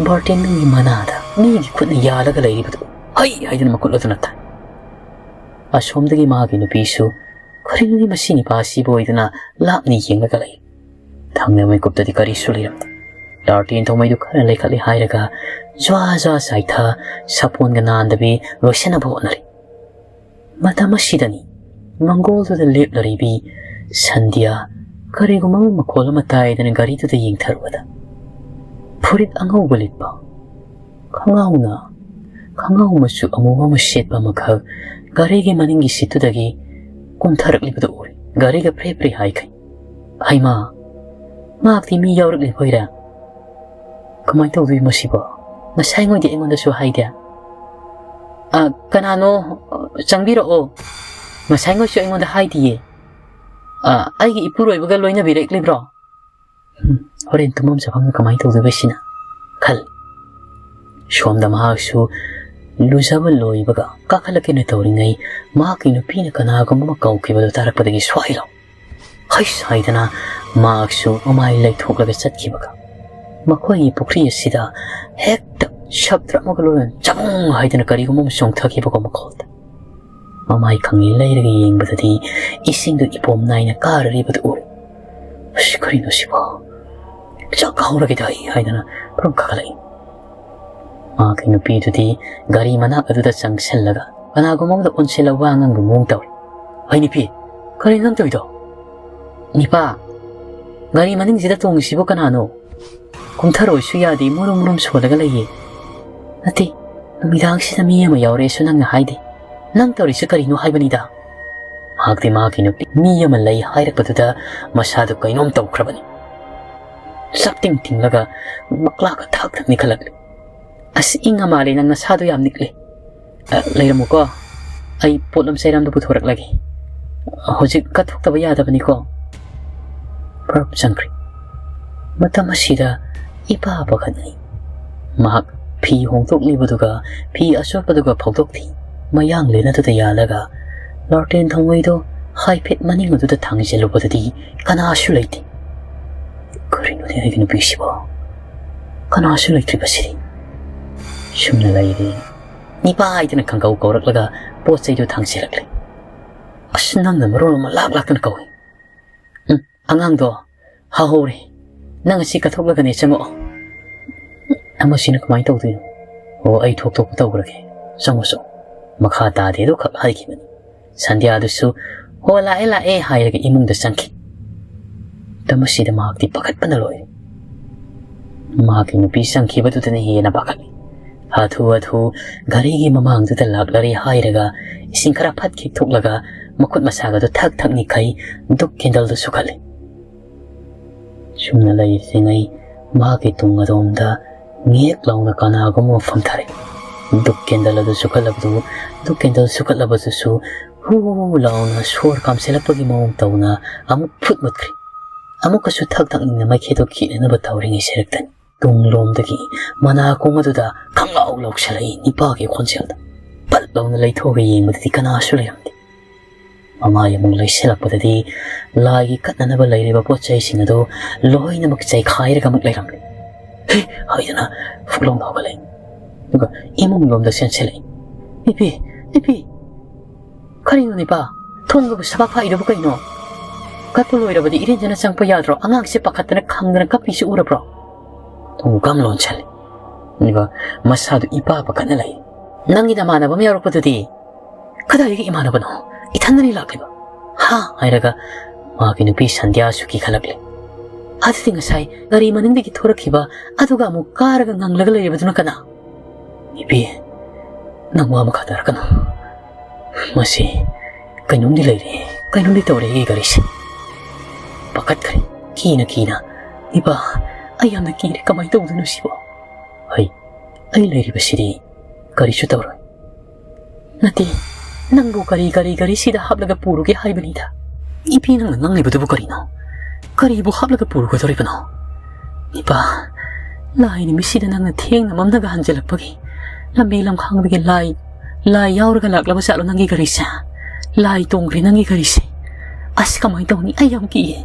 ꯕꯥꯔꯇꯦꯟꯗꯔꯒꯤ ꯃꯅꯥꯗ ꯃꯤꯒꯤ ꯈꯨꯠꯅ ꯌꯥꯜꯂꯒ ꯂꯩꯔꯤꯕꯗꯨ "ꯍꯩ" ꯍꯥꯏꯗꯅ ꯃꯈꯨꯠ ꯑꯗꯨꯅ ꯊꯥꯏ꯫ ꯑꯁꯣꯝꯗꯒꯤ ꯃꯥꯒꯤ ꯅꯨꯄꯤꯁꯨ "ꯀꯔꯤꯅꯣꯅꯦ ꯃꯁꯤ ꯅꯤꯄꯥꯁꯤꯕꯨ?" ꯑꯣꯏꯗꯨꯅ ꯂꯥꯞꯅ ꯌꯦꯡꯂꯒ ꯂꯩ꯫ ꯊꯪꯅꯕ ꯃꯤꯀꯨꯞꯇꯗꯤ ꯀꯔꯤꯁꯨ ꯂꯩꯔꯝꯗꯦ꯫ ꯂꯥꯔꯇꯦꯟ ꯊꯧꯃꯩꯗꯨ ꯈꯔ ꯂꯩꯈꯠꯂꯤ ꯍꯥꯏꯔꯒ ꯖ꯭ꯋꯥ ꯖ꯭ꯋꯥ ꯆꯥꯏꯊ, ꯁꯥꯄꯣꯟꯒ ꯅꯥꯟꯗꯕꯤ ꯂꯣꯏꯁꯤꯟꯅꯕ ꯍꯣꯠꯅꯔꯤ꯫ ꯃꯇꯝ ꯑꯁꯤꯗꯅꯤ ꯃꯪꯒꯣꯜꯗꯨꯗ ꯂꯦꯞꯂꯔꯤꯕꯤ ꯁꯟꯙ꯭ꯌꯥ ꯀꯔꯤꯒꯨꯝꯕ ꯑꯃ ꯃꯈꯣꯜ ꯑꯃ ꯇꯥꯏꯗꯅ ꯒꯥꯔꯤꯗꯨꯗ ꯌꯦꯡꯊꯔꯨꯕꯗ, ꯐꯨꯔꯤꯠ ꯑꯉꯧꯕ ꯂꯤꯠꯄ, ꯈꯉꯥꯎꯅ, ꯈꯉꯥꯎ ꯃꯆꯨ ꯑꯃꯨꯕ ꯑꯃ ꯁꯦꯠꯄ ꯑꯃꯈꯛ ꯒꯥꯔꯤꯒꯤ ꯃꯅꯤꯡꯒꯤ ꯁꯤꯠꯇꯨꯗꯒꯤ ꯀꯨꯝꯊꯔꯛꯂꯤꯕꯗꯨ ꯎꯔꯦ꯫ ꯒꯥꯔꯤꯒ ꯐ꯭ꯔꯦ ꯐ꯭ꯔꯦ ꯍꯥꯏꯈꯩ꯫ "ꯍꯩꯃꯥ, ꯃꯍꯥꯛꯇꯤ ꯃꯤ ꯌꯥꯎꯔꯛꯂꯤꯕꯣꯏꯔꯦ? ꯀꯃꯥꯏꯅ ꯇꯧꯗꯣꯏꯅꯣ ꯁꯤꯕꯣ? ꯉꯁꯥꯏꯉꯣꯏꯗꯤ ꯑꯩꯉꯣꯟꯗꯁꯨ ꯍꯥꯏꯗꯦ꯫ ꯑ, ꯀꯅꯥꯅꯣ? ꯑ, ꯆꯪꯕꯤꯔꯛꯑꯣ꯫ ꯉꯁꯥꯏꯉꯣꯏꯁꯨ ꯑꯩꯉꯣꯟꯗ ꯍꯥꯏꯗꯤꯌꯦ꯫ ꯑ, ꯑꯩꯒꯤ ꯏꯄꯨꯔꯣꯏꯕꯒ ꯂꯣꯏꯅꯕꯤꯔꯛꯂꯤꯕ꯭ꯔꯣ? ꯎꯝ, ꯍꯣꯔꯦꯟ ꯇꯨꯝꯐꯝ ꯆꯥꯐꯝꯅ ꯀꯃꯥꯏꯅ ꯇꯧꯗꯣꯏꯕ ꯁꯤꯅ?" ꯈꯜ꯫ ꯁꯣꯝꯗ ꯃꯍꯥꯛꯁꯨ ꯂꯨꯖꯕ ꯂꯣꯏꯕꯒ ꯀꯥꯈꯠꯂꯛꯀꯦꯅ ꯇꯧꯔꯤꯉꯩ, ꯃꯍꯥꯛꯀꯤ ꯅꯨꯄꯤꯅ ꯀꯅꯥꯒꯨꯝꯕ ꯑꯃ ꯀꯧꯈꯤꯕꯗꯨ ꯇꯥꯔꯛꯄꯗꯒꯤ ꯁ꯭ꯋꯥꯏ ꯂꯥꯎ ꯍꯩꯁ ꯍꯥꯏꯗꯅ ꯃꯍꯥꯛꯁꯨ ꯃꯃꯥꯏ ꯂꯩꯊꯣꯛꯂꯒ ꯆꯠꯈꯤꯕꯒ, ꯃꯈꯣꯏꯒꯤ ꯄꯨꯈ꯭ꯔꯤ ꯑꯁꯤꯗ ꯍꯦꯛꯇ ꯁꯞꯇ꯭ꯔ ꯑꯃꯒ ꯂꯣꯏꯅꯅ ꯆꯕꯨꯡ ꯍꯥꯏꯗꯅ ꯀꯔꯤꯒꯨꯝꯕ ꯑꯃ ꯆꯣꯡꯊꯈꯤꯕꯒꯨꯝ ꯃꯈꯣꯜꯗ ꯃꯃꯥꯏ ꯈꯪꯂꯤ ꯂꯩꯔꯒ ꯌꯦꯡꯕꯗꯗꯤ ꯏꯁꯤꯡꯗꯨ ꯏꯄꯣꯝ ꯅꯥꯏꯅ ꯀꯥꯔꯔꯤꯕꯗꯨ ꯎꯔꯦ꯫ "ꯑꯁ, ꯀꯔꯤꯅꯣ ꯁꯤꯕꯣ? ꯆꯥꯛ ꯍꯧꯔꯒꯦꯗ ꯑꯩ" ꯍꯥꯏꯗꯅ ꯄꯨꯔꯝ ꯀꯥꯈꯠꯂꯛꯏ꯫ ꯃꯍꯥꯛꯀꯤ ꯅꯨꯄꯤꯗꯨꯗꯤ ꯒꯥꯔꯤ ꯃꯅꯥꯛ ꯑꯗꯨꯗ ꯆꯪꯁꯤꯜꯂꯒ ꯀꯅꯥꯒꯨꯝꯕ ꯑꯃꯗ ꯑꯣꯟꯁꯤꯜꯂꯒ ꯋꯥ ꯉꯥꯡꯕ ꯃꯑꯣꯡ ꯇꯧꯔꯤ꯫ "ꯍꯩ ꯅꯨꯄꯤ, ꯀꯔꯤꯅꯣ ꯅꯪ ꯇꯧꯔꯤꯗꯣ?" "ꯅꯤꯄꯥ, ꯒꯥꯔꯤ ꯃꯅꯤꯡꯁꯤꯗ ꯇꯣꯡꯉꯤꯁꯤꯕꯨ ꯀꯅꯥꯅꯣ? ꯀꯨꯝꯊꯔꯣꯏꯁꯨ ꯌꯥꯗꯦ, ꯃꯨꯔꯨꯝ ꯃꯨꯔꯨꯝ ꯁꯣꯜꯂꯒ ꯂꯩꯌꯦ꯫" "ꯅꯠꯇꯦ, ꯅꯨꯃꯤꯗꯥꯡꯁꯤꯗ ꯃꯤ ꯑꯃ ꯌꯥꯎꯔꯛꯑꯦꯁꯨ ꯅꯪꯅ ꯍꯥꯏꯗꯦ꯫ ꯅꯪ ꯇꯧꯔꯤꯁꯤ ꯀꯔꯤꯅꯣ ꯍꯥꯏꯕꯅꯤꯗ?" ꯃꯍꯥꯛꯇꯤ ꯃꯍꯥꯛꯀꯤ ꯅꯨꯄꯤ ꯃꯤ ꯑꯃ ꯂꯩ ꯍꯥꯏꯔꯛꯄꯗꯨꯗ ꯃꯁꯥꯗꯨ ꯀꯩꯅꯣꯝ ꯇꯧꯈ꯭ꯔꯕꯅꯤ꯫ ꯆꯞ ꯇꯤꯡ ꯇꯤꯡꯂꯒ ꯃꯀ꯭ꯂꯥꯛꯀ ꯊꯥꯛ ꯊꯛ ꯅꯤꯛꯈꯠꯂꯛꯂꯤ꯫ "ꯑꯁ, ꯏꯪꯉ ꯃꯥꯜꯂꯦ, ꯅꯪ ꯅꯁꯥꯗꯣ ꯌꯥꯝ ꯅꯤꯛꯂꯦ꯫ ꯑ, ꯂꯩꯔꯝꯃꯨꯀꯣ, ꯑꯩ ꯄꯣꯠꯂꯝ ꯆꯩꯔꯝꯗ ꯄꯨꯊꯣꯔꯛꯂꯒꯦ꯫ ꯍꯧꯖꯤꯛ ꯀꯠꯊꯣꯛꯇꯕ ꯌꯥꯗꯕꯅꯤꯀꯣ꯫" ꯄ꯭ꯔꯞ ꯆꯪꯈ꯭ꯔꯦ꯫ ꯃꯇꯝ ꯑꯁꯤꯗ ꯏꯄꯥ ꯄꯥꯈꯠꯅꯩ꯫ ꯃꯍꯥꯛ ꯐꯤ ꯍꯣꯡꯗꯣꯛꯂꯤꯕꯗꯨꯒ ꯐꯤ ꯑꯆꯣꯠꯄꯗꯨꯒ ꯐꯧꯗꯣꯛꯊꯤ ꯃꯌꯥꯡꯂꯦꯟ ꯑꯗꯨꯗ ꯌꯥꯜꯂꯒ ꯂꯥꯔꯇꯦꯟ ꯊꯧꯃꯩꯗꯣ ꯍꯥꯏꯐꯦꯠ ꯃꯅꯤꯡ ꯑꯗꯨꯗ ꯊꯥꯡꯖꯤꯜꯂꯨꯕꯗꯗꯤ ꯀꯅꯥꯁꯨ ꯂꯩꯇꯦ꯫ "ꯀꯔꯤꯅꯣꯅꯦ ꯑꯩꯒꯤ ꯅꯨꯄꯤꯁꯤꯕꯣ? ꯀꯅꯥꯁꯨ ꯂꯩꯇ꯭ꯔꯤꯕꯁꯤꯗꯤ?" ꯁꯨꯝꯅ ꯂꯩꯔꯦ꯫ "ꯅꯤꯄꯥ" ꯍꯥꯏꯗꯅ ꯈꯪꯀꯧ ꯀꯧꯔꯛꯂꯒ ꯄꯣꯠ ꯆꯩꯗꯨ ꯊꯥꯡꯖꯤꯜꯂꯛꯂꯦ꯫ "ꯑꯁ, ꯅꯪꯅ ꯃꯔꯣꯜ ꯑꯃ ꯂꯥꯛ ꯂꯥꯛꯇꯅ ꯀꯧꯏ꯫ ꯎꯝ, ꯑꯉꯥꯡꯗꯣ ꯍꯥꯍꯧꯔꯦ꯫ ꯅꯪ ꯑꯁꯤ ꯀꯠꯊꯣꯛꯂꯒꯅꯦ ꯆꯪꯉꯛꯑꯣ꯫" "ꯑꯃꯁꯤꯅ ꯀꯃꯥꯏꯅ ꯇꯧꯗꯣꯏꯅꯣ?" "ꯑꯣ, ꯑꯩ ꯊꯣꯛ ꯊꯣꯛꯄ ꯇꯧꯈ꯭ꯔꯒꯦ꯫ ꯆꯪꯉꯣ, ꯆꯪꯉꯣ꯫ ꯃꯈꯥ ꯇꯥꯗꯦ" ꯑꯗꯨ ꯈꯛ ꯍꯥꯏꯈꯤꯕꯅꯤ꯫ ꯁꯟꯙ꯭ꯌꯥꯗꯨꯁꯨ "ꯍꯣ, ꯂꯥꯛꯑꯦ, ꯂꯥꯛꯑꯦ" ꯍꯥꯏꯔꯒ ꯏꯃꯨꯡꯗ ꯆꯪꯈꯤ꯫ ꯃꯇꯝ ꯑꯁꯤꯗ ꯃꯍꯥꯛꯇꯤ ꯄꯥꯈꯠꯄꯅ ꯂꯣꯏꯔꯦ꯫ ꯃꯍꯥꯛꯀꯤ ꯅꯨꯄꯤ ꯆꯪꯈꯤꯕꯗꯨꯗꯅ ꯍꯦꯟꯅ ꯄꯥꯈꯠꯂꯤ꯫ ꯍꯥꯊꯨ ꯍꯥꯊꯨ ꯘꯔꯤꯒꯤ ꯃꯃꯥꯡꯗꯨꯗ ꯂꯥꯛꯂꯔꯦ ꯍꯥꯏꯔꯒ ꯏꯁꯤꯡ ꯈꯔ ꯐꯠ ꯈꯤꯛꯊꯣꯛꯂꯒ ꯃꯈꯨꯠ ꯃꯁꯥꯒꯗꯨ ꯊꯛ ꯊꯛ ꯅꯤꯛꯈꯩ ꯙꯨꯞ ꯀꯦꯟꯗꯜꯗꯨ ꯁꯨꯈꯠꯂꯤ꯫ ꯁꯨꯝꯅ ꯂꯩꯔꯤꯁꯤꯉꯩ ꯃꯍꯥꯛꯀꯤ ꯇꯨꯡ ꯑꯗꯣꯝꯗ ꯉꯦꯛ ꯂꯥꯎꯅ ꯀꯅꯥꯒꯨꯝꯕ ꯑꯃ ꯐꯝꯊꯔꯛꯏ꯫ ꯙꯨꯞ ꯀꯦꯟꯗꯜ ꯑꯗꯨ ꯁꯨꯈꯠꯂꯕꯗꯨ, ꯙꯨꯞ ꯀꯦꯟꯗꯜ ꯁꯨꯈꯠꯂꯕꯗꯨꯁꯨ ꯍꯨ ꯂꯥꯎꯅ ꯁꯣꯔ ꯀꯥꯝꯁꯤꯜꯂꯛꯄꯒꯤ ꯃꯑꯣꯡ ꯇꯧꯅ ꯑꯃꯨꯛ ꯐꯨꯠ ꯃꯨꯠꯈ꯭ꯔꯦ꯫ ꯑꯃꯨꯛꯀꯁꯨ ꯊꯛ ꯊꯛꯅꯤꯡꯅ ꯃꯩꯈꯦꯠꯇꯨ ꯈꯤꯠꯅꯅꯕ ꯇꯧꯔꯤꯉꯩ ꯁꯦꯔꯛꯇꯅꯤ ꯇꯨꯡꯂꯣꯝꯗꯒꯤ ꯃꯅꯥꯀꯣꯡ ꯑꯗꯨꯗ ꯈꯪꯂꯥꯎ ꯂꯥꯎꯁꯤꯜꯂꯛꯏ ꯅꯤꯄꯥꯒꯤ ꯈꯣꯟꯖꯦꯜꯗ꯫ ꯄꯠ ꯂꯥꯎꯅ ꯂꯩꯊꯣꯛꯑꯒ ꯌꯦꯡꯕꯗꯗꯤ ꯀꯅꯥꯁꯨ ꯂꯩꯔꯝꯗꯦ꯫ ꯃꯃꯥꯏ ꯑꯃꯨꯛ ꯂꯩꯁꯤꯜꯂꯛꯄꯗꯗꯤ ꯂꯥꯏꯒꯤ ꯀꯠꯅꯅꯕ ꯂꯩꯔꯤꯕ ꯄꯣꯠ ꯆꯩꯁꯤꯡ ꯑꯗꯨ ꯂꯣꯏꯅꯃꯛ ꯆꯩꯈꯥꯏꯔꯒ ꯑꯃꯨꯛ ꯂꯩꯔꯝꯂꯦ꯫ "ꯍꯦ!" ꯍꯥꯏꯗꯨꯅ ꯐꯨꯛꯂꯥꯎꯅ ꯍꯧꯒꯠꯂꯛꯏ꯫ ꯑꯗꯨꯒ ꯏꯃꯨꯡ ꯂꯣꯝꯗ ꯆꯦꯟꯁꯤꯜꯂꯛꯏ꯫ "ꯅꯤꯄꯤ! ꯅꯤꯄꯤ! ꯀꯔꯤꯅꯣ ꯅꯤꯄꯥ? ꯊꯣꯡꯗꯨꯕꯨ ꯁꯕꯥꯛ ꯐꯥꯛꯏꯗꯨꯕꯨ ꯀꯩꯅꯣ? ꯀꯠꯄ ꯂꯣꯏꯔꯕꯗꯤ ꯏꯔꯦꯟꯖꯅ ꯆꯪꯉꯛꯄ ꯌꯥꯗ꯭ꯔꯣ? ꯑꯉꯥꯡꯁꯦ ꯄꯥꯈꯠꯇꯅ ꯈꯪꯗꯅ ꯀꯞꯄꯤꯁꯤ ꯎꯔꯕ꯭ꯔꯣ?" ꯊꯣꯡ ꯒꯝ ꯂꯣꯟꯁꯤꯜꯂꯤ꯫ ꯑꯗꯨꯒ ꯃꯁꯥꯗꯨ ꯏꯄꯥ ꯄꯥꯈꯠꯅ ꯂꯩ꯫ "ꯅꯪꯒꯤ ꯅꯃꯥꯟꯅꯕ ꯑꯃ ꯌꯥꯎꯔꯛꯄꯗꯨꯗꯤ?" "ꯀꯗꯥꯏꯗꯒꯤ ꯏꯃꯥꯟꯅꯕꯅꯣ? ꯏꯊꯟꯗꯅꯤ ꯂꯥꯛꯂꯤꯕ!" "ꯍꯥ?" ꯍꯥꯏꯔꯒ ꯃꯥꯒꯤ ꯅꯨꯄꯤ ꯁꯟꯙ꯭ꯌꯥꯁꯨ ꯀꯤꯈꯠꯂꯛꯂꯦ꯫ "ꯑꯗꯨꯗꯤ ꯉꯁꯥꯏ ꯒꯥꯔꯤ ꯃꯅꯤꯡꯗꯒꯤ ꯊꯣꯔꯛꯈꯤꯕ ꯑꯗꯨꯒ ꯑꯃꯨꯛ ꯀꯥꯔꯒ ꯉꯪꯂꯒ ꯂꯩꯔꯤꯕꯗꯨꯅ ꯀꯅꯥ?" "ꯅꯨꯄꯤ, ꯅꯪ ꯋꯥ ꯃꯈꯥ ꯇꯥꯔꯛꯀꯅꯨ꯫ ꯃꯁꯤ ꯀꯩꯅꯣꯝꯗꯤ ꯂꯩꯔꯦ, ꯀꯩꯅꯣꯝꯗꯤ ꯇꯧꯔꯦ ꯑꯩꯒꯤ ꯒꯥꯔꯤꯁꯦ꯫" ꯄꯥꯈꯠꯈ꯭ꯔꯦ, ꯀꯤꯅ ꯀꯤꯅ꯫ "ꯏꯄꯥ, ꯑꯩ ꯌꯥꯝꯅ ꯀꯤꯔꯦ, ꯀꯃꯥꯏꯅ ꯇꯧꯗꯣꯏꯅꯣ ꯁꯤꯕꯣ?" "ꯑꯩ, ꯑꯩ ꯂꯩꯔꯤꯕꯁꯤꯗꯤ ꯀꯔꯤꯁꯨ ꯇꯧꯔꯣꯏ꯫" "ꯅꯠꯇꯦ, ꯅꯪꯕꯨ ꯀꯔꯤ, ꯀꯔꯤ ꯒꯥꯔꯤꯁꯤꯗ ꯍꯥꯞꯂꯒ ꯄꯨꯔꯨꯒꯦ ꯍꯥꯏꯕꯅꯤꯗ?" "ꯏꯄꯤ, ꯅꯪꯅ ꯉꯥꯡꯂꯤꯕꯗꯨꯕꯨ ꯀꯔꯤꯅꯣ? ꯀꯔꯤꯕꯨ ꯍꯥꯞꯂꯒ ꯄꯨꯔꯨꯒꯗꯧꯔꯤꯕꯅꯣ?" "ꯏꯄꯥ, ꯂꯥꯏ ꯅꯨꯃꯤꯠꯁꯤꯗ ꯅꯪꯅ ꯊꯦꯡꯅ ꯃꯝꯅꯒ ꯍꯟꯖꯤꯜꯂꯛꯄꯒꯤ ꯂꯝꯕꯤ ꯂꯝꯈꯥꯡꯗꯒꯤ ꯂꯥꯏ, ꯂꯥꯏ ꯌꯥꯎꯔꯒ ꯂꯥꯛꯂꯕ ꯖꯥꯠꯂꯣ ꯅꯪꯒꯤ ꯒꯥꯔꯤꯁꯦ? ꯂꯥꯏ ꯇꯣꯡꯈ꯭ꯔꯦ ꯅꯪꯒꯤ ꯒꯥꯔꯤꯁꯦ꯫ ꯑꯁ, ꯀꯃꯥꯏꯅ ꯇꯧꯅꯤ? ꯑꯩ ꯌꯥꯝ ꯀꯤꯌꯦ꯫"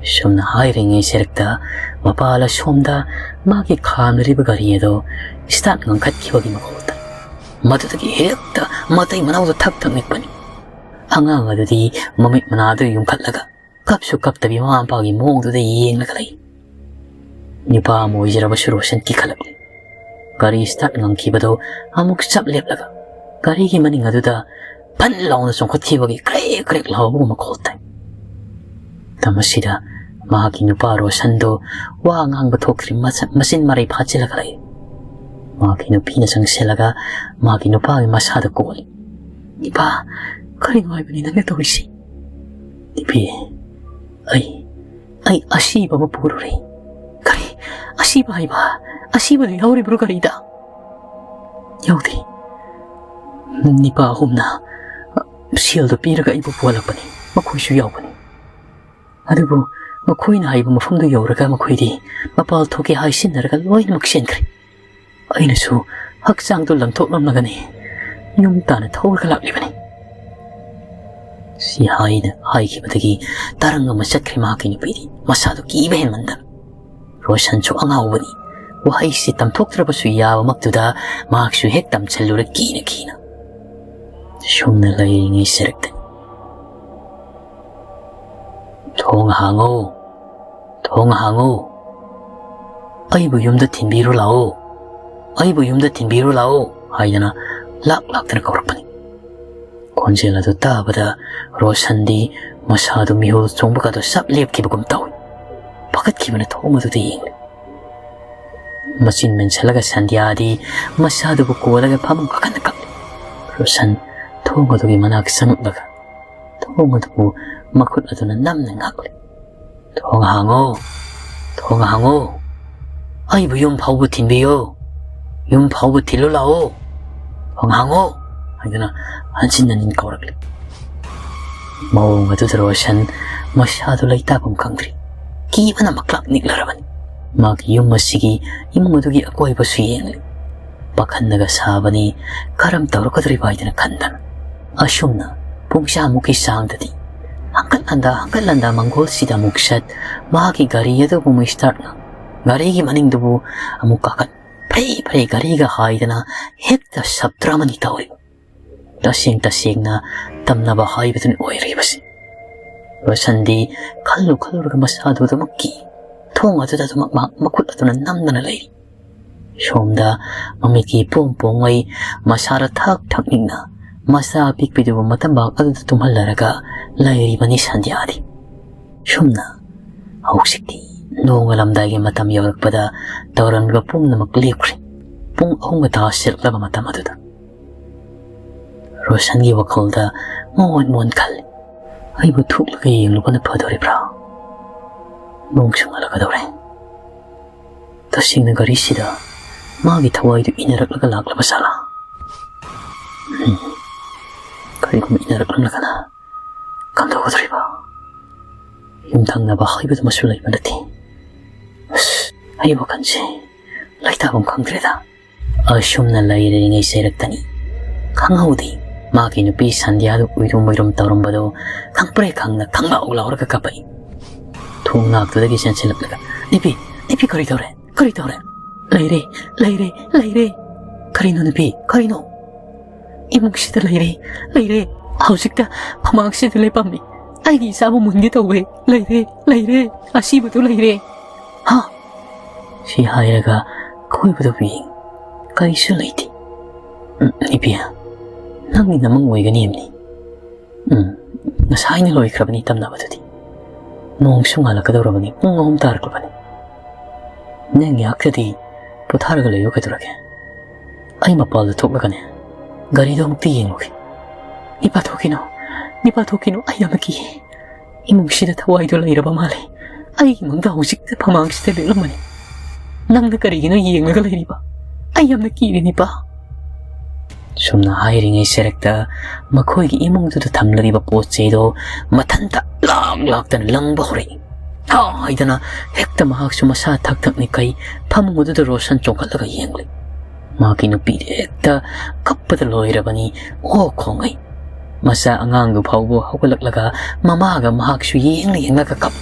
ꯁꯨꯝꯅ ꯍꯥꯏꯔꯤꯉꯩ ꯁꯦꯔꯛꯇ ꯃꯄꯥꯜ ꯑꯁꯣꯝꯗ ꯃꯥꯒꯤ ꯈꯥꯝꯂꯤꯕ ꯒꯥꯔꯤ ꯑꯗꯨ ꯏꯁꯇꯥꯔꯠ ꯉꯪꯈꯠꯈꯤꯕꯒꯤ ꯃꯈꯣꯜ ꯇꯥꯏ꯫ ꯃꯗꯨꯗꯒꯤ ꯍꯦꯛꯇ ꯃꯇꯩ ꯃꯅꯥꯎꯗ ꯊꯛ ꯊꯛ ꯅꯤꯛꯄꯅꯤ꯫ ꯑꯉꯥꯡ ꯑꯗꯨꯗꯤ ꯃꯃꯤꯠ ꯃꯅꯥꯗꯨ ꯌꯨꯝꯈꯠꯂꯒ ꯀꯞꯁꯨ ꯀꯞꯇꯕꯤ ꯃꯃꯥ ꯃꯄꯥꯒꯤ ꯃꯑꯣꯡꯗꯨꯗ ꯌꯦꯡꯂꯒ ꯂꯩ꯫ ꯅꯨꯄꯥ ꯑꯃ ꯑꯣꯏꯖꯔꯕꯁꯨ ꯔꯣꯁꯟ ꯀꯤꯈꯠꯂꯛꯂꯤ꯫ ꯒꯥꯔꯤ ꯏꯁꯇꯥꯔꯠ ꯉꯪꯈꯤꯕꯗꯨ ꯑꯃꯨꯛ ꯆꯞ ꯂꯦꯞꯂꯒ ꯒꯥꯔꯤꯒꯤ ꯃꯅꯤꯡ ꯑꯗꯨꯗ ꯐꯟ ꯂꯥꯎꯅ ꯆꯣꯡꯈꯠꯈꯤꯕꯒꯤ ꯀ꯭ꯔꯦꯛ ꯀ꯭ꯔꯦꯛ ꯂꯥꯎꯕꯒꯨꯝꯕ ꯃꯈꯣꯜ ꯇꯥꯏ꯫ ꯃꯇꯝ ꯑꯁꯤꯗ ꯃꯍꯥꯛꯀꯤ ꯅꯨꯄꯥ ꯔꯣꯁꯟꯗꯨ ꯋꯥ ꯉꯥꯡꯕ ꯊꯣꯛꯇ꯭ꯔꯤ, ꯃꯆ-, ꯃꯆꯤꯟ ꯃꯔꯩ ꯐꯥꯆꯤꯜꯂꯒ ꯂꯩ꯫ ꯃꯍꯥꯛꯀꯤ ꯅꯨꯄꯤꯅ ꯆꯪꯁꯤꯜꯂꯒ ꯃꯥꯒꯤ ꯅꯨꯄꯥꯒꯤ ꯃꯁꯥꯗ ꯀꯣꯜꯂꯤ꯫ "ꯅꯨꯄꯥ, ꯀꯔꯤꯅꯣ ꯍꯥꯏꯕꯅꯤ ꯅꯪꯅ ꯇꯧꯔꯤꯁꯤ?" "ꯅꯨꯄꯤ, ꯑꯩ, ꯑꯩ ꯑꯁꯤꯕ ꯑꯃ ꯄꯨꯔꯨꯔꯦ꯫ ꯀꯔꯤ? ꯑꯁꯤꯕ ꯍꯥꯏꯕ? ꯑꯁꯤꯕꯗꯨ ꯌꯥꯎꯔꯤꯕ꯭ꯔꯣ ꯒꯥꯔꯤꯗ? ꯌꯥꯎꯗꯦ꯫ ꯅꯤꯄꯥ ꯑꯍꯨꯝꯅ ꯁꯦꯜꯗꯣ ꯄꯤꯔꯒ ꯑꯩꯕꯨ ꯄꯨꯍꯜꯂꯛꯄꯅꯤ꯫ ꯃꯈꯣꯏꯁꯨ ꯌꯥꯎꯕꯅꯤ꯫ ꯑꯗꯨꯕꯨ ꯃꯈꯣꯏꯅ ꯍꯥꯏꯕ ꯃꯐꯝꯗꯨ ꯌꯧꯔꯒ ꯃꯈꯣꯏꯗꯤ ꯃꯄꯥꯜ ꯊꯣꯛꯀꯦ ꯍꯥꯏꯁꯤꯟꯅꯔꯒ ꯂꯣꯏꯅꯃꯛ ꯆꯦꯟꯈ꯭ꯔꯦ꯫ ꯑꯩꯅꯁꯨ ꯍꯛꯆꯥꯡꯗꯣ ꯂꯪꯊꯣꯛꯂꯝꯂꯒꯅꯤ ꯌꯨꯝ ꯇꯥꯟꯅ ꯊꯧꯔꯒ ꯂꯥꯛꯂꯤꯕꯅꯤ꯫ ꯁꯤ ꯍꯥꯏꯅ ꯍꯥꯏꯈꯤꯕꯗꯒꯤ ꯇꯔꯪ ꯑꯃ ꯆꯠꯈ꯭ꯔꯦ ꯃꯍꯥꯛꯀꯤ ꯅꯨꯄꯤꯗꯤ꯫ ꯃꯁꯥꯗꯣ ꯀꯤꯕ ꯍꯦꯟꯃꯟꯗꯅ꯫ ꯔꯣꯁꯟꯁꯨ ꯑꯉꯥꯎꯕꯅꯤ꯫ ꯋꯥꯍꯩꯁꯤ ꯇꯝꯊꯣꯛꯇ꯭ꯔꯕꯁꯨ ꯌꯥꯕꯃꯛꯇꯨꯗ ꯃꯍꯥꯛꯁꯨ ꯍꯦꯛ ꯇꯝꯁꯤꯜꯂꯨꯔꯦ ꯀꯤꯅ ꯀꯤꯅ꯫ ꯁꯨꯝꯅ ꯂꯩꯔꯤꯉꯩ ꯁꯔꯛꯇꯅꯤ꯫ "ꯊꯣꯡ ꯍꯥꯡꯉꯣ, ꯊꯣꯡ ꯍꯥꯡꯉꯣ, ꯑꯩꯕꯨ ꯌꯨꯝꯗ ꯊꯤꯟꯕꯤꯔꯨ ꯂꯥꯛꯑꯣ, ꯑꯩꯕꯨ ꯌꯨꯝꯗ ꯊꯤꯟꯕꯤꯔꯨ ꯂꯥꯛꯑꯣ" ꯍꯥꯏꯗꯅ ꯂꯥꯛ ꯂꯥꯛꯇꯅ ꯀꯧꯔꯛꯄꯅꯤ꯫ ꯈꯣꯟꯖꯦꯜ ꯑꯗꯨ ꯇꯥꯕꯗ ꯔꯣꯁꯟꯗꯤ ꯃꯁꯥꯗꯨ ꯃꯤꯍꯨꯜ ꯆꯣꯡꯕꯒꯗꯨ ꯆꯞ ꯂꯦꯞꯈꯤꯕꯒꯨꯝ ꯇꯧꯏ꯫ ꯄꯥꯈꯠꯈꯤꯕꯅ ꯊꯣꯡ ꯑꯗꯨꯗ ꯌꯦꯡꯂꯤ꯫ ꯃꯆꯤꯟ ꯃꯦꯟꯁꯤꯜꯂꯒ ꯁꯟꯙ꯭ꯌꯥꯗꯤ ꯃꯁꯥꯗꯨꯕꯨ ꯀꯣꯜꯂꯒ ꯐꯃꯨꯡ ꯀꯥꯈꯠꯅ ꯀꯞꯂꯤ꯫ ꯔꯣꯁꯟ ꯊꯣꯡ ꯑꯗꯨꯒꯤ ꯃꯅꯥꯛ ꯆꯪꯂꯛꯂꯒ ꯊꯣꯡ ꯑꯗꯨꯕꯨ ꯃꯈꯨꯠ ꯑꯗꯨꯅ ꯅꯝꯅ ꯉꯥꯛꯂꯤ꯫ "ꯊꯣꯡ ꯍꯥꯡꯉꯣ, ꯊꯣꯡ ꯍꯥꯡꯉꯣ, ꯑꯩꯕꯨ ꯌꯨꯝ ꯐꯥꯎꯕ ꯊꯤꯟꯕꯤꯌꯣ, ꯌꯨꯝ ꯐꯥꯎꯕ ꯊꯤꯜꯂꯨ ꯂꯥꯛꯑꯣ, ꯊꯣꯡ ꯍꯥꯡꯉꯣ" ꯍꯥꯏꯗꯨꯅ ꯍꯟꯖꯤꯟ ꯍꯟꯖꯤꯟ ꯀꯧꯔꯛꯂꯤ꯫ ꯃꯑꯣꯡ ꯑꯗꯨꯗ ꯔꯣꯁꯟ ꯃꯁꯥꯗꯨ ꯂꯩꯇꯥꯐꯝ ꯈꯪꯗ꯭ꯔꯤ꯫ ꯀꯤꯕꯅ ꯃꯀ꯭ꯂꯥꯛ ꯅꯤꯛꯂꯔꯕꯅꯤ꯫ ꯃꯥꯒꯤ ꯌꯨꯝ ꯑꯁꯤꯒꯤ ꯏꯃꯨꯡ ꯑꯗꯨꯒꯤ ꯑꯀꯣꯏꯕꯁꯨ ꯌꯦꯡꯂꯤ꯫ ꯄꯥꯈꯟꯗꯒ ꯁꯥꯕꯅꯤ, ꯀꯔꯝ ꯇꯧꯔꯛꯀꯗꯧꯔꯤꯕ ꯍꯥꯏꯗꯅ ꯈꯟꯗꯅ꯫ ꯑꯁꯨꯝꯅ ꯄꯨꯡ ꯆꯥꯃꯨꯛꯀꯤ ꯆꯥꯡꯗꯗꯤ ꯍꯪꯀꯠ ꯍꯟꯗ, ꯍꯪꯀꯠ ꯍꯟꯗ ꯃꯪꯒꯣꯜꯁꯤꯗ ꯑꯃꯨꯛ ꯆꯠ, ꯃꯍꯥꯛꯀꯤ ꯒꯥꯔꯤ ꯑꯗꯨꯕꯨ ꯑꯃꯨꯛ ꯁ꯭ꯇꯥꯔꯠꯅ, ꯒꯥꯔꯤꯒꯤ ꯃꯅꯤꯡꯗꯨꯕꯨ ꯑꯃꯨꯛ ꯀꯥꯈꯠ, ꯐ꯭ꯔꯦ ꯐ꯭ꯔꯦ ꯒꯥꯔꯤꯒ ꯍꯥꯏꯗꯅ ꯍꯦꯛꯇ ꯁꯞꯇ꯭ꯔꯥꯃꯅꯤ ꯇꯧꯔꯤ꯫ ꯇꯁꯦꯡ ꯇꯁꯦꯡꯅ ꯇꯝꯅꯕ ꯍꯥꯏꯕꯗꯨꯅꯤ ꯑꯣꯏꯔꯤꯕꯁꯤ꯫ ꯔꯣꯁꯟꯗꯤ ꯈꯜꯂꯨ ꯈꯜꯂꯨꯔꯒ ꯃꯁꯥꯗꯨ ꯑꯗꯨꯃꯛ ꯀꯤ꯫ ꯊꯣꯡ ꯑꯗꯨꯗ ꯑꯗꯨꯃꯛ ꯃꯍꯥꯛ ꯃꯈꯨꯠ ꯑꯗꯨꯅ ꯅꯝꯗꯅ ꯂꯩꯔꯤ꯫ ꯁꯣꯝꯗ ꯃꯃꯤꯠꯀꯤ ꯄꯣꯝ ꯄꯣꯝꯉꯩ ꯃꯁꯥꯗ ꯊꯛ ꯊꯛ ꯅꯤꯛꯅ ꯃꯆꯥ ꯑꯄꯤꯛꯄꯤꯗꯨꯕꯨ ꯃꯇꯝꯕꯥꯛ ꯑꯗꯨꯗ ꯇꯨꯝꯍꯜꯂꯔꯒ ꯂꯩꯔꯤꯕꯅꯤ ꯁꯟꯙ꯭ꯌꯥꯗꯤ꯫ ꯁꯨꯝꯅ ꯍꯧꯖꯤꯛꯇꯤ ꯅꯣꯡꯉꯥꯜꯂꯝꯗꯥꯏꯒꯤ ꯃꯇꯝ ꯌꯧꯔꯛꯄꯗ ꯇꯧꯔꯝꯂꯤꯕ ꯄꯨꯝꯅꯃꯛ ꯂꯦꯞꯈ꯭ꯔꯦ꯫ ꯄꯨꯡ ꯑꯍꯨꯝꯒ ꯇꯥꯁꯤꯜꯂꯛꯂꯕ ꯃꯇꯝ ꯑꯗꯨꯗ ꯔꯣꯁꯟꯒꯤ ꯋꯥꯈꯜꯗ ꯃꯣꯟ ꯃꯣꯟ ꯈꯜꯂꯤ, "ꯑꯩꯕꯨ ꯊꯣꯛꯂꯒ ꯌꯦꯡꯂꯨꯕꯅ ꯐꯗꯣꯔꯤꯕ꯭ꯔꯥ? ꯅꯣꯡꯁꯨ ꯉꯥꯜꯂꯛꯀꯗꯧꯔꯦ꯫ ꯇꯁꯦꯡꯅ ꯒꯥꯔꯤꯁꯤꯗ ꯃꯥꯒꯤ ꯊꯋꯥꯏꯗꯨ ꯏꯟꯅꯔꯛꯂꯒ ꯂꯥꯛꯂꯕ ꯖꯥꯠꯂꯥ? ꯎꯝ, ꯀꯔꯤꯒꯨꯝꯕ ꯏꯟꯅꯔꯛꯂꯝꯂꯒꯅ ꯀꯝꯗꯧꯒꯗꯧꯔꯤꯕ? ꯌꯨꯝꯊꯪꯅꯕ ꯍꯥꯏꯕꯗꯨꯃꯁꯨ ꯂꯩꯕ ꯅꯠꯇꯦ꯫ ꯑꯁ, ꯑꯩ ꯋꯥꯈꯜꯁꯦ ꯂꯩꯇꯥꯐꯝ ꯈꯪꯗ꯭ꯔꯦꯗ꯫ ꯑꯁꯨꯝꯅ ꯂꯩꯔꯤꯉꯩ ꯆꯩꯔꯛꯇꯅꯤ꯫ ꯈꯪꯍꯧꯗꯦ, ꯃꯥꯒꯤ ꯅꯨꯄꯤ ꯁꯟꯙ꯭ꯌꯥꯗꯨ ꯎꯏꯔꯨꯝ ꯎꯏꯔꯨꯝ ꯇꯧꯔꯝꯕꯗꯨ ꯈꯪꯄ꯭ꯔꯦꯛ ꯈꯪꯅ ꯈꯪꯂꯥꯎ ꯂꯥꯎꯔꯒ ꯀꯞꯄꯛꯏ꯫ ꯊꯣꯡ ꯉꯥꯛꯇꯨꯗꯒꯤ ꯆꯦꯟꯁꯤꯜꯂꯛꯂꯒ, "ꯅꯨꯄꯤ, ꯅꯨꯄꯤ, ꯀꯔꯤ ꯇꯧꯔꯦ? ꯀꯔꯤ ꯇꯧꯔꯦ?" "ꯂꯩꯔꯦ, ꯂꯩꯔꯦ, ꯂꯩꯔꯦ!" "ꯀꯔꯤꯅꯣ ꯅꯨꯄꯤ? ꯀꯔꯤꯅꯣ?" "ꯏꯃꯨꯡꯁꯤꯗ ꯂꯩꯔꯦ, ꯂꯩꯔꯦ! ꯍꯧꯖꯤꯛꯇ ꯐꯃꯥꯡꯁꯤꯗ ꯂꯦꯞꯄꯝꯃꯤ꯫ ꯑꯩꯒꯤ ꯏꯆꯥꯕꯨ ꯃꯨꯟꯒꯦ ꯇꯧꯋꯦ꯫ ꯂꯩꯔꯦ, ꯂꯩꯔꯦ! ꯑꯁꯤꯕꯗꯨ ꯂꯩꯔꯦ!" "ꯍꯥ?" ꯁꯤ ꯍꯥꯏꯔꯒ ꯑꯀꯣꯏꯕꯗꯨ ꯌꯦꯡ, ꯀꯔꯤꯁꯨ ꯂꯩꯇꯦ꯫ "ꯎꯝ, ꯏꯕꯦꯝ, ꯅꯪꯒꯤ ꯅꯃꯪ ꯑꯣꯏꯒꯅꯤ ꯍꯥꯏꯕꯅꯤ꯫ ꯎꯝ, ꯉꯁꯥꯏꯅ ꯂꯣꯏꯈ꯭ꯔꯕꯅꯤ ꯇꯝꯅꯕꯗꯨꯗꯤ꯫ ꯅꯣꯡꯁꯨ ꯉꯥꯜꯂꯛꯀꯗꯧꯔꯕꯅꯤ, ꯄꯨꯡ ꯑꯍꯨꯝ ꯇꯥꯔꯛꯂꯕꯅꯤ꯫ ꯅꯪ ꯉꯥꯏꯍꯥꯛꯇꯗꯤ ꯄꯣꯊꯥꯔꯒ ꯂꯩꯌꯨ, ꯀꯩꯗꯧꯔꯒꯦ? ꯑꯩ ꯃꯄꯥꯜꯗ ꯊꯣꯛꯂꯒꯅꯦ, ꯒꯥꯔꯤꯗꯣ ꯑꯃꯨꯛꯇ ꯌꯦꯡꯉꯨꯒꯦ꯫" "ꯅꯤꯄꯥ ꯊꯣꯛꯈꯤꯅꯨ, ꯅꯤꯄꯥ ꯊꯣꯛꯈꯤꯅꯨ, ꯑꯩ ꯌꯥꯝꯅ ꯀꯤꯌꯦ꯫ ꯏꯃꯨꯡꯁꯤꯗ ꯊꯋꯥꯏꯗꯣ ꯂꯩꯔꯕ ꯃꯥꯜꯂꯦ꯫ ꯑꯩꯒꯤ ꯃꯪꯗ ꯍꯧꯖꯤꯛꯇ ꯐꯃꯥꯡꯁꯤꯗ ꯂꯦꯞꯂꯝꯕꯅꯤ꯫ ꯅꯪꯅ ꯀꯔꯤꯒꯤꯅꯣ ꯌꯦꯡꯂꯒ ꯂꯩꯔꯤꯕ? ꯑꯩ ꯌꯥꯝꯅ ꯀꯤꯔꯦ, ꯅꯤꯄꯥ꯫" ꯁꯨꯝꯅ ꯍꯥꯏꯔꯤꯉꯩ ꯁꯦꯔꯛꯇ ꯃꯈꯣꯏꯒꯤ ꯏꯃꯨꯡꯗꯨꯗ ꯊꯝꯂꯤꯕ ꯄꯣꯠ ꯆꯩꯗꯣ ꯃꯊꯟꯇ ꯂꯥꯛ ꯂꯥꯛꯇꯅ ꯂꯪꯕ ꯍꯧꯔꯛꯏ꯫ ꯍꯥ ꯍꯥꯏꯗꯅ ꯍꯦꯛꯇ ꯃꯍꯥꯛꯁꯨ ꯃꯁꯥ ꯊꯛ ꯊꯛ ꯅꯤꯛꯈꯩ ꯐꯃꯨꯡ ꯑꯗꯨꯗ ꯔꯣꯁꯟ ꯆꯣꯡꯈꯠꯂꯒ ꯌꯦꯡꯂꯤ꯫ ꯃꯥꯒꯤ ꯅꯨꯄꯤꯗꯤ ꯍꯦꯛꯇ ꯀꯞꯄꯗ ꯂꯣꯏꯔꯕꯅꯤ꯫ ꯑꯣ ꯈꯣꯡꯉꯩ꯫ ꯃꯆꯥ ꯑꯉꯥꯡꯗꯨ ꯐꯥꯎꯕ ꯍꯧꯒꯠꯂꯛꯂꯒ ꯃꯃꯥꯒ ꯃꯍꯥꯛꯁꯨ ꯌꯦꯡꯅ ꯌꯦꯡꯂꯒ ꯀꯞ,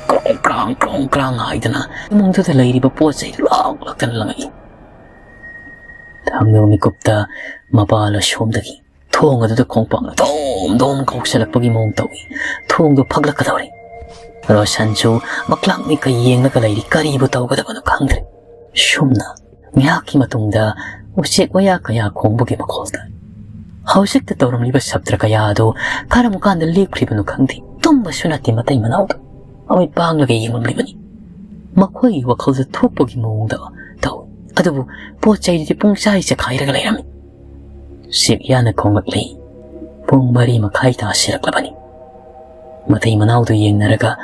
ꯀ꯭ꯔꯣꯡ ꯀ꯭ꯔꯥꯡ, ꯀ꯭ꯔꯣꯡ ꯀ꯭ꯔꯥꯡ ꯍꯥꯏꯗꯅ ꯏꯃꯨꯡꯗꯨꯗ ꯂꯩꯔꯤꯕ ꯄꯣꯠ ꯆꯩ ꯂꯥꯛ ꯂꯥꯛꯇꯅ ꯂꯪꯉꯛꯏ꯫ ꯊꯥꯡꯗꯧ ꯃꯤꯀꯨꯞꯇ ꯃꯄꯥ ꯂꯣꯏꯁꯣꯝꯗꯒꯤ ꯊꯣꯡ ꯑꯗꯨꯗ ꯈꯣꯡꯄꯥꯛꯅ ꯗꯣꯝ ꯗꯣꯝ ꯀꯥꯎꯁꯜꯂꯛꯄꯒꯤ ꯃꯑꯣꯡ ꯇꯧꯏ꯫ ꯊꯣꯡꯗꯨ ꯐꯛꯂꯛꯀꯗꯧꯔꯦ꯫ ꯔꯣꯁꯟꯁꯨ ꯃꯛꯂꯥꯛ ꯃꯤꯀ ꯌꯦꯡꯂꯒ ꯂꯩꯔꯤ, ꯀꯔꯤꯕꯨ ꯇꯧꯒꯗꯕꯅꯣ ꯈꯪꯗ꯭ꯔꯦ꯫ ꯁꯨꯝꯅ ꯉꯥꯏꯍꯥꯛꯀꯤ ꯃꯇꯨꯡꯗ ꯎꯆꯦꯛ ꯋꯥꯌꯥ ꯀꯌꯥ ꯈꯣꯡꯕꯒꯤ ꯃꯈꯣꯜ ꯇꯥꯏ꯫ ꯍꯧꯖꯤꯛꯇ ꯇꯧꯔꯝꯂꯤꯕ ꯁꯞꯇ꯭ꯔ ꯀꯌꯥ ꯑꯗꯨ ꯀꯔꯝ ꯀꯥꯟꯗ ꯂꯦꯞꯈ꯭ꯔꯤꯕꯅꯣ ꯈꯪꯗꯦ꯫ ꯇꯨꯝꯕꯁꯨ ꯅꯠꯇꯦ ꯃꯇꯩ ꯃꯅꯥꯎꯗꯣ꯫ ꯃꯃꯤꯠ ꯄꯥꯡꯂꯒ ꯌꯦꯡꯂꯝꯂꯤꯕꯅꯤ꯫ ꯃꯈꯣꯏꯒꯤ ꯋꯥꯈꯜꯗ ꯊꯣꯛꯄꯒꯤ ꯃꯑꯣꯡꯗ ꯇꯧꯏ꯫ ꯑꯗꯨꯕꯨ ꯄꯣꯠ ꯆꯩꯗꯨꯗꯤ ꯄꯨꯡꯆꯥꯏ ꯆꯈꯥꯏꯔꯒ ꯂꯩꯔꯝꯃꯤ꯫ ꯎꯆꯦꯛ ꯌꯥꯅ ꯈꯣꯡꯂꯛꯂꯤ꯫ ꯄꯨꯡ ꯃꯔꯤ ꯃꯈꯥꯏ ꯇꯥꯁꯤꯜꯂꯛꯂꯕꯅꯤ꯫ ꯃꯇꯩ ꯃꯅꯥꯎꯗꯨ ꯌꯦꯡꯅꯔꯒ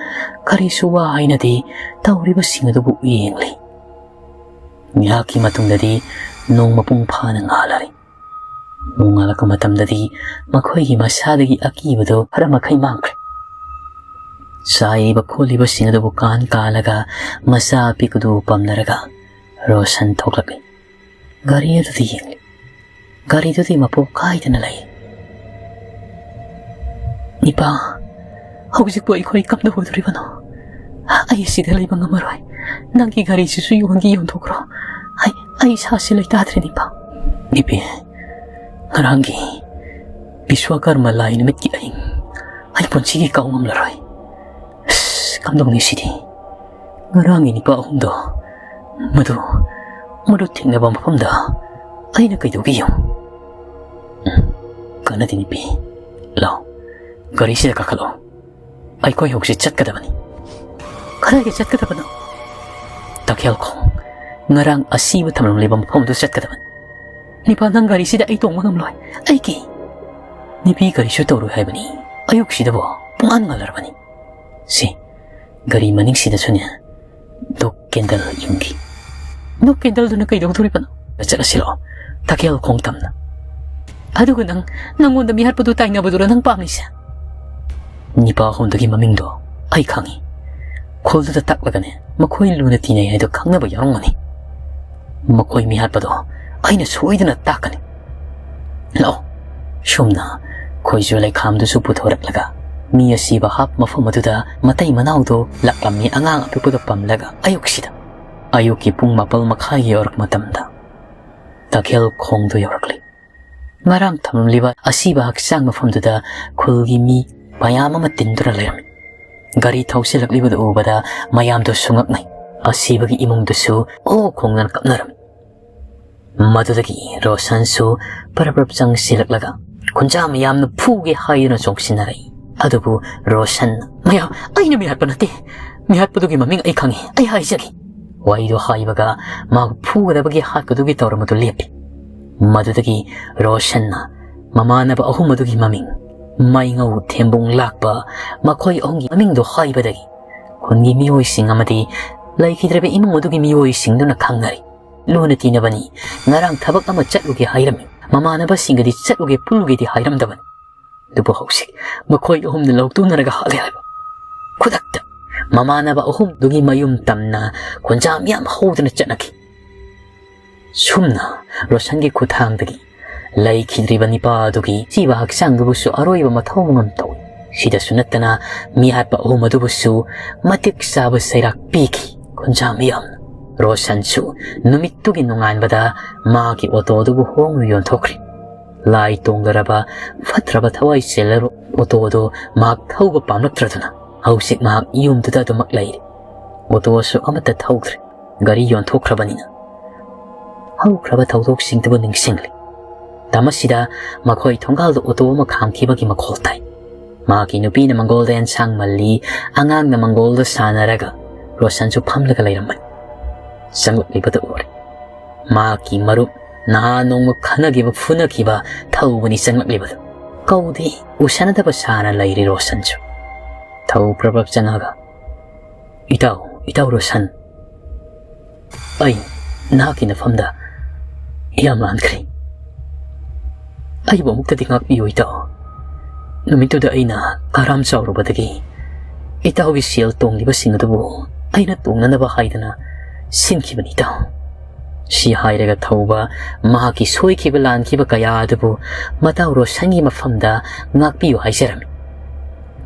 ꯀꯔꯤꯁꯨ ꯋꯥ ꯍꯥꯏꯅꯗꯦ꯫ ꯇꯧꯔꯤꯕꯁꯤꯡ ꯑꯗꯨꯕꯨ ꯌꯦꯡꯂꯤ꯫ ꯉꯥꯏꯍꯥꯛꯀꯤ ꯃꯇꯨꯡꯗꯗꯤ ꯅꯣꯡ ꯃꯄꯨꯡ ꯐꯥꯅ ꯉꯥꯜꯂꯔꯦ꯫ ꯅꯣꯡꯉꯥꯜꯂꯛꯄ ꯃꯇꯝꯗꯗꯤ ꯃꯈꯣꯏꯒꯤ ꯃꯁꯥꯗꯒꯤ ꯑꯀꯤꯕꯗꯨ ꯈꯔ ꯃꯈꯩ ꯃꯥꯡꯈ꯭ꯔꯦ꯫ ꯆꯥꯏꯔꯤꯕ ꯈꯣꯠꯂꯤꯕꯁꯤꯡ ꯑꯗꯨꯕꯨ ꯀꯥꯟ ꯀꯥꯜꯂꯒ ꯃꯆꯥ ꯑꯄꯤꯛꯄꯗꯨ ꯄꯝꯅꯔꯒ ꯔꯣꯁꯟ ꯊꯣꯛꯂꯛꯂꯤ꯫ ꯒꯥꯔꯤ ꯑꯗꯨꯗ ꯌꯦꯡꯂꯤ꯫ ꯒꯥꯔꯤꯗꯨꯗꯤ ꯃꯄꯣꯛ ꯀꯥꯏꯗꯅ ꯂꯩ꯫ "ꯏꯄꯥ, ꯍꯧꯖꯤꯛꯄꯨ ꯑꯩꯈꯣꯏ ꯀꯝꯗꯧꯗꯣꯔꯤꯕꯅꯣ? ꯑꯩ ꯁꯤꯗ ꯂꯩꯕ ꯉꯝꯃꯔꯣꯏ꯫ ꯅꯪꯒꯤ ꯒꯥꯔꯤꯁꯤꯁꯨ ꯌꯣꯟꯒꯦ ꯌꯣꯟꯊꯣꯛꯈ꯭ꯔꯣ꯫ ꯑꯩ, ꯑꯩ ꯏꯁꯥꯁꯤ ꯂꯩꯇꯥꯗ꯭ꯔꯦ, ꯏꯄꯥ꯫" "ꯏꯄꯤ, ꯉꯔꯥꯡꯒꯤ ꯕꯤꯁ꯭ꯋꯥꯀꯔꯃ ꯂꯥꯏ ꯅꯨꯃꯤꯠꯀꯤ ꯑꯍꯤꯡ ꯑꯩ ꯄꯨꯟꯁꯤꯒꯤ ꯀꯥꯎ ꯉꯝꯂꯔꯣꯏ꯫ ꯑꯁ, ꯀꯝꯗꯧꯅꯤ ꯁꯤꯗꯤ? ꯉꯔꯥꯡꯒꯤ ꯅꯤꯄꯥ ꯑꯍꯨꯝꯗꯣ ꯃꯗꯨ, ꯃꯗꯨ ꯊꯦꯡꯅꯕ ꯃꯐꯝꯗ ꯑꯩꯅ ꯀꯩꯗꯧꯒꯦ ꯌꯦꯡꯉꯨ꯫ ꯎꯝ, ꯀꯥꯟꯅꯗꯦ ꯅꯨꯄꯤ꯫ ꯂꯥꯎ, ꯒꯥꯔꯤꯁꯤꯗ ꯀꯥꯈꯠꯂꯣ꯫ ꯑꯩꯈꯣꯏ ꯍꯧꯖꯤꯛ ꯆꯠꯀꯗꯕꯅꯤ꯫" "ꯀꯗꯥꯏꯗ ꯆꯠꯀꯗꯕꯅꯣ?" "ꯇꯈꯦꯜ ꯈꯣꯡ, ꯉꯔꯥꯡ ꯑꯁꯤꯕ ꯊꯝꯂꯝꯂꯤꯕ ꯃꯐꯝꯗꯨ ꯆꯠꯀꯗꯕꯅꯤ꯫" "ꯅꯤꯄꯥ, ꯅꯪ ꯒꯥꯔꯤꯁꯤꯗ ꯑꯩ ꯇꯣꯡꯕ ꯉꯝꯂꯣꯏ꯫ ꯑꯩ ꯀꯤ꯫" "ꯅꯨꯄꯤ, ꯀꯔꯤꯁꯨ ꯇꯧꯔꯣꯏ ꯍꯥꯏꯕꯅꯤ꯫ ꯑꯌꯨꯛꯁꯤꯗꯕꯨ ꯄꯨꯡꯉꯥꯟ ꯉꯥꯜꯂꯔꯕꯅꯤ꯫ ꯁꯤ, ꯒꯥꯔꯤ ꯃꯅꯤꯡꯁꯤꯗꯁꯨꯅꯦ, ꯗꯣꯛ ꯀꯦꯟꯗꯜ ꯌꯨꯡꯈꯤ꯫" "ꯗꯣꯛ ꯀꯦꯟꯗꯜꯗꯨꯅ ꯀꯩꯗꯧꯗꯣꯔꯤꯕꯅꯣ?" "ꯆꯠꯂꯁꯤꯔꯣ, ꯇꯈꯦꯜ ꯈꯣꯡ ꯇꯝꯅ?" "ꯑꯗꯨꯒ ꯅꯪ, ꯅꯪꯉꯣꯟꯗ ꯃꯤꯍꯥꯠꯄꯗꯨ ꯇꯥꯏꯅꯕꯗꯨꯔ ꯅꯪ ꯄꯥꯝꯂꯤꯁꯦ?" ꯅꯤꯄꯥ ꯑꯍꯨꯝꯗꯨꯒꯤ ꯃꯃꯤꯡꯗꯣ ꯑꯩ ꯈꯪꯏ꯫ ꯈꯨꯜꯗꯨꯗ ꯇꯥꯛꯂꯒꯅꯦ, ꯃꯈꯣꯏ ꯂꯨꯅ ꯇꯤꯟꯅꯩ ꯍꯥꯏꯗꯨ ꯈꯪꯅꯕ ꯌꯥꯎꯔꯝꯒꯅꯤ꯫ ꯃꯈꯣꯏ ꯃꯤꯍꯥꯠꯄꯗꯣ ꯑꯩꯅ ꯁꯣꯏꯗꯅ ꯇꯥꯛꯀꯅꯤ꯫ ꯂꯥꯛꯑꯣ, ꯁꯣꯝꯅ ꯈꯣꯏꯖꯨ ꯂꯩꯈꯥꯝꯗꯨꯁꯨ ꯄꯨꯊꯣꯔꯛꯂꯒ ꯃꯤ ꯑꯁꯤꯕ ꯍꯥꯞ ꯃꯐꯝ ꯑꯗꯨꯗ ꯃꯇꯩ ꯃꯅꯥꯎꯗꯣ ꯂꯥꯛꯂꯝꯃꯤ꯫ ꯑꯉꯥꯡ ꯑꯄꯤꯛꯄꯗꯣ ꯄꯝꯂꯒ ꯑꯌꯨꯛꯁꯤꯗ, ꯑꯌꯨꯛꯀꯤ ꯄꯨꯡ ꯃꯥꯄꯜ ꯃꯈꯥꯏꯒꯤ ꯌꯧꯔꯛ ꯃꯇꯝꯗ ꯇꯈꯦꯜ ꯈꯣꯡꯗꯣ ꯌꯧꯔꯛꯂꯤ꯫ ꯉꯔꯥꯡ ꯊꯝꯂꯝꯂꯤꯕ ꯑꯁꯤꯕ ꯍꯛꯆꯥꯡ ꯃꯐꯝꯗꯨꯗ ꯈꯨꯜꯒꯤ ꯃꯤ ꯃꯌꯥꯝ ꯑꯃ ꯇꯤꯟꯗꯨꯅ ꯂꯩꯔꯝꯃꯤ꯫ ꯒꯥꯔꯤ ꯊꯧꯁꯤꯜꯂꯛꯂꯤꯕꯗꯨ ꯎꯕꯗ ꯃꯌꯥꯝꯗꯨ ꯁꯨꯡꯉꯛꯅꯩ꯫ ꯑꯁꯤꯕꯒꯤ ꯏꯃꯨꯡꯗꯨꯁꯨ ꯑꯣ ꯈꯣꯡꯗꯅ ꯀꯞꯅꯔꯝꯃꯤ꯫ ꯃꯗꯨꯗꯒꯤ ꯔꯣꯁꯟꯁꯨ ꯄꯔꯞ ꯄꯔꯞ ꯆꯪꯁꯤꯜꯂꯛꯂꯒ ꯈꯨꯟꯖꯥ ꯃꯌꯥꯝꯅ ꯐꯨꯒꯦ ꯍꯥꯏꯗꯨꯅ ꯆꯣꯡꯁꯤꯟꯅꯔꯛꯏ꯫ ꯑꯗꯨꯕꯨ ꯔꯣꯁꯟꯅ, "ꯃꯌꯥꯝ, ꯑꯩꯅ ꯃꯤꯍꯥꯠꯄ ꯅꯠꯇꯦ꯫ ꯃꯤꯍꯥꯠꯄꯗꯨꯒꯤ ꯃꯃꯤꯡ ꯑꯩ ꯈꯪꯏ꯫ ꯑꯩ ꯍꯥꯏꯖꯒꯦ꯫" ꯋꯥꯔꯤꯗꯨ ꯍꯥꯏꯕꯒ ꯃꯥꯕꯨ ꯐꯨꯒꯗꯕꯒꯤ ꯍꯥꯠꯄꯗꯨꯒꯤ ꯇꯧꯔꯝꯕꯗꯨ ꯂꯦꯞꯄꯤ꯫ ꯃꯗꯨꯗꯒꯤ ꯔꯣꯁꯟꯅ ꯃꯃꯥꯟꯅꯕ ꯑꯍꯨꯝ ꯑꯗꯨꯒꯤ ꯃꯃꯤꯡ ꯃꯩꯉꯧ ꯊꯦꯝꯕꯨꯡ ꯂꯥꯛꯄ ꯃꯈꯣꯏ ꯑꯍꯨꯝꯒꯤ ꯃꯃꯤꯡꯗꯨ ꯍꯥꯏꯕꯗꯒꯤ ꯈꯨꯟꯒꯤ ꯃꯤꯑꯣꯏꯁꯤꯡ ꯑꯃꯗꯤ ꯂꯩꯈꯤꯗ꯭ꯔꯕ ꯏꯃꯨꯡ ꯑꯗꯨꯒꯤ ꯃꯤꯑꯣꯏꯁꯤꯡꯗꯨꯅ ꯈꯪꯅꯔꯤ꯫ ꯂꯨꯅ ꯇꯤꯟꯅꯕꯅꯤ, ꯉꯔꯥꯡ ꯊꯕꯛ ꯑꯃ ꯆꯠꯂꯨꯒꯦ ꯍꯥꯏꯔꯝꯃꯤ, ꯃꯃꯥꯟꯅꯕꯁꯤꯡꯒꯗꯤ ꯆꯠꯂꯨꯒꯦ ꯄꯨꯜꯂꯨꯒꯦꯗꯤ ꯍꯥꯏꯔꯝꯗꯕꯅꯤ꯫ ꯑꯗꯨꯕꯨ ꯍꯧꯖꯤꯛ ꯃꯈꯣꯏ ꯑꯍꯨꯝꯅ ꯂꯧꯇꯨꯅꯔꯒ ꯍꯥꯠꯂꯦ ꯍꯥꯏꯕ꯫ ꯈꯨꯗꯛꯇ ꯃꯃꯥꯟꯅꯕ ꯑꯍꯨꯝꯗꯨꯒꯤ ꯃꯌꯨꯝ ꯇꯝꯅ ꯈꯣꯟꯖꯥ ꯃꯤꯌꯥꯝ ꯍꯧꯗꯨꯅ ꯆꯠꯅꯈꯤ꯫ ꯁꯨꯝꯅ ꯔꯣꯁꯟꯒꯤ ꯈꯨꯠꯊꯥꯡꯗꯒꯤ ꯂꯩꯈꯤꯗ꯭ꯔꯤꯕ ꯅꯤꯄꯥ ꯑꯗꯨꯒꯤ ꯁꯤꯕ ꯍꯛꯆꯥꯡꯗꯨꯕꯨꯁꯨ ꯑꯔꯣꯏꯕ ꯃꯊꯧ ꯃꯉꯝ ꯇꯧꯏ꯫ ꯁꯤꯗꯁꯨ ꯅꯠꯇꯅ ꯃꯤꯍꯥꯠꯄ ꯑꯍꯨꯝ ꯑꯗꯨꯕꯨꯁꯨ ꯃꯇꯤꯛ ꯆꯥꯕ ꯆꯩꯔꯥꯛ ꯄꯤꯈꯤ ꯈꯣꯟꯖꯥ ꯃꯤꯌꯥꯝꯅ꯫ ꯔꯣꯁꯟꯁꯨ ꯅꯨꯃꯤꯠꯇꯨꯒꯤ ꯅꯣꯡꯉꯥꯟꯕꯗ ꯃꯥꯒꯤ ꯑꯣꯇꯣ ꯑꯗꯨꯕꯨ ꯍꯣꯡꯅ ꯌꯣꯟꯊꯣꯛꯈ꯭ꯔꯦ꯫ ꯂꯥꯏ ꯇꯣꯡꯂꯔꯕ ꯐꯠꯇ꯭ꯔꯕ ꯊꯋꯥꯏ ꯆꯦꯜꯂꯕ ꯑꯣꯇꯣ ꯑꯗꯨ ꯃꯍꯥꯛ ꯊꯧꯕ ꯄꯥꯝꯂꯛꯇ꯭ꯔꯗꯨꯅ ꯍꯧꯖꯤꯛ ꯃꯍꯥꯛ ꯌꯨꯝꯗꯨꯗ ꯑꯗꯨꯃꯛ ꯂꯩꯔꯤ꯫ ꯑꯣꯇꯣꯁꯨ ꯑꯃꯠꯇ ꯊꯧꯗ꯭ꯔꯦ, ꯒꯥꯔꯤ ꯌꯣꯟꯊꯣꯛꯈ꯭ꯔꯕꯅꯤꯅ꯫ ꯍꯧꯈ꯭ꯔꯕ ꯊꯧꯗꯣꯛꯁꯤꯡꯗꯨꯕꯨ ꯅꯤꯡꯁꯤꯡꯂꯤ꯫ ꯇꯃꯁꯤꯗ ꯃꯈꯣꯏ ꯊꯣꯡꯒꯥꯜꯗ ꯑꯣꯇꯣ ꯑꯃ ꯈꯥꯝꯈꯤꯕꯒꯤ ꯃꯈꯣꯜ ꯇꯥꯏ꯫ ꯃꯍꯥꯛꯀꯤ ꯅꯨꯄꯤꯅ ꯃꯪꯒꯣꯜꯗ ꯑꯦꯟꯁꯥꯡ ꯃꯜꯂꯤ, ꯑꯉꯥꯡꯅ ꯃꯪꯒꯣꯜꯗ ꯁꯥꯟꯅꯔꯒ ꯔꯣꯁꯟꯁꯨ ꯐꯝꯂꯒ ꯂꯩꯔꯝꯕꯅꯤ꯫ ꯆꯪꯂꯛꯂꯤꯕꯗꯨ ꯎꯔꯦ꯫ ꯃꯍꯥꯛꯀꯤ ꯃꯔꯨꯞ ꯅꯍꯥꯟ ꯅꯣꯡꯃ ꯈꯟꯅꯈꯤꯕ ꯐꯨꯅꯈꯤꯕ ꯊꯧꯕꯅꯤ ꯆꯪꯂꯛꯂꯤꯕꯗꯨ꯫ ꯀꯧꯗꯦ, ꯎꯁꯟꯅꯗꯕ ꯁꯥꯅ ꯂꯩꯔꯤ ꯔꯣꯁꯟꯁꯨ꯫ ꯊꯧ ꯄ꯭ꯔꯞ ꯄ꯭ꯔꯞ ꯆꯪꯉꯒ, "ꯏꯇꯥꯎ, ꯏꯇꯥꯎ ꯔꯣꯁꯟ, ꯑꯩ ꯅꯍꯥꯛꯀꯤ ꯅꯐꯝꯗ ꯌꯥꯝ ꯂꯥꯟꯈ꯭ꯔꯦ꯫ ꯑꯩꯕꯨ ꯑꯃꯨꯛꯇꯗꯤ ꯉꯥꯛꯄꯤꯌꯨ ꯏꯇꯥꯎ꯫ ꯅꯨꯃꯤꯠꯇꯨꯗ ꯑꯩꯅ ꯑꯔꯥꯝ ꯆꯥꯎꯔꯨꯕꯗꯒꯤ ꯏꯇꯥꯎꯒꯤ ꯁꯦꯜ ꯇꯣꯡꯂꯤꯕꯁꯤꯡ ꯑꯗꯨꯕꯨ ꯑꯩꯅ ꯇꯣꯡꯅꯅꯕ ꯍꯥꯏꯗꯅ ꯁꯤꯟꯈꯤꯕꯅꯤ ꯏꯇꯥꯎ꯫" ꯁꯤ ꯍꯥꯏꯔꯒ ꯊꯧꯕ ꯃꯍꯥꯛꯀꯤ ꯁꯣꯏꯈꯤꯕ ꯂꯥꯟꯈꯤꯕ ꯀꯌꯥ ꯑꯗꯨꯕꯨ ꯃꯇꯥꯎ ꯔꯣꯁꯟꯒꯤ ꯃꯐꯝꯗ ꯉꯥꯛꯄꯤꯌꯨ ꯍꯥꯏꯖꯔꯝꯃꯤ꯫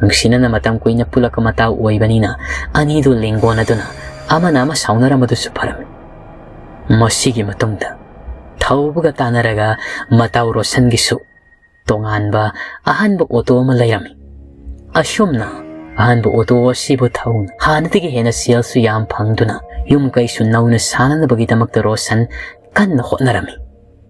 ꯅꯨꯡꯁꯤꯅꯅ ꯃꯇꯝ ꯀꯨꯏꯅ ꯄꯨꯜꯂꯛꯄ ꯃꯇꯥꯎ ꯑꯣꯏꯕꯅꯤꯅ ꯑꯅꯤꯗꯨ ꯂꯦꯡꯒꯣꯟꯅꯗꯨꯅ ꯑꯃꯅ ꯑꯃ ꯁꯥꯎꯅꯔꯝꯕꯗꯨꯁꯨ ꯐꯔꯝꯃꯤ꯫ ꯃꯁꯤꯒꯤ ꯃꯇꯨꯡꯗ ꯊꯧꯕꯒ ꯇꯥꯟꯅꯔꯒ ꯃꯇꯥꯎ ꯔꯣꯁꯟꯒꯤꯁꯨ ꯇꯣꯉꯥꯟꯕ ꯑꯍꯥꯟꯕ ꯑꯣꯇꯣ ꯑꯃ ꯂꯩꯔꯝꯃꯤ꯫ ꯑꯁꯨꯝꯅ ꯑꯍꯥꯟꯕ ꯑꯣꯇꯣ ꯑꯁꯤꯕꯨ ꯊꯧꯅ ꯍꯥꯟꯅꯗꯒꯤ ꯍꯦꯟꯅ ꯁꯦꯜꯁꯨ ꯌꯥꯝ ꯐꯪꯗꯨꯅ ꯌꯨꯝ ꯀꯩꯁꯨ ꯅꯧꯅ ꯁꯥꯅꯅꯕꯒꯤꯗꯃꯛꯇ ꯔꯣꯁꯟ ꯀꯟꯅ ꯍꯣꯠꯅꯔꯝꯃꯤ꯫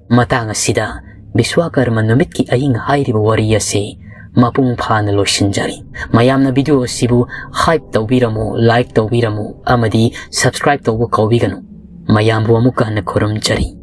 ꯃꯇꯥꯡ ꯑꯁꯤꯗ ꯕꯤꯁ꯭ꯋꯥꯀꯔꯃ ꯅꯨꯃꯤꯠꯀꯤ ꯑꯍꯤꯡ ꯍꯥꯏꯔꯤꯕ ꯋꯥꯔꯤ ꯑꯁꯤ ꯃꯄꯨꯡ ꯐꯥꯅ ꯂꯣꯏꯁꯤꯟꯖꯔꯤ꯫ ꯃꯌꯥꯝꯅ ꯚꯤꯗꯤꯑꯣ ꯑꯁꯤꯕꯨ hype ꯇꯧꯕꯤꯔꯝꯃꯨ, like ꯇꯧꯕꯤꯔꯝꯃꯨ ꯑꯃꯗꯤ subscribe ꯇꯧꯕ ꯀꯥꯎꯕꯤꯒꯅꯨ꯫ ꯃꯌꯥꯝꯕꯨ ꯑꯃꯨꯛꯀ ꯍꯟꯅ ꯈꯨꯔꯨꯝꯖꯔꯤ꯫